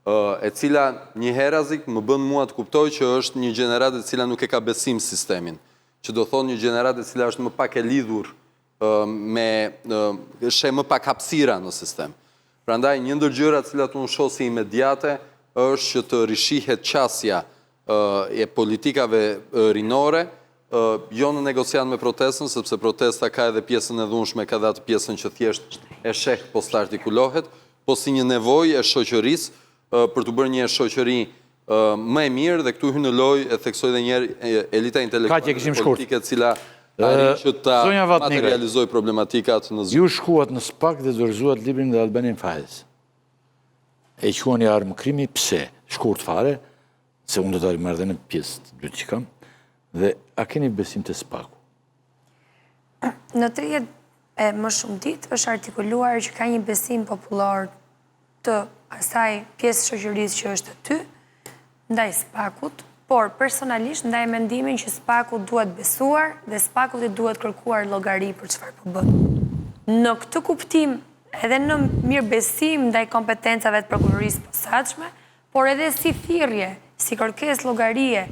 E cila njëherazi më bën mua të kuptoj që është një gjeneratë e cila nuk e ka besim sistemin, që do thotë një gjeneratë e cila është më pak e lidhur me sheh më pak hapësira në sistem. Prandaj një ndër gjërat të cilat unë shoh si imediate është që të rishihet qasja e politikave rinore, jo në negociatë me protestën, sepse protesta ka edhe pjesën e dhunshme, ka edhe atë pjesën që thjesht e sheh po s'të artikulohet, po si një nevojë e shoqërisë për të bërë një shoqëri më e mirë dhe këtu hyn në lojë e theksoj edhe një herë elita intelektuale dhe politike e cila arrin që ta materializojë problematikat në Ju shkuat në SPAK dhe dorëzuat librin The Albanian Files. E quani armë krimi, pse? Shkurt fare, se unë do ta marr dhe në pjesë të dytë që kam. Dhe a keni besim te SPAK-u? Në 30 e më shumë ditë është artikuluar që ka një besim popullor të asaj pjesë shoqërisë që është aty, ndaj SPAK-ut, por personalisht ndaj mendimin që SPAK-u duhet besuar dhe SPAK-ut i duhet kërkuar llogari për çfarë po bën. Në këtë kuptim, edhe në mirëbesim ndaj kompetencave të prokurorisë posaçme, por edhe si thirrje, si kërkesë llogarie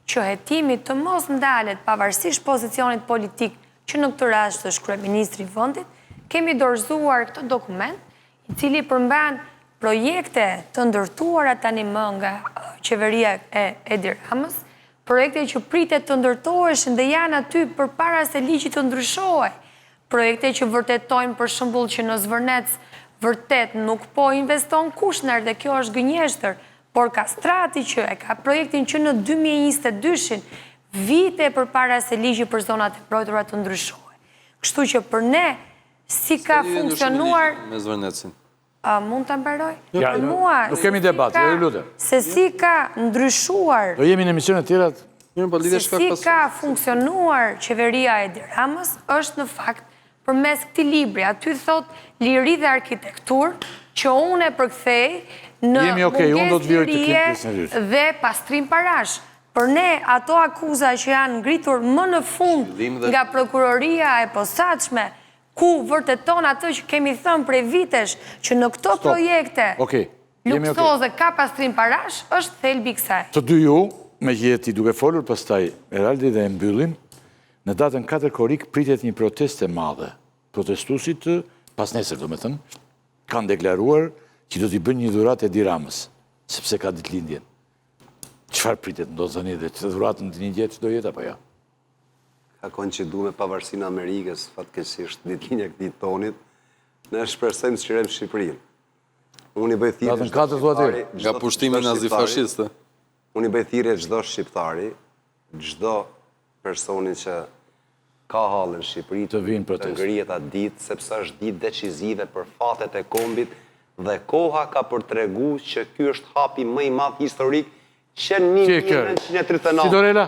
që hetimi të mos ndalet pavarësisht pozicionit politik që në këtë rast është kryeministri i vendit, kemi dorëzuar këtë dokument, i cili përmban projekte të ndërtuara tani më nga qeveria e Edi Ramës, projekte që pritet të ndërtoheshin dhe janë aty përpara se ligji të ndryshohej, projekte që vërtetojnë për shembull që në Zvërnec vërtet nuk po investon Kushner dhe kjo është gënjeshtër, por Kastrati që e ka projektin që në 2022-shin, vite përpara se ligji për zonat e mbrojtura të ndryshohej. Kështu që për ne, si ka funksionuar... Me Zvërnecin. A mund ta mbaroj? Ja, Për mua, nuk kemi debat, jo, ju lutem. Se si ka ndryshuar... Do jemi në emisione tjera... Po Se si ka funksionuar qeveria e Edi Ramës, është në fakt përmes këtij libri. Aty thot liri dhe arkitekturë, që unë e përkthej në mungesë lirie dhe pastrim parash. Për ne, ato akuza që janë ngritur më në fund nga prokuroria e posaçme, ku vërteton atë që kemi thënë prej vitesh, që në këto projekte luksoze ka pastrim parash, është thelbi i kësaj. Të dy ju, me që ti duke folur, pastaj Eraldi dhe e mbyllim, në datën 4 korrik pritet një protestë e madhe. Protestuesit, pas nesër do me thënë, kanë deklaruar që do t'i bëjnë një dhuratë Edi Ramës, sepse ka ditëlindjen. Çfarë pritet ndodh tani dhe të dhuratën të një gjë që do jetë apo jo? Ka koincidu me pavarësinë e Amerikës, fatkeqësisht ditëlindja e këtij tonit. Ne shpresojmë të çlirojmë Shqipërinë. Unë i bëj thirrje Datën 4 thua ti? Nga pushtimi nazi-fashist. Unë i bëj thirrje çdo shqiptari, çdo personi që ka halle në Shqipëri të vinë të ngrihet atë ditë, sepse është ditë decizive për fatet e kombit dhe koha ka për tregu që ky është hapi më i madh historik që në 1939. Sidorela?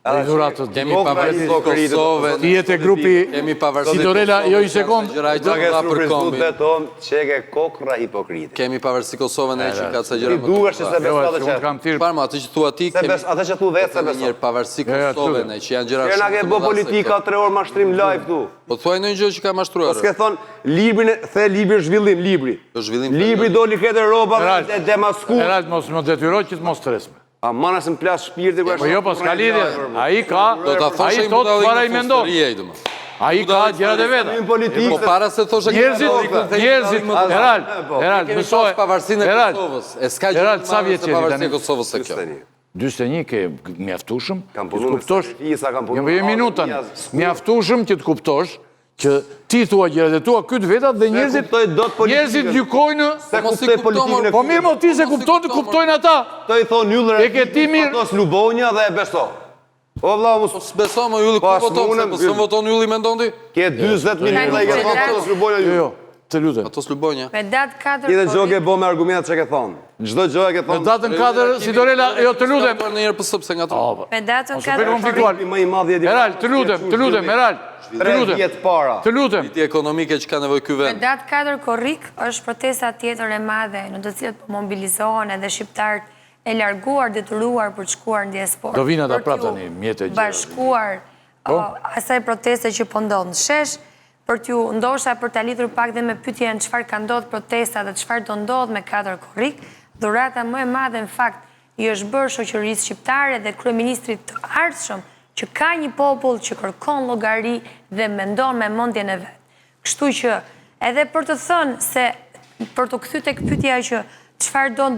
Ai dhuratë të Kemi pavarësi Kosovën. Ti je te grupi Kemi pavarësi. Sidorela, jo një sekond. Gjëra që dha për kombin. Vetëm çeke kokrra hipokrite. Kemi pavarësi Kosovën e që ka ca gjëra më të. Ti duhesh se beson atë që. Kam thirr. Parë atë që thua ti kemi. Atë që thua vetë se beson. Një pavarësi Kosovën e që janë gjëra shumë. Na ke bë politika 3 orë mashtrim live këtu. Po thuaj ndonjë gjë që ka mashtruar. Po s'ke thon librin, the libri është zhvillim libri. Është zhvillim. Libri doli këtë roba dhe demasku. Erald mos më detyro që të mos tresme. Aman se më plas shpirti Po jo, po s'ka lidhje. Ai ka, Do ta thoshe ai thotë çfarë ai mendon. Ai ka gjërat e veta. Po para se thoshe njerëzit, njerëzit, Erald, po. Erald, mësoje. Pavarësinë e Kosovës. E s'ka gjë Erald, sa vjeç je tani? E Kosovës se kjo. 41 ke mjaftueshëm, Kam të punu me kuptosh. sakrifisa, kam punu Jo, një minutë tani. Mjaftueshëm që të kuptosh që ti thua gjërat e tua, ky të vetat dhe njerëzit njerëzit gjykojnë Se kuptoj politikën Po mirë, mo ti se kupton, të kuptojnë ata. Të i thonë Yllë E ke ti mirë. Fatos Lubonja dhe e beso. O vlla, mos po s'beso mo Ylli ku voton, se po s'm voton Ylli mendon ti? Ke 40 minuta i ke thonë Fatos Lubonja jo. Jo, të lutem. Fatos Lubonja. Me datë 4 Një gjë ke bë me argumentat që ke thonë. Çdo gjë e ke thonë. Në datën 4, Sidorela, jo të lutem. Për në herë pësë pse nga të. Po. Me datën 4. Konfliktual. Më i madh i Erald, të lutem, të lutem, Erald. Të lutem. vjet para. Të lutem. Rritje ekonomike që ka nevojë ky vend. Me datë 4 korrik është protesta tjetër e madhe në të cilët po mobilizohen edhe shqiptarët e larguar, detyruar për të shkuar në diasporë. Do vinë ata prapë tani, mjete gjëra. Bashkuar po? asaj proteste që po ndodh në shesh, për t'ju ndoshta për ta lidhur pak dhe me pyetjen çfarë ka ndodhur protesta dhe çfarë do ndodhë me 4 korrik, dhurata më e madhe në fakt i është bërë shoqërisë shqiptare dhe kryeministrit të ardhshëm që ka një popull që kërkon llogari dhe mendon me mendjen e vet. Kështu që edhe për të thënë se për t'u kthy tek pyetja që çfarë do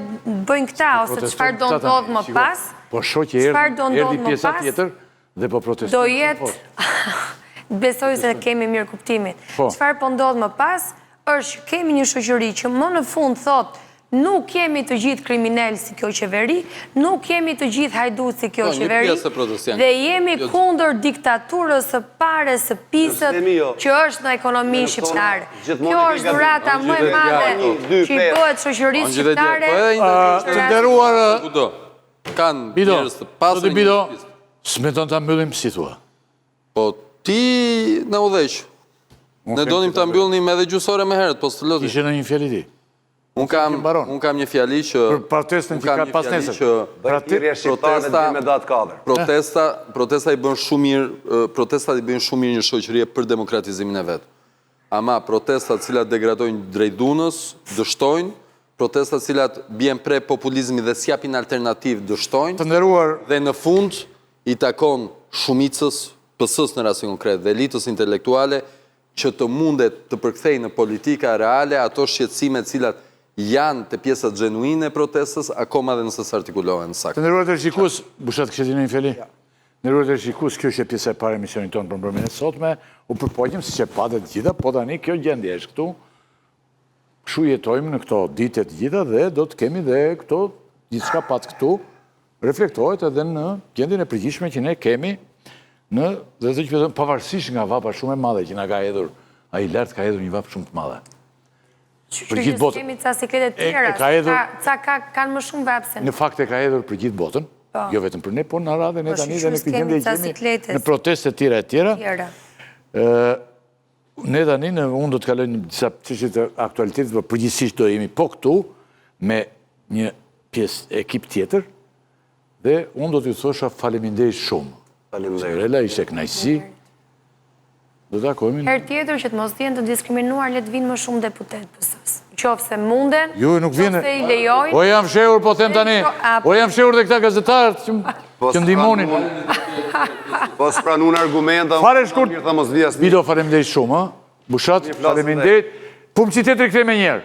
bëjnë këta ose çfarë do ndodhë më pas, po shoh që erdhi pjesa tjetër dhe po protestojnë. Do jetë besoj se kemi mirëkuptimin. Po. Çfarë po ndodh më pas është që kemi një shoqëri që më në fund thotë nuk jemi të gjithë kriminelë si kjo qeveri, nuk jemi të gjithë hajdutë si kjo po, qeveri, dhe jemi jo. kundër diktaturës së pares së pisët jo. që është në ekonominë shqiptare. Kjo është dhurata më e madhe që i bëhet shoqërisë shqiptare. Po Të nderuar Kanë njerëz të pastër. Bido, s'mendon ta mbyllim si thua. Po ti na udhëheq. Ne donim ta mbyllnim edhe gjysmë ore më herët, po s'të lë ti. Kishe ndonjë fjali ti? Unë kam unë kam një fjali që për protestën që ka pas nesër. Protesta me datë 4. Protesta, protesta i bën shumë mirë, protestat i bëjnë shumë mirë një shoqërie për demokratizimin e vet. Ama protestat të cilat degradojnë drejt dhunës, dështojnë, protestat të cilat bien pre populizmit dhe s'japin alternativë dështojnë. Të nderuar dhe në fund i takon shumicës, PS-së në rastin konkret dhe elitës intelektuale që të mundet të përkthejë në politika reale ato shqetësime të cilat janë te pjesa xhenuine e protestës, akoma dhe nëse s'artikulohen saktë. Të nderuar teleshikues, Bushat kishe ti ndonjë fjali? Të nderuar teleshikues, kjo ishte pjesa e parë e emisionit tonë për mbrëmjen e sotme. U përpoqëm, siç e patë të gjitha, po tani kjo gjendje është këtu. Kështu jetojmë në këto ditë të gjitha dhe do të kemi dhe këto gjithçka patë këtu reflektohet edhe në gjendjen e përgjithshme që ne kemi në dhe të që pavarësisht nga vapa shumë e madhe që na ka hedhur, ai lart ka hedhur një vapë shumë të madhe. Për gjithë botën. Kemi ca siklete tjera, ca kanë më shumë vapë se ne. Në fakt e ka hedhur për gjithë botën, po. jo vetëm për ne, por në radhë ne po, tani dhe në këtë gjendje jemi në proteste tjera e tjera. Ne tani, në, unë do të kaloj në disa çështje të aktualitetit, por përgjithsisht do jemi po këtu me një pjesë ekip tjetër dhe unë do t'ju thosha faleminderit shumë. Faleminderit. Sorella ishte kënaqësi. Do të takohemi. Herë tjetër që të mos jenë të diskriminuar, le të vinë më shumë deputetë PS-së. Qoftë se munden, Ju nuk vjen. qoftë se i lejojnë. Po janë fshehur, po them tani. Po janë fshehur dhe këta gazetarët që po që ndihmonin. Po s'pranun argumenta, Fare shkurt. mirë tha mos vi asnjë. Bido, faleminderit shumë, ë. Bushat, faleminderit. Publicitetin e kthejmë menjëherë.